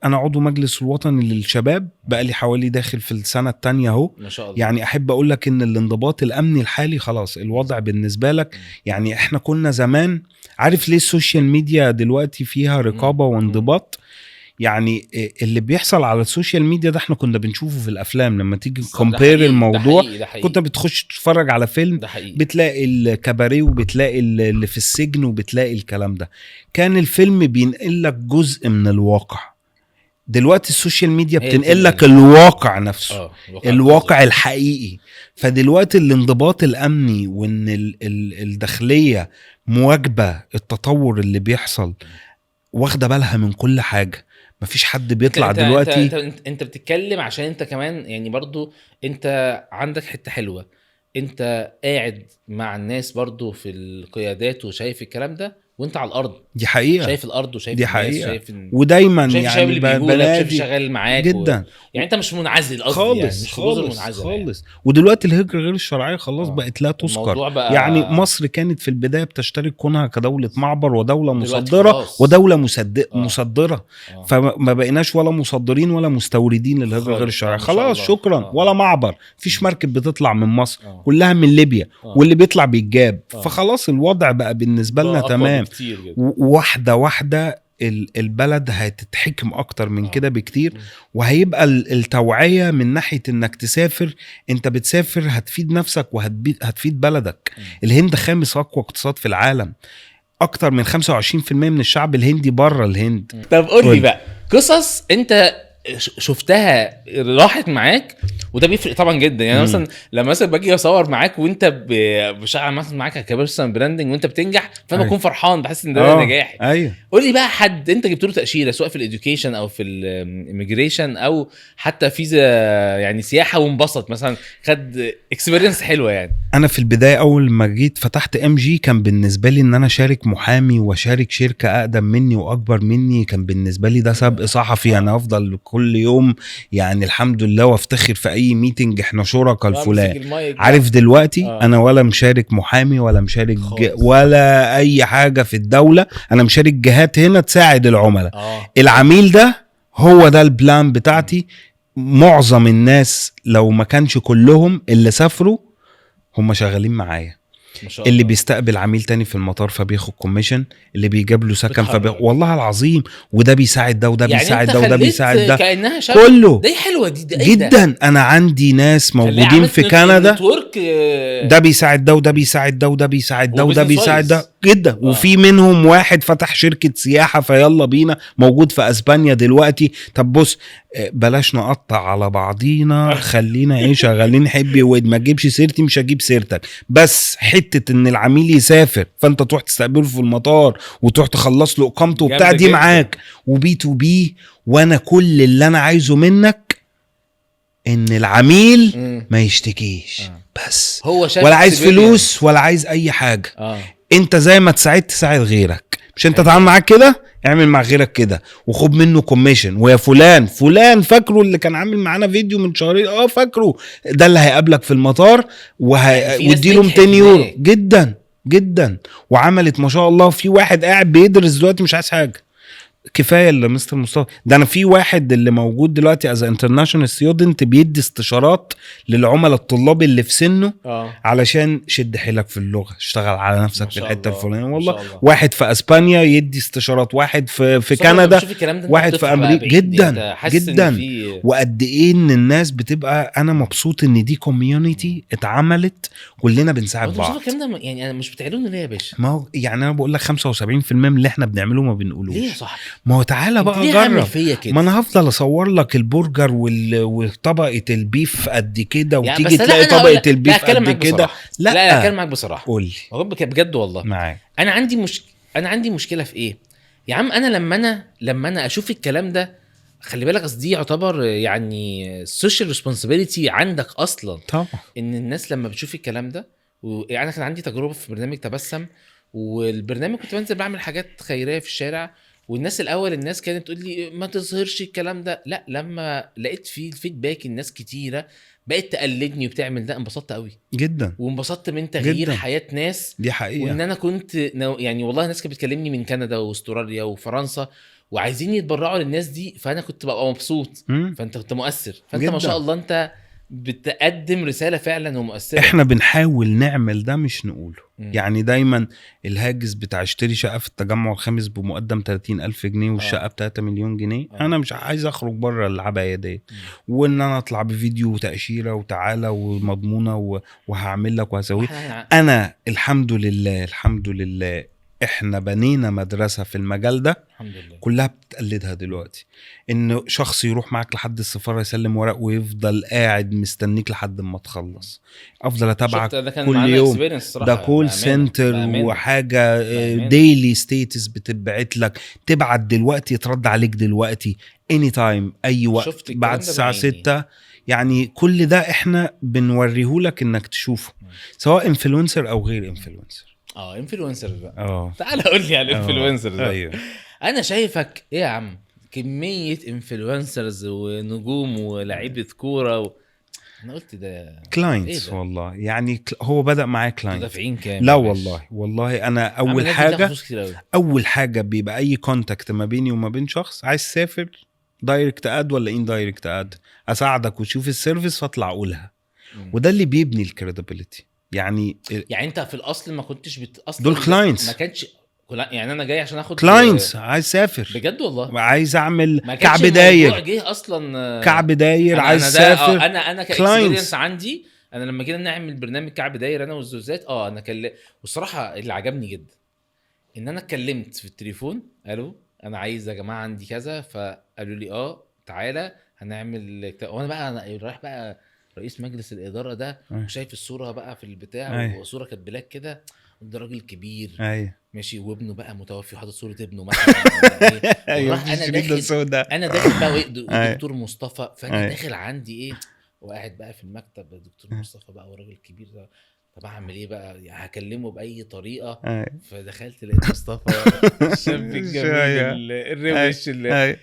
انا عضو مجلس الوطني للشباب بقى لي حوالي داخل في السنة الثانية اهو ما شاء الله. يعني احب اقول لك ان الانضباط الامني الحالي خلاص الوضع بالنسبة لك، يعني احنا كنا زمان، عارف ليه ال social media دلوقتي فيها رقابه وانضباط؟ يعني اللي بيحصل على ال social media ده احنا كنا بنشوفه في الافلام، لما تيجي compare الموضوع ده حقيقي. كنت بتخش تتفرج على فيلم بتلاقي الكباريه وبتلاقي اللي في السجن وبتلاقي الكلام ده، كان الفيلم بينقل لك جزء من الواقع. دلوقتي ال social media بتنقل لك الواقع نفسه، الواقع الحقيقي. فدلوقتي الانضباط الامني وان الداخلية مواكبة التطور اللي بيحصل، واخده بالها من كل حاجة، مفيش حد بيطلع انت دلوقتي. انت بتتكلم عشان انت كمان يعني برضو انت عندك حتة حلوة، انت قاعد مع الناس برضو في القيادات وشايف الكلام ده، وانت على الارض. دي حقيقة، شايف الارض وشايف دي الناس، حقيقة. شايف ودايما شايف الشباب يعني اللي بيجوا لك، شايف بنادي شغال معاك جدا يعني انت مش منعزل قصدي، خالص يعني مش في جزر خالص منعزله يعني. خالص. ودلوقتي الهجرة غير الشرعية خلاص بقت لا تذكر. الموضوع بقى يعني مصر كانت في البداية بتشترك كونها كدولة معبر ودولة دلوقتي مصدره خلاص. ودولة مصدره، فما بقيناش ولا مصدرين ولا مستوردين للهجرة خالص. غير الشرعية. ما شاء خلاص الله. شكرا. ولا معبر، مفيش مركب بتطلع من مصر، كلها من ليبيا، واللي بيطلع بيتجاب. فخلاص الوضع بقى بالنسبة لنا أقوى تمام. بكتير جدا. واحدة واحدة البلد هتتحكم اكتر من كده بكتير. وهيبقى التوعية من ناحية انك تسافر، انت بتسافر هتفيد نفسك وهتفيد بلدك. الهند خامس اقوى اقتصاد في العالم، اكتر من 25% من الشعب الهندي بره الهند. طب قول لي قول. بقى قصص انت شفتها راحت معاك، وده بيفرق طبعا جدا. يعني مثلا لما مثلا باجي اصور معاك وانت بشغل مثلا معاك ك personal branding وانت بتنجح، فانا بكون فرحان، بحس ان ده نجاحي. قول لي بقى حد انت جبت له تاشيرة سواء في ال education او في ال immigration او حتى فيزا يعني سياحة، وانبسط مثلا، خد experience حلوة يعني. انا في البداية اول ما جيت فتحت MG كان بالنسبة لي ان انا شارك محامي وشارك شركة اقدم مني واكبر مني، كان بالنسبة لي ده سبق صحفي. انا افضل كل يوم يعني الحمد لله وافتخر في اي meeting احنا شركاء الفلان. امسك المايك بقى. عارف دلوقتي انا ولا مشارك محامي ولا مشارك خالص. ولا اي حاجة في الدولة، انا مشارك جهات هنا تساعد العملاء. العميل ده هو ده ال plan بتاعتي. معظم الناس لو ما كانش كلهم اللي سافروا هم شغالين معايا. ما شاء اللي الله. بيستقبل عميل تاني في المطار فبياخد commission، اللي بيجيب له سكن بتحرك. والله العظيم، وده بيساعد ده وده يعني بيساعد انت ده وده خليت بيساعد ده. كانها شبكة. كله. دي حلوة دي، ده ايه ده؟ جدا. انا عندي ناس خليها موجودين عملت في كندا، network، ده بيساعد ده وده بيساعد ده وده بيساعد ده وده و business بيساعد ده wise. جدا. وفي منهم واحد فتح شركة سياحة فيلا بينا، موجود في اسبانيا دلوقتي. طب بص، بلاش نقطع على بعضينا، خلينا ايه شغالين حبي ود، ما تجيبش سيرتي مش هجيب سيرتك. بس حتة ان العميل يسافر فانت تروح تستقبله في المطار وتروح تخلص له اقامته وبتاع، جامدة دي جدا. معاك و B to B. وانا كل اللي انا عايزه منك ان العميل ما يشتكيش. بس هو شاف ولا عايز experience. فلوس ولا عايز اي حاجة. انت زي ما تساعد تساعد غيرك، مش انت تعمل معاك كده اعمل مع غيرك كده وخد منه commission. ويا فلان فلان فاكره اللي كان عامل معانا فيديو من شهرين، فاكره ده اللي هيقابلك في المطار يعني في ناس واديله نجحت 200 يورو. هناك. جدا جدا، وعملت ما شاء الله. في واحد قاعد بيدرس دلوقتي مش عايز حاجة، كفاية اللي مستر مصطفى ده. انا في واحد اللي موجود دلوقتي as international student بيدي استشارات للعملاء الطلاب اللي في سنة علشان شد حيلك في اللغة، اشتغل على نفسك ما في شاء الحتة الله، الفلانية. ما والله شاء الله. واحد في اسبانيا يدي استشارات، واحد في بس أنا لما كندا، بشوف الكلام ده أنت واحد في بتفرح بقى امريكا. بعيد، جدا أنت حاسس إن جدا. في وقد ايه ان الناس بتبقى، انا مبسوط ان دي community اتعملت، كلنا بنساعد هو أنت مش بعض. شايف الكلام ده يعني انا مش بتعلنه ليه يا باشا؟ ما هو يعني انا بقول لك 75% من اللي احنا بنعمله ما بنقولوش. ليه يا صاحبي؟ ما هو تعالى انت بقى ليه عامل جرب. فيا كده؟ ما انا هفضل اصور لك البرجر وطبقه ال beef قد كده، يعني وتيجي بس لا، تلاقي أنا هقول طبقه لك- لا، ال beef أتكلم قد معاك كده. بصراحة. لا لا لا، اتكلم معاك بصراحة. قول لي. والله بجد والله. معاك. انا عندي مشكلة في ايه يا عم؟ انا لما انا اشوف الكلام ده، خلي بالك اصل دي يعتبر يعني social responsibility عندك اصلا. طبعا. ان الناس لما بتشوف الكلام ده يعني انا كان عندي تجربه في برنامج تبسم، والبرنامج كنت بنزل بعمل حاجات خيرية في الشارع، والناس الاول الناس كانت تقول لي ما تظهرش الكلام ده. لا، لما لقيت فيه ال feedback الناس كتيرة بقت تقلدني وبتعمل ده، انبسطت قوي. جدا. وانبسطت من تغيير جداً. حياة ناس. دي حقيقة. وان انا كنت يعني والله ناس كانت بتكلمني من كندا واستراليا وفرنسا وعايزين يتبرعوا للناس دي، فانا كنت ببقى مبسوط. فانت كنت مؤثر، فانت ما جداً. شاء الله انت بتقدم رسالة فعلا ومؤثره. احنا بنحاول نعمل ده مش نقوله. يعني دايما الهاجس بتاع اشتري شقه في التجمع الخامس بمقدم 30 الف جنيه والشقه ب 3 مليون جنيه. انا مش عايز اخرج بره العباية دي، وان انا اطلع بفيديو وتاشيره وتعالى ومضمونه وهعمل لك وهسوي. انا الحمد لله، الحمد لله احنا بنينا مدرسه في المجال ده. الحمد لله. كلها بتقلدها دلوقتي، ان شخص يروح معاك لحد السفارة يسلم ورق ويفضل قاعد مستنيك لحد ما تخلص، افضل اتابعك شفت ده كان كل معانا يوم. experience الصراحة، ده call بأمانة، center بأمانة. وحاجه بأمانة. daily status بتبعت لك، تبعت دلوقتي يترد عليك دلوقتي، anytime اي وقت. شفت الكلام بعد ده الساعة بعيني. 6. يعني كل ده احنا بنوريهولك انك تشوفه، سواء influencer او غير influencer. influencers بقى. اه تعال قول لي على ال influencers بقى. ايوه. انا شايفك ايه يا عم، كمية influencers ونجوم ولاعيبه كورة انا قلت ده clients. إيه ده؟ والله يعني هو بدا معايا انتوا client. دافعين كام لا يا باشا؟ والله انا عم اول الناس دي بتاخد حاجة فلوس كتير قوي. اول حاجة بيبقى اي contact ما بيني وما بين شخص عايز تسافر، direct ad ولا indirect ad، اساعدك وتشوف ال service فاطلع اقولها. وده اللي بيبني ال credibility يعني. يعني انت في الاصل ما كنتش اصلا دول clients. ما كانش يعني انا جاي عشان اخد clients عايز اسافر، بجد والله عايز اعمل ما كانش كعب الموضوع داير، جه اصلا. كعب داير، عايز أنا ده اسافر. انا Clients. ك experience عندي، انا لما جينا نعمل برنامج كعب داير انا والزوزات، انا كل والصراحة اللي عجبني جدا ان انا اتكلمت في التليفون، الو انا عايز يا جماعة عندي كذا، فقالوا لي تعالى هنعمل وانا بقى انا رايح بقى رئيس مجلس الادارة ده وشايف الصورة بقى في البتاع وصوره كانت black كده، ده راجل كبير ماشي، وابنه بقى متوفي وحاطط صوره ابنه مثلا ولا إيه. ايوه. وراح انا الشريط داخل السوداء. انا داخل بقى وايه دكتور مصطفى، فانا داخل عندي ايه وقاعد بقى في المكتب دكتور مصطفى بقى والراجل الكبير ده، طب اعمل ايه بقى؟ يعني هكلمه باي طريقه. فدخلت لقيت مصطفى الشاب الجميل الروش اللي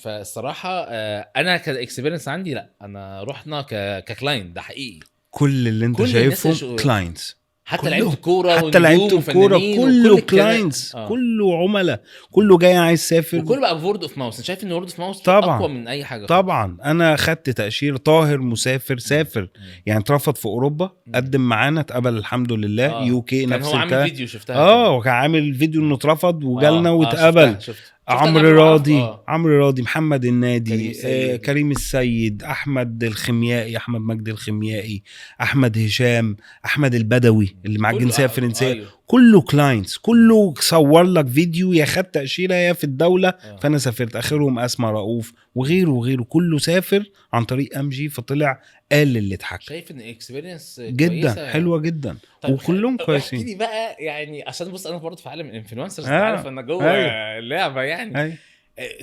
فالصراحه انا ك experience عندي، لا انا رحنا ك client ده حقيقي. كل اللي انت كل الناس شايفهم clients. حتى لعيبة الكورة حتى لعيبة ونجوم الكورة وفنانين كله وكل الكلام. clients. كله عملاء، كله جاي عايز يسافر. وكله بقى word of mouth. انا شايف ان word of mouth طبعاً. اقوى من اي حاجه. طبعا انا خدت تاشير طاهر مسافر، سافر يعني اترفض في اوروبا، قدم معانا اتقبل الحمد لله. UK كان نفس هو عامل الكلام. فيديو شفتها. وكان عامل فيديو انه اترفض وجالنا واتقبل. شفت. عمرو أنا راضي، عمرو راضي، محمد النادي، كريم السيد. كريم السيد، احمد الخيميائي، احمد مجدي الخيميائي، احمد هشام، احمد البدوي اللي معاه كله، الجنسية الفرنسيه. أيوه. كله clients، كله صور لك فيديو يا خد تاشيرة يا في الدوله. فانا سافرت. اخرهم اسماء رؤوف وغيره وغيره، كله سافر عن طريق MG، فطلع قال اللي اتحكى. شايف ان experience جدا حلوة جدا. طيب وكلهم احكي كويسين. لي بقى يعني عشان بص انا برضه في عالم ال influencers، عارف انا جوه اللعبة يعني.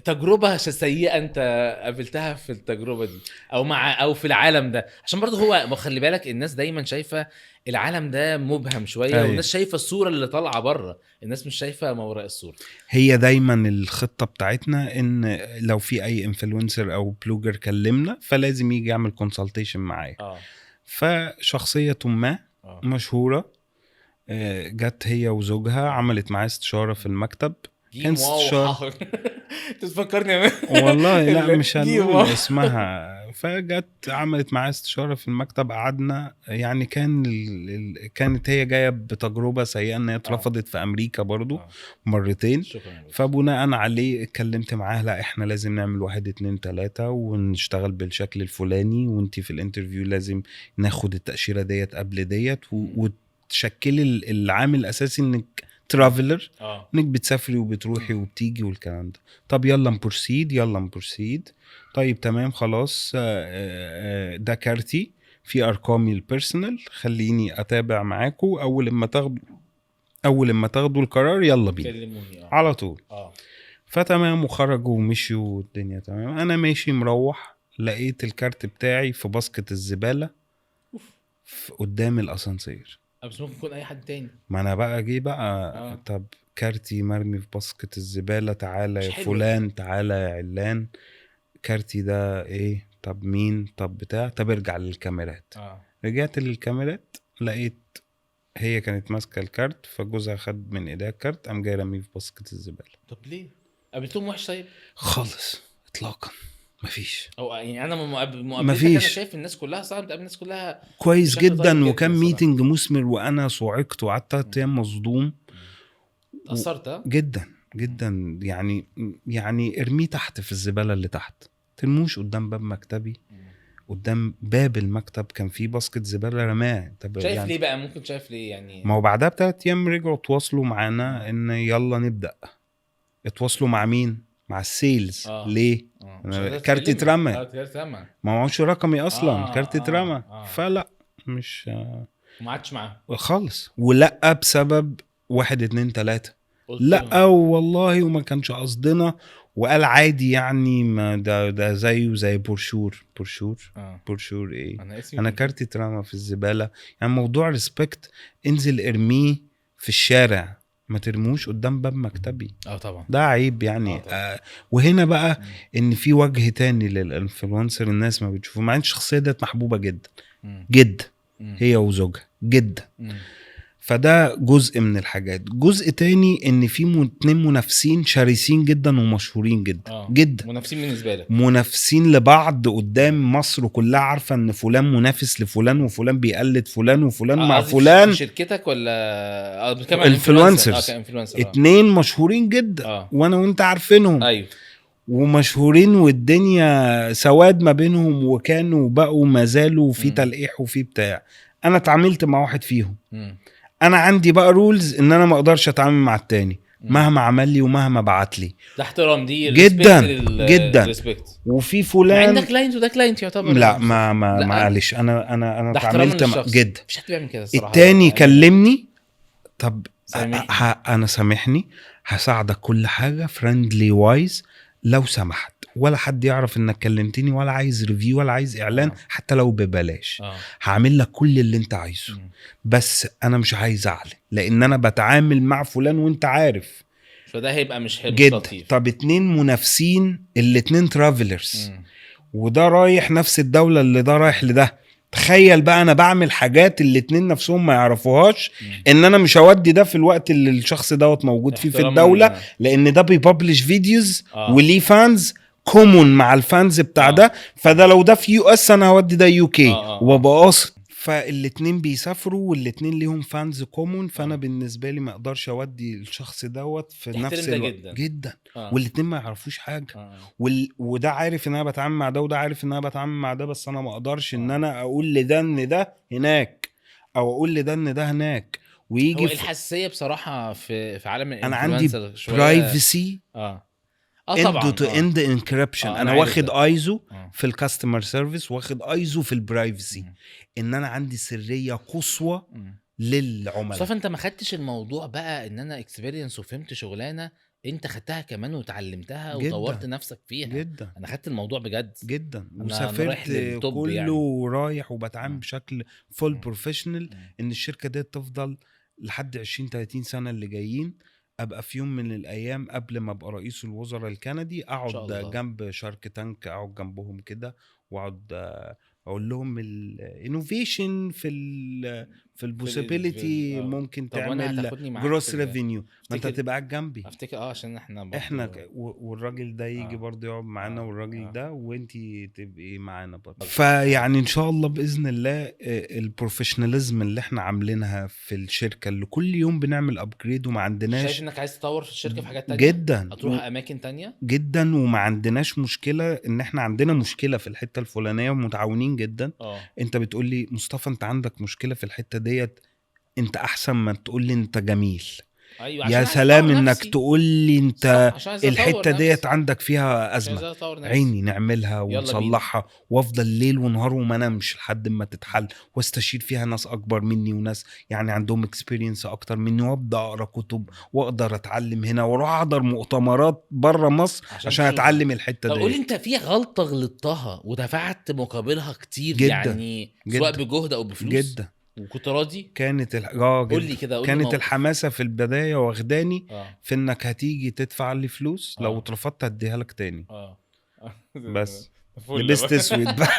تجربه سيئه انت قابلتها في التجربة دي او مع او في العالم ده، عشان برضه هو ما خلي بالك الناس دايما شايفه العالم ده مبهم شوية، والناس شايفه الصورة اللي طالعه بره، الناس مش شايفه ما وراء الصورة. هي دايما الخطة بتاعتنا ان لو في اي influencer او blogger كلمنا فلازم يجي يعمل consultation معايا. فشخصيه ما مشهورة جت هي وزوجها عملت معايا استشاره في المكتب. جيم كان واو استشارة. تفكرني يا والله لا مش جيم هنقول واو. اسمها. فجت عملت معايا استشاره في المكتب، قعدنا يعني كان كانت هي جاية بتجربه سيئه ان هي اترفضت في امريكا برضو مرتين. شكرا يا باشا. فبناء عليه اتكلمت معاه، لا احنا لازم نعمل واحد اتنين تلاتة ونشتغل بالشكل الفلاني، وانت في ال interview لازم ناخد التأشيرة ديت قبل ديت وتشكلي العامل الاساسي انك traveler، انك بتسافري وبتروحي وبتيجي والكلام ده. طب يلا ن proceed، يلا ن proceed. طيب تمام خلاص، ده كارتي في ارقامي ال personal، خليني اتابع معاكم، اول لما تاخدوا القرار يلا بينا. كلموني. على طول. فتمام وخرجوا ومشيوا والدنيا تمام. انا ماشي مروح لقيت الكارت بتاعي في basket الزبالة في قدام الاسانسير. بس ممكن يكون اي حد تاني. ما انا بقى جه بقى طب كارتي مرمي في basket الزباله، تعالى مش يا حلو. فلان، تعالى يا علان، كارتي ده ايه؟ طب مين؟ طب بتاع، طب ارجع للكاميرات. رجعت للكاميرات لقيت هي كانت ماسكه الكارت، فجوزها خد من ايديها الكارت قام جاي راميه في basket الزباله. طب ليه قابلتهم وحش طيب؟ خالص اطلاقا، مفيش. او يعني انا مقابلتك انا مفيش. شايف الناس كلها صعب تقابل الناس كلها كويس بشكل جدا. طيب جداً وكان الصراحة. meeting مثمر وانا صعقت وقعدت 3 ايام مصدوم. اتأثرت ها؟ جدا جدا يعني ارميه تحت في الزبالة اللي تحت، ترموش قدام باب مكتبي. قدام باب المكتب كان في basket زبالة رماه. طب شايف يعني ليه بقى؟ ممكن شايف ليه يعني؟ ما هو بعدها ب3 ايام رجعوا تواصلوا معانا ان يلا نبدا. اتواصلوا مع مين؟ مع ال sales. ليه؟ مش أنا هتقدر كارتي تكلمني. اترمى. كارت اترمى. ما معهوش رقمي اصلا. كارت اترمى. فلا مش وما عادش معاهم خالص، ولا بسبب واحد اتنين تلاتة. قلت لا لهم. والله وما كانش قصدنا، وقال عادي يعني ما ده زيه زي بروشور بروشور. بروشور ايه؟ انا اسمي انا كارتي اترمى في الزباله، يعني موضوع respect، انزل ارميه في الشارع، ما ترموش قدام باب مكتبي. طبعا ده عيب يعني. وهنا بقى ان في وجه تاني لل influencer الناس ما بتشوفه، مع ان الشخصية ديت محبوبه جدا جدا، هي وزوجها جدا. فده جزء من الحاجات. جزء تاني ان في 2 منافسين شرسين جدا ومشهورين جدا جدا، منافسين بالنسبة لك، منافسين لبعض قدام مصر كلها، عارفه ان فلان منافس لفلان، وفلان بيقلد فلان، وفلان مع فلان. في شركتك ولا influencers؟ 2 مشهورين جدا وانا وانت عارفينهم. ايوه، ومشهورين والدنيا سواد ما بينهم، وكانوا بقوا ما زالوا في تلقيح وفي بتاع. انا اتعاملت مع واحد فيهم. انا عندي بقى rules ان انا ما اقدرش اتعامل مع التاني مهما عمل لي ومهما بعت لي. ده احترام، دي جدا جدا. وفي فلان عندك client وده client يعتبر. لا ما ما معلش، انا اتعاملت مع جدا، مش حد بيعمل كده الصراحة. التاني كلمني، طب انا سامحني، هساعدك كل حاجة friendly wise لو سمحت، ولا حد يعرف انك كلمتني، ولا عايز review ولا عايز اعلان، حتى لو ببلاش. هعمل لك كل اللي انت عايزه، بس انا مش عايز اعلن لان انا بتعامل مع فلان وانت عارف، فده هيبقى مش حلو لطيف. طب 2 منافسين، الاتنين travelers، وده رايح نفس الدولة اللي ده رايح لده. تخيل بقى انا بعمل حاجات الاتنين نفسهم ما يعرفوهاش، ان انا مش هودي ده في الوقت اللي الشخص دوت موجود فيه في الدولة، لان ده بي publish videos وليه fans common مع ال fans بتاع ده، فده لو ده في US انا هودي ده UK، وببقى قاصد. فالاتنين بيسافروا والاتنين ليهم fans common، فانا بالنسبة لي ما اقدرش اودي الشخص دوت في نفس الوقت جدا, جدا. والاتنين ما يعرفوش حاجة. وده عارف ان انا بتعامل مع ده، وده عارف ان انا بتعامل مع ده، بس انا ما اقدرش ان انا اقول لده ان ده هناك، او اقول لده ان ده هناك. ويجي هو الحساسية بصراحة في عالم انا عندي privacy طبعا end to end encryption. انا واخد ايزو في ال customer service، واخد ايزو في ال privacy، ان انا عندي سرية قصوى للعملاء. مصطفى انت ما خدتش الموضوع بقى ان انا experience وفهمت شغلانة، انت خدتها كمان وتعلمتها وطورت نفسك فيها جدا. انا خدت الموضوع بجد جدا، وسافرت كله يعني. رايح وبتعامل بشكل full professional، ان الشركة دي تفضل لحد 20-30 سنة اللي جايين. ابقى في يوم من الايام قبل ما ابقى رئيس الوزراء الكندي اقعد جنب Shark Tank، اقعد جنبهم كده واقعد اقول لهم ال innovation في ال possibility ممكن تعمل gross revenue. ما انت تبقى قاعد جنبي افتكر عشان احنا والراجل ده يجي برضه يقعد معانا، والراجل ده وانت تبقي معانا برضه. فيعني ان شاء الله باذن الله ال professionalism اللي احنا عاملينها في الشركة، اللي كل يوم بنعمل upgrade، وما عندناش. شايف انك عايز تطور في الشركة في حاجات تانية جدا، هتروح اماكن تانية جدا، وما عندناش مشكلة ان احنا عندنا مشكلة في الحتة الفلانية ومتعاونين جدا. انت بتقول لي مصطفى انت عندك مشكلة في الحتة ديت، انت احسن ما تقول لي انت جميل. أيوة، يا سلام انك تقول لي انت الحتة ديت عندك فيها ازمة، عيني نعملها ونصلحها، وافضل ليل ونهار وما نمش لحد ما تتحل، واستشير فيها ناس اكبر مني وناس يعني عندهم experience اكتر مني، وابدا اقرا كتب واقدر اتعلم هنا، واروح احضر مؤتمرات بره مصر عشان اتعلم الحتة دي. طب قول انت في غلطه غلطتها ودفعت مقابلها كتير جداً يعني جداً، سواء بجهد او بفلوس جدا، وكنت راضي؟ كانت قول لي كده، كانت الحماسة في البداية واخداني في انك هتيجي تدفع لي فلوس، لو اترفضت هديها لك تاني. بس لبست اسود بقى.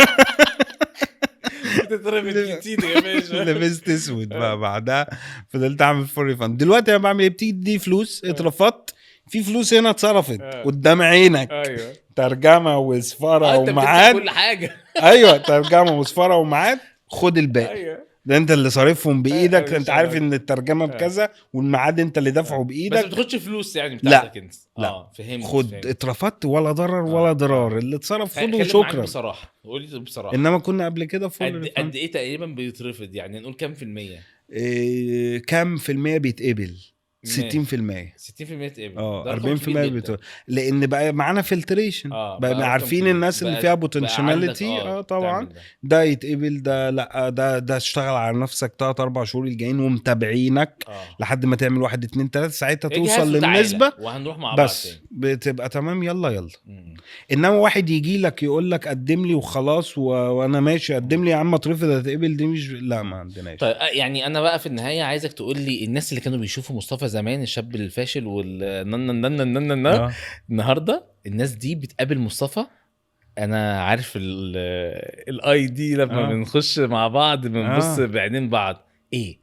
بتتربط كتير يا باشا. لبست اسود بقى بعدها، فضلت اعمل full refund. دلوقتي انا بعمل ايه؟ بتيجي دي فلوس اترفضت، في فلوس هنا اتصرفت قدام عينك. ايوه، ترجمه وسفاره وميعاد، كل حاجة. ايوه، ترجمه وسفاره وميعاد، خد الباقي. ايوه، ده انت اللي صارفهم بايدك. انت عارف ان الترجمة بكذا والميعاد انت اللي دافعه بايدك، بس ما بتاخدش فلوس يعني بتاعتك انت. لا فهمت. خد، اترفضت ولا ضرر ولا ضرار، اللي اتصرف خده وشكرا. بصراحة قولي بصراحة، انما كنا قبل كده قد ايه تقريبا بيترفض؟ يعني نقول كام في المية؟ كام في المية بيتقبل؟ 60%. 60% تقبل. اه ده رقم 40% كبير جدا. لان بقى معانا filtration، بقى رقم عارفين كبير. الناس اللي فيها بقى عندك potentiality. طبعا. تعمل ده. ده يتقبل، ده لا، ده اشتغل على نفسك 3 4 شهور الجايين ومتابعينك لحد ما تعمل 1 2 3، ساعتها اجهز توصل وتعالى، للنسبه وهنروح مع بعض بس تاني. بتبقى تمام. يلا يلا. مم. انما واحد يجي لك يقول لك قدم لي وخلاص وانا ماشي، قدم لي يا عم اترفض اتقبل، دي مش، لا ما عندناش. طيب يعني انا بقى في النهاية عايزك تقول لي الناس اللي كانوا بيشوفوا مصطفى زمان الشاب الفاشل وال نن نن نن نن، النهارده الناس دي بتقابل مصطفى، انا عارف ال ID لما بنخش مع بعض بنبص بعينين بعض، ايه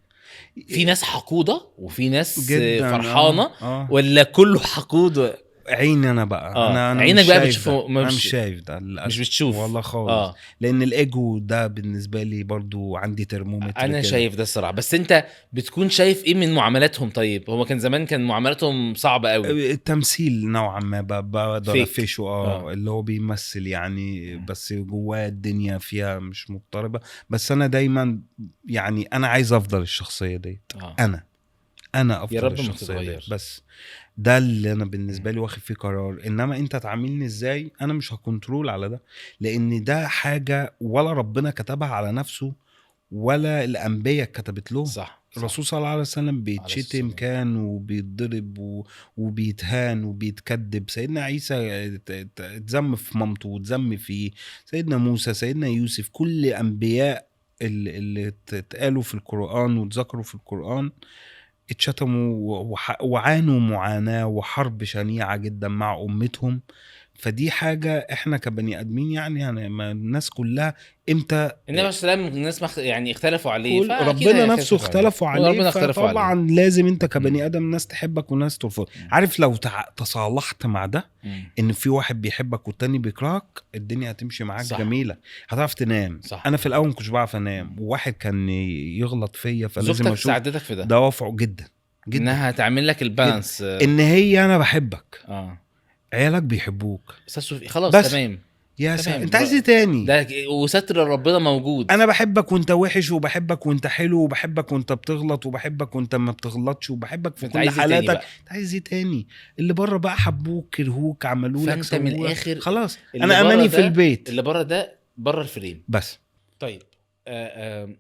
في ناس حقوده وفي ناس جدا فرحانة ولا كله حقود؟ عيني انا بقى انا عينك مش بقى شايف بتشوفه ده. انا مش شايف ده للأسف. مش بتشوف والله خالص. لان الايجو ده بالنسبة لي برضو عندي ترمومتر انا كده. شايف ده الصراحة. بس انت بتكون شايف ايه من معاملاتهم؟ طيب هو كان زمان كان معاملاتهم صعبة قوي. التمثيل نوعا ما بقدر fake. افشه اللي هو بيمثل يعني، بس جواه الدنيا فيها مش مضطربة. بس انا دايما يعني انا عايز افضل الشخصية ديت. انا افضل يا رب ما الشخصية تتغير. ديت. بس ده اللي انا بالنسبة لي واخد فيه قرار. انما انت تعاملني ازاي انا مش ه control على ده، لان ده حاجة ولا ربنا كتبها على نفسه ولا الانبياء كتبت لهم. صح. الرسول صلى الله عليه وسلم بيتشتم السلام. كان وبيتضرب وبيتهان وبيتكذب. سيدنا عيسى اتذم في مامته واتذم فيه، سيدنا موسى، سيدنا يوسف، كل انبياء اللي اتقالوا في القرآن واتذكروا في القرآن اتشتموا وعانوا معاناة وحرب شنيعة جدا مع أمتهم. فدي حاجة احنا كبني آدمين يعني ما الناس كلها امتى النبي عليه السلام الناس يعني اختلفوا عليه، فأكيد ربنا نفسه هيختلفوا عليه. اختلفوا عليه. وربنا اختلفوا عليه. فطبعا لازم انت كبني ادم ناس تحبك وناس ترفض. عارف لو تصالحت مع ده، ان في واحد بيحبك والتاني بيكرهك، الدنيا هتمشي معاك. جميلة، هتعرف تنام. انا في الاول ما كنتش بعرف انام، وواحد كان يغلط فيا فلازم زوجتك اشوف ساعدتك في ده، دوافعه جدا جدا، انها تعمل لك ال balance. ان هي انا بحبك، عيالك بيحبوك، استاذ صوفي خلاص. بس. تمام. يا تمام. انت عايز ايه تاني؟ ده وستر ربنا موجود. انا بحبك وانت وحش، وبحبك وانت حلو، وبحبك وانت بتغلط، وبحبك وانت ما بتغلطش، وبحبك في انت كل عايز ايه تاني حالاتك. بقى؟ انت عايز ايه تاني؟ اللي بره بقى حبوك كرهوك عملوا لك فانت من سووا لك. الاخر خلاص اللي انا بره اماني في ده- البيت اللي بره ده بره ال frame بس. طيب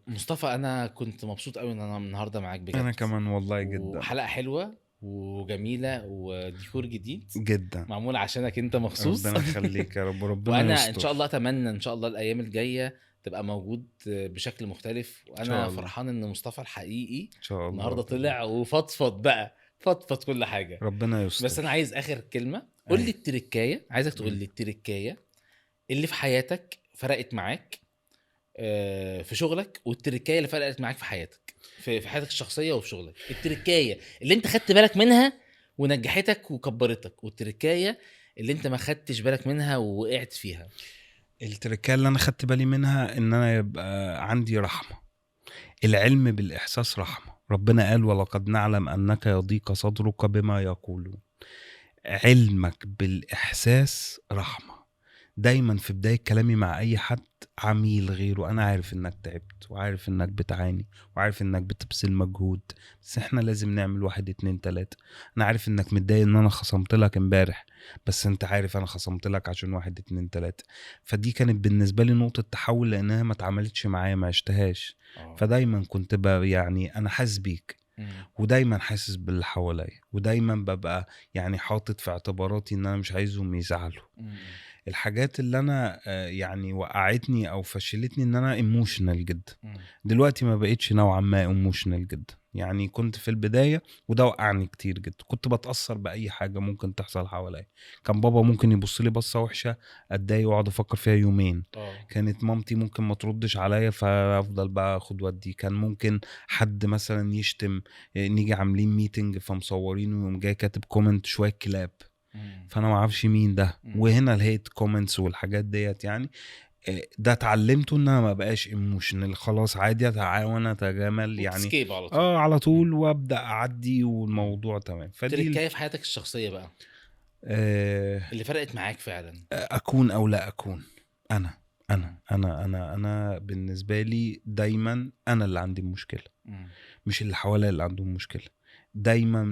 مصطفى انا كنت مبسوط قوي ان انا النهارده معاك بجد. انا كمان والله جدا. وحلقه حلوة وجميلة وديكور جديد جدا معمول عشانك انت مخصوص. ربنا يخليك يا رب، ربنا وانا يستر. ان شاء الله اتمنى ان شاء الله الايام الجاية تبقى موجود بشكل مختلف. إن وانا شاء الله. فرحان ان مصطفى الحقيقي ان شاء الله النهارده طلع وفضفض بقى، فضفض كل حاجة. ربنا يستر. بس انا عايز اخر كلمة، قول لي أيوة. التركايه، عايزك تقول لي التركايه اللي في حياتك فرقت معاك في شغلك، والتركايه اللي فرقت معاك في حياتك، في حياتك الشخصية وفي شغلك، التركايه اللي انت خدت بالك منها ونجحتك وكبرتك، والتركايه اللي انت ما خدتش بالك منها ووقعت فيها. التركايه اللي انا خدت بالي منها ان انا يبقى عندي رحمه. العلم بالاحساس رحمه. ربنا قال ولقد نعلم انك يضيق صدرك بما يقولون. علمك بالاحساس رحمه. دايما في بداية كلامي مع اي حد، عميل غيره، انا عارف انك تعبت وعارف انك بتعاني وعارف انك بتبذل مجهود، بس احنا لازم نعمل 1 2 3. انا عارف انك متضايق ان انا خصمت لك امبارح، بس انت عارف انا خصمت لك عشان 1 2 3. فدي كانت بالنسبة لي نقطة تحول، لانها ما اتعملتش معايا، ما عشتهاش. فدايما كنت بقى يعني انا حاسس بيك، ودايما حاسس باللي حواليا، ودايما ببقى يعني حاطط في اعتباراتي ان انا مش عايزهم يزعلوا. الحاجات اللي انا يعني وقعتني او فشلتني ان انا emotional جدا. دلوقتي ما بقتش نوعا ما emotional جدا، يعني كنت في البداية وده وقعني كتير جدا، كنت بتاثر باي حاجة ممكن تحصل حواليا. كان بابا ممكن يبص لي بصة وحشة اتضايق واقعد افكر فيها يومين. كانت مامتي ممكن ما تردش عليا فافضل بقى اخد ودي. كان ممكن حد مثلا يشتم، نيجي عاملين meeting فمصورينه ويقوم جاي كاتب comment شوية كلاب، فانا ما اعرفش مين ده. وهنا ال hate comments والحاجات ديت يعني ده اتعلمته ان انا ما بقاش emotional، خلاص عادي اتعاون اتجامل يعني skip على طول. على طول وابدا اعدي والموضوع تمام. فدي تركايه في حياتك الشخصية بقى اللي فرقت معاك فعلا. اكون او لا اكون. انا انا انا انا انا بالنسبة لي دايما انا اللي عندي المشكلة، مش اللي حواليا اللي عندهم مشكلة. دايما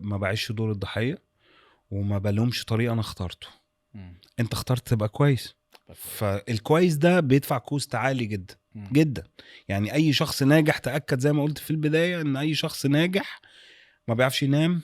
ما بعيش دور الضحية، وما بلومش طريق انا اخترته. انت اخترت تبقى كويس، فالكويس ده بيدفع cost عالي جدا جدا. يعني اي شخص ناجح، تاكد زي ما قلت في البداية ان اي شخص ناجح ما بيعرفش ينام،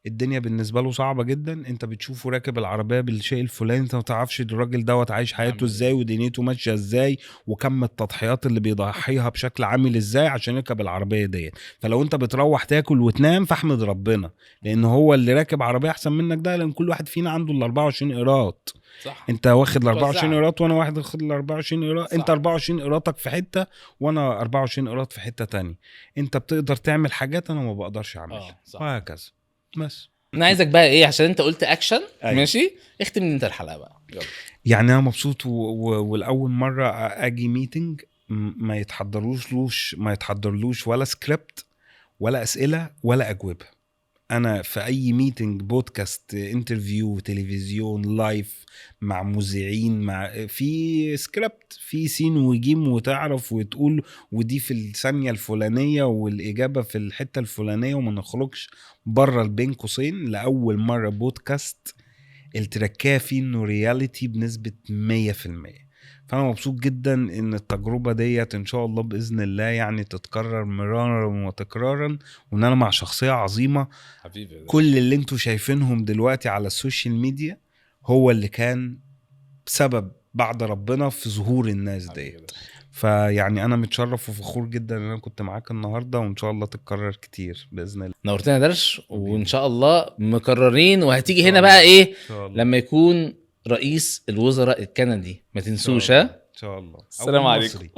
الدنيا بالنسبة له صعبة جدا. انت بتشوفه راكب العربية بالشيء الفلاني، انت ما تعرفش الراجل دوت عايش حياته عامل ازاي ودنيته ماشية ازاي، وكم التضحيات اللي بيضحيها بشكل عامل ازاي عشان يركب العربية ديت. فلو انت بتروح تاكل وتنام فاحمد ربنا، لان هو اللي راكب عربية احسن منك ده، لان كل واحد فينا عنده ال 24 قيراط. صح. انت واخد ال 24 متوزعة. قيراط، وانا واحد واخد ال 24 قيراط. انت صح. 24 قيراطك في حتة، وانا 24 قيراط في حتة تانية. انت بتقدر تعمل حاجات انا ما بقدرش اعملها. صح. وهكذا بس. انا عايزك بقى ايه، عشان انت قلت اكشن. أيوة. ماشي، اختم انت الحلقة بقى، يلا. يعني انا مبسوط ولاول مرة اجي meeting ما يتحضرلوش ولا سكريبت ولا اسئلة ولا اجوبه. انا في اي meeting، podcast، interview، تلفزيون، live مع مذيعين، مع في سكريبت، في سين وجيم، وتعرف وتقول ودي في الثانية الفلانية والاجابة في الحتة الفلانية، وما نخرجش بره البين قوسين. لاول مرة بودكاست التركاه فيه انه reality بنسبة 100%. فانا مبسوط جدا ان التجربة ديت ان شاء الله باذن الله يعني تتكرر مرارا وتكرارا، وان انا مع شخصية عظيمة. حبيبي. كل اللي انتوا شايفينهم دلوقتي على ال social media هو اللي كان سبب بعد ربنا في ظهور الناس ديت. فيعني انا متشرف وفخور جدا ان انا كنت معاك النهارده، وان شاء الله تتكرر كتير باذن الله. نورتنا درش، وان شاء الله مكررين، وهتيجي هنا إن شاء بقى الله. ايه ان شاء الله. لما يكون رئيس الوزراء الكندي، ما تنسوش. ها ان شاء الله. السلام أول عليكم. مصري.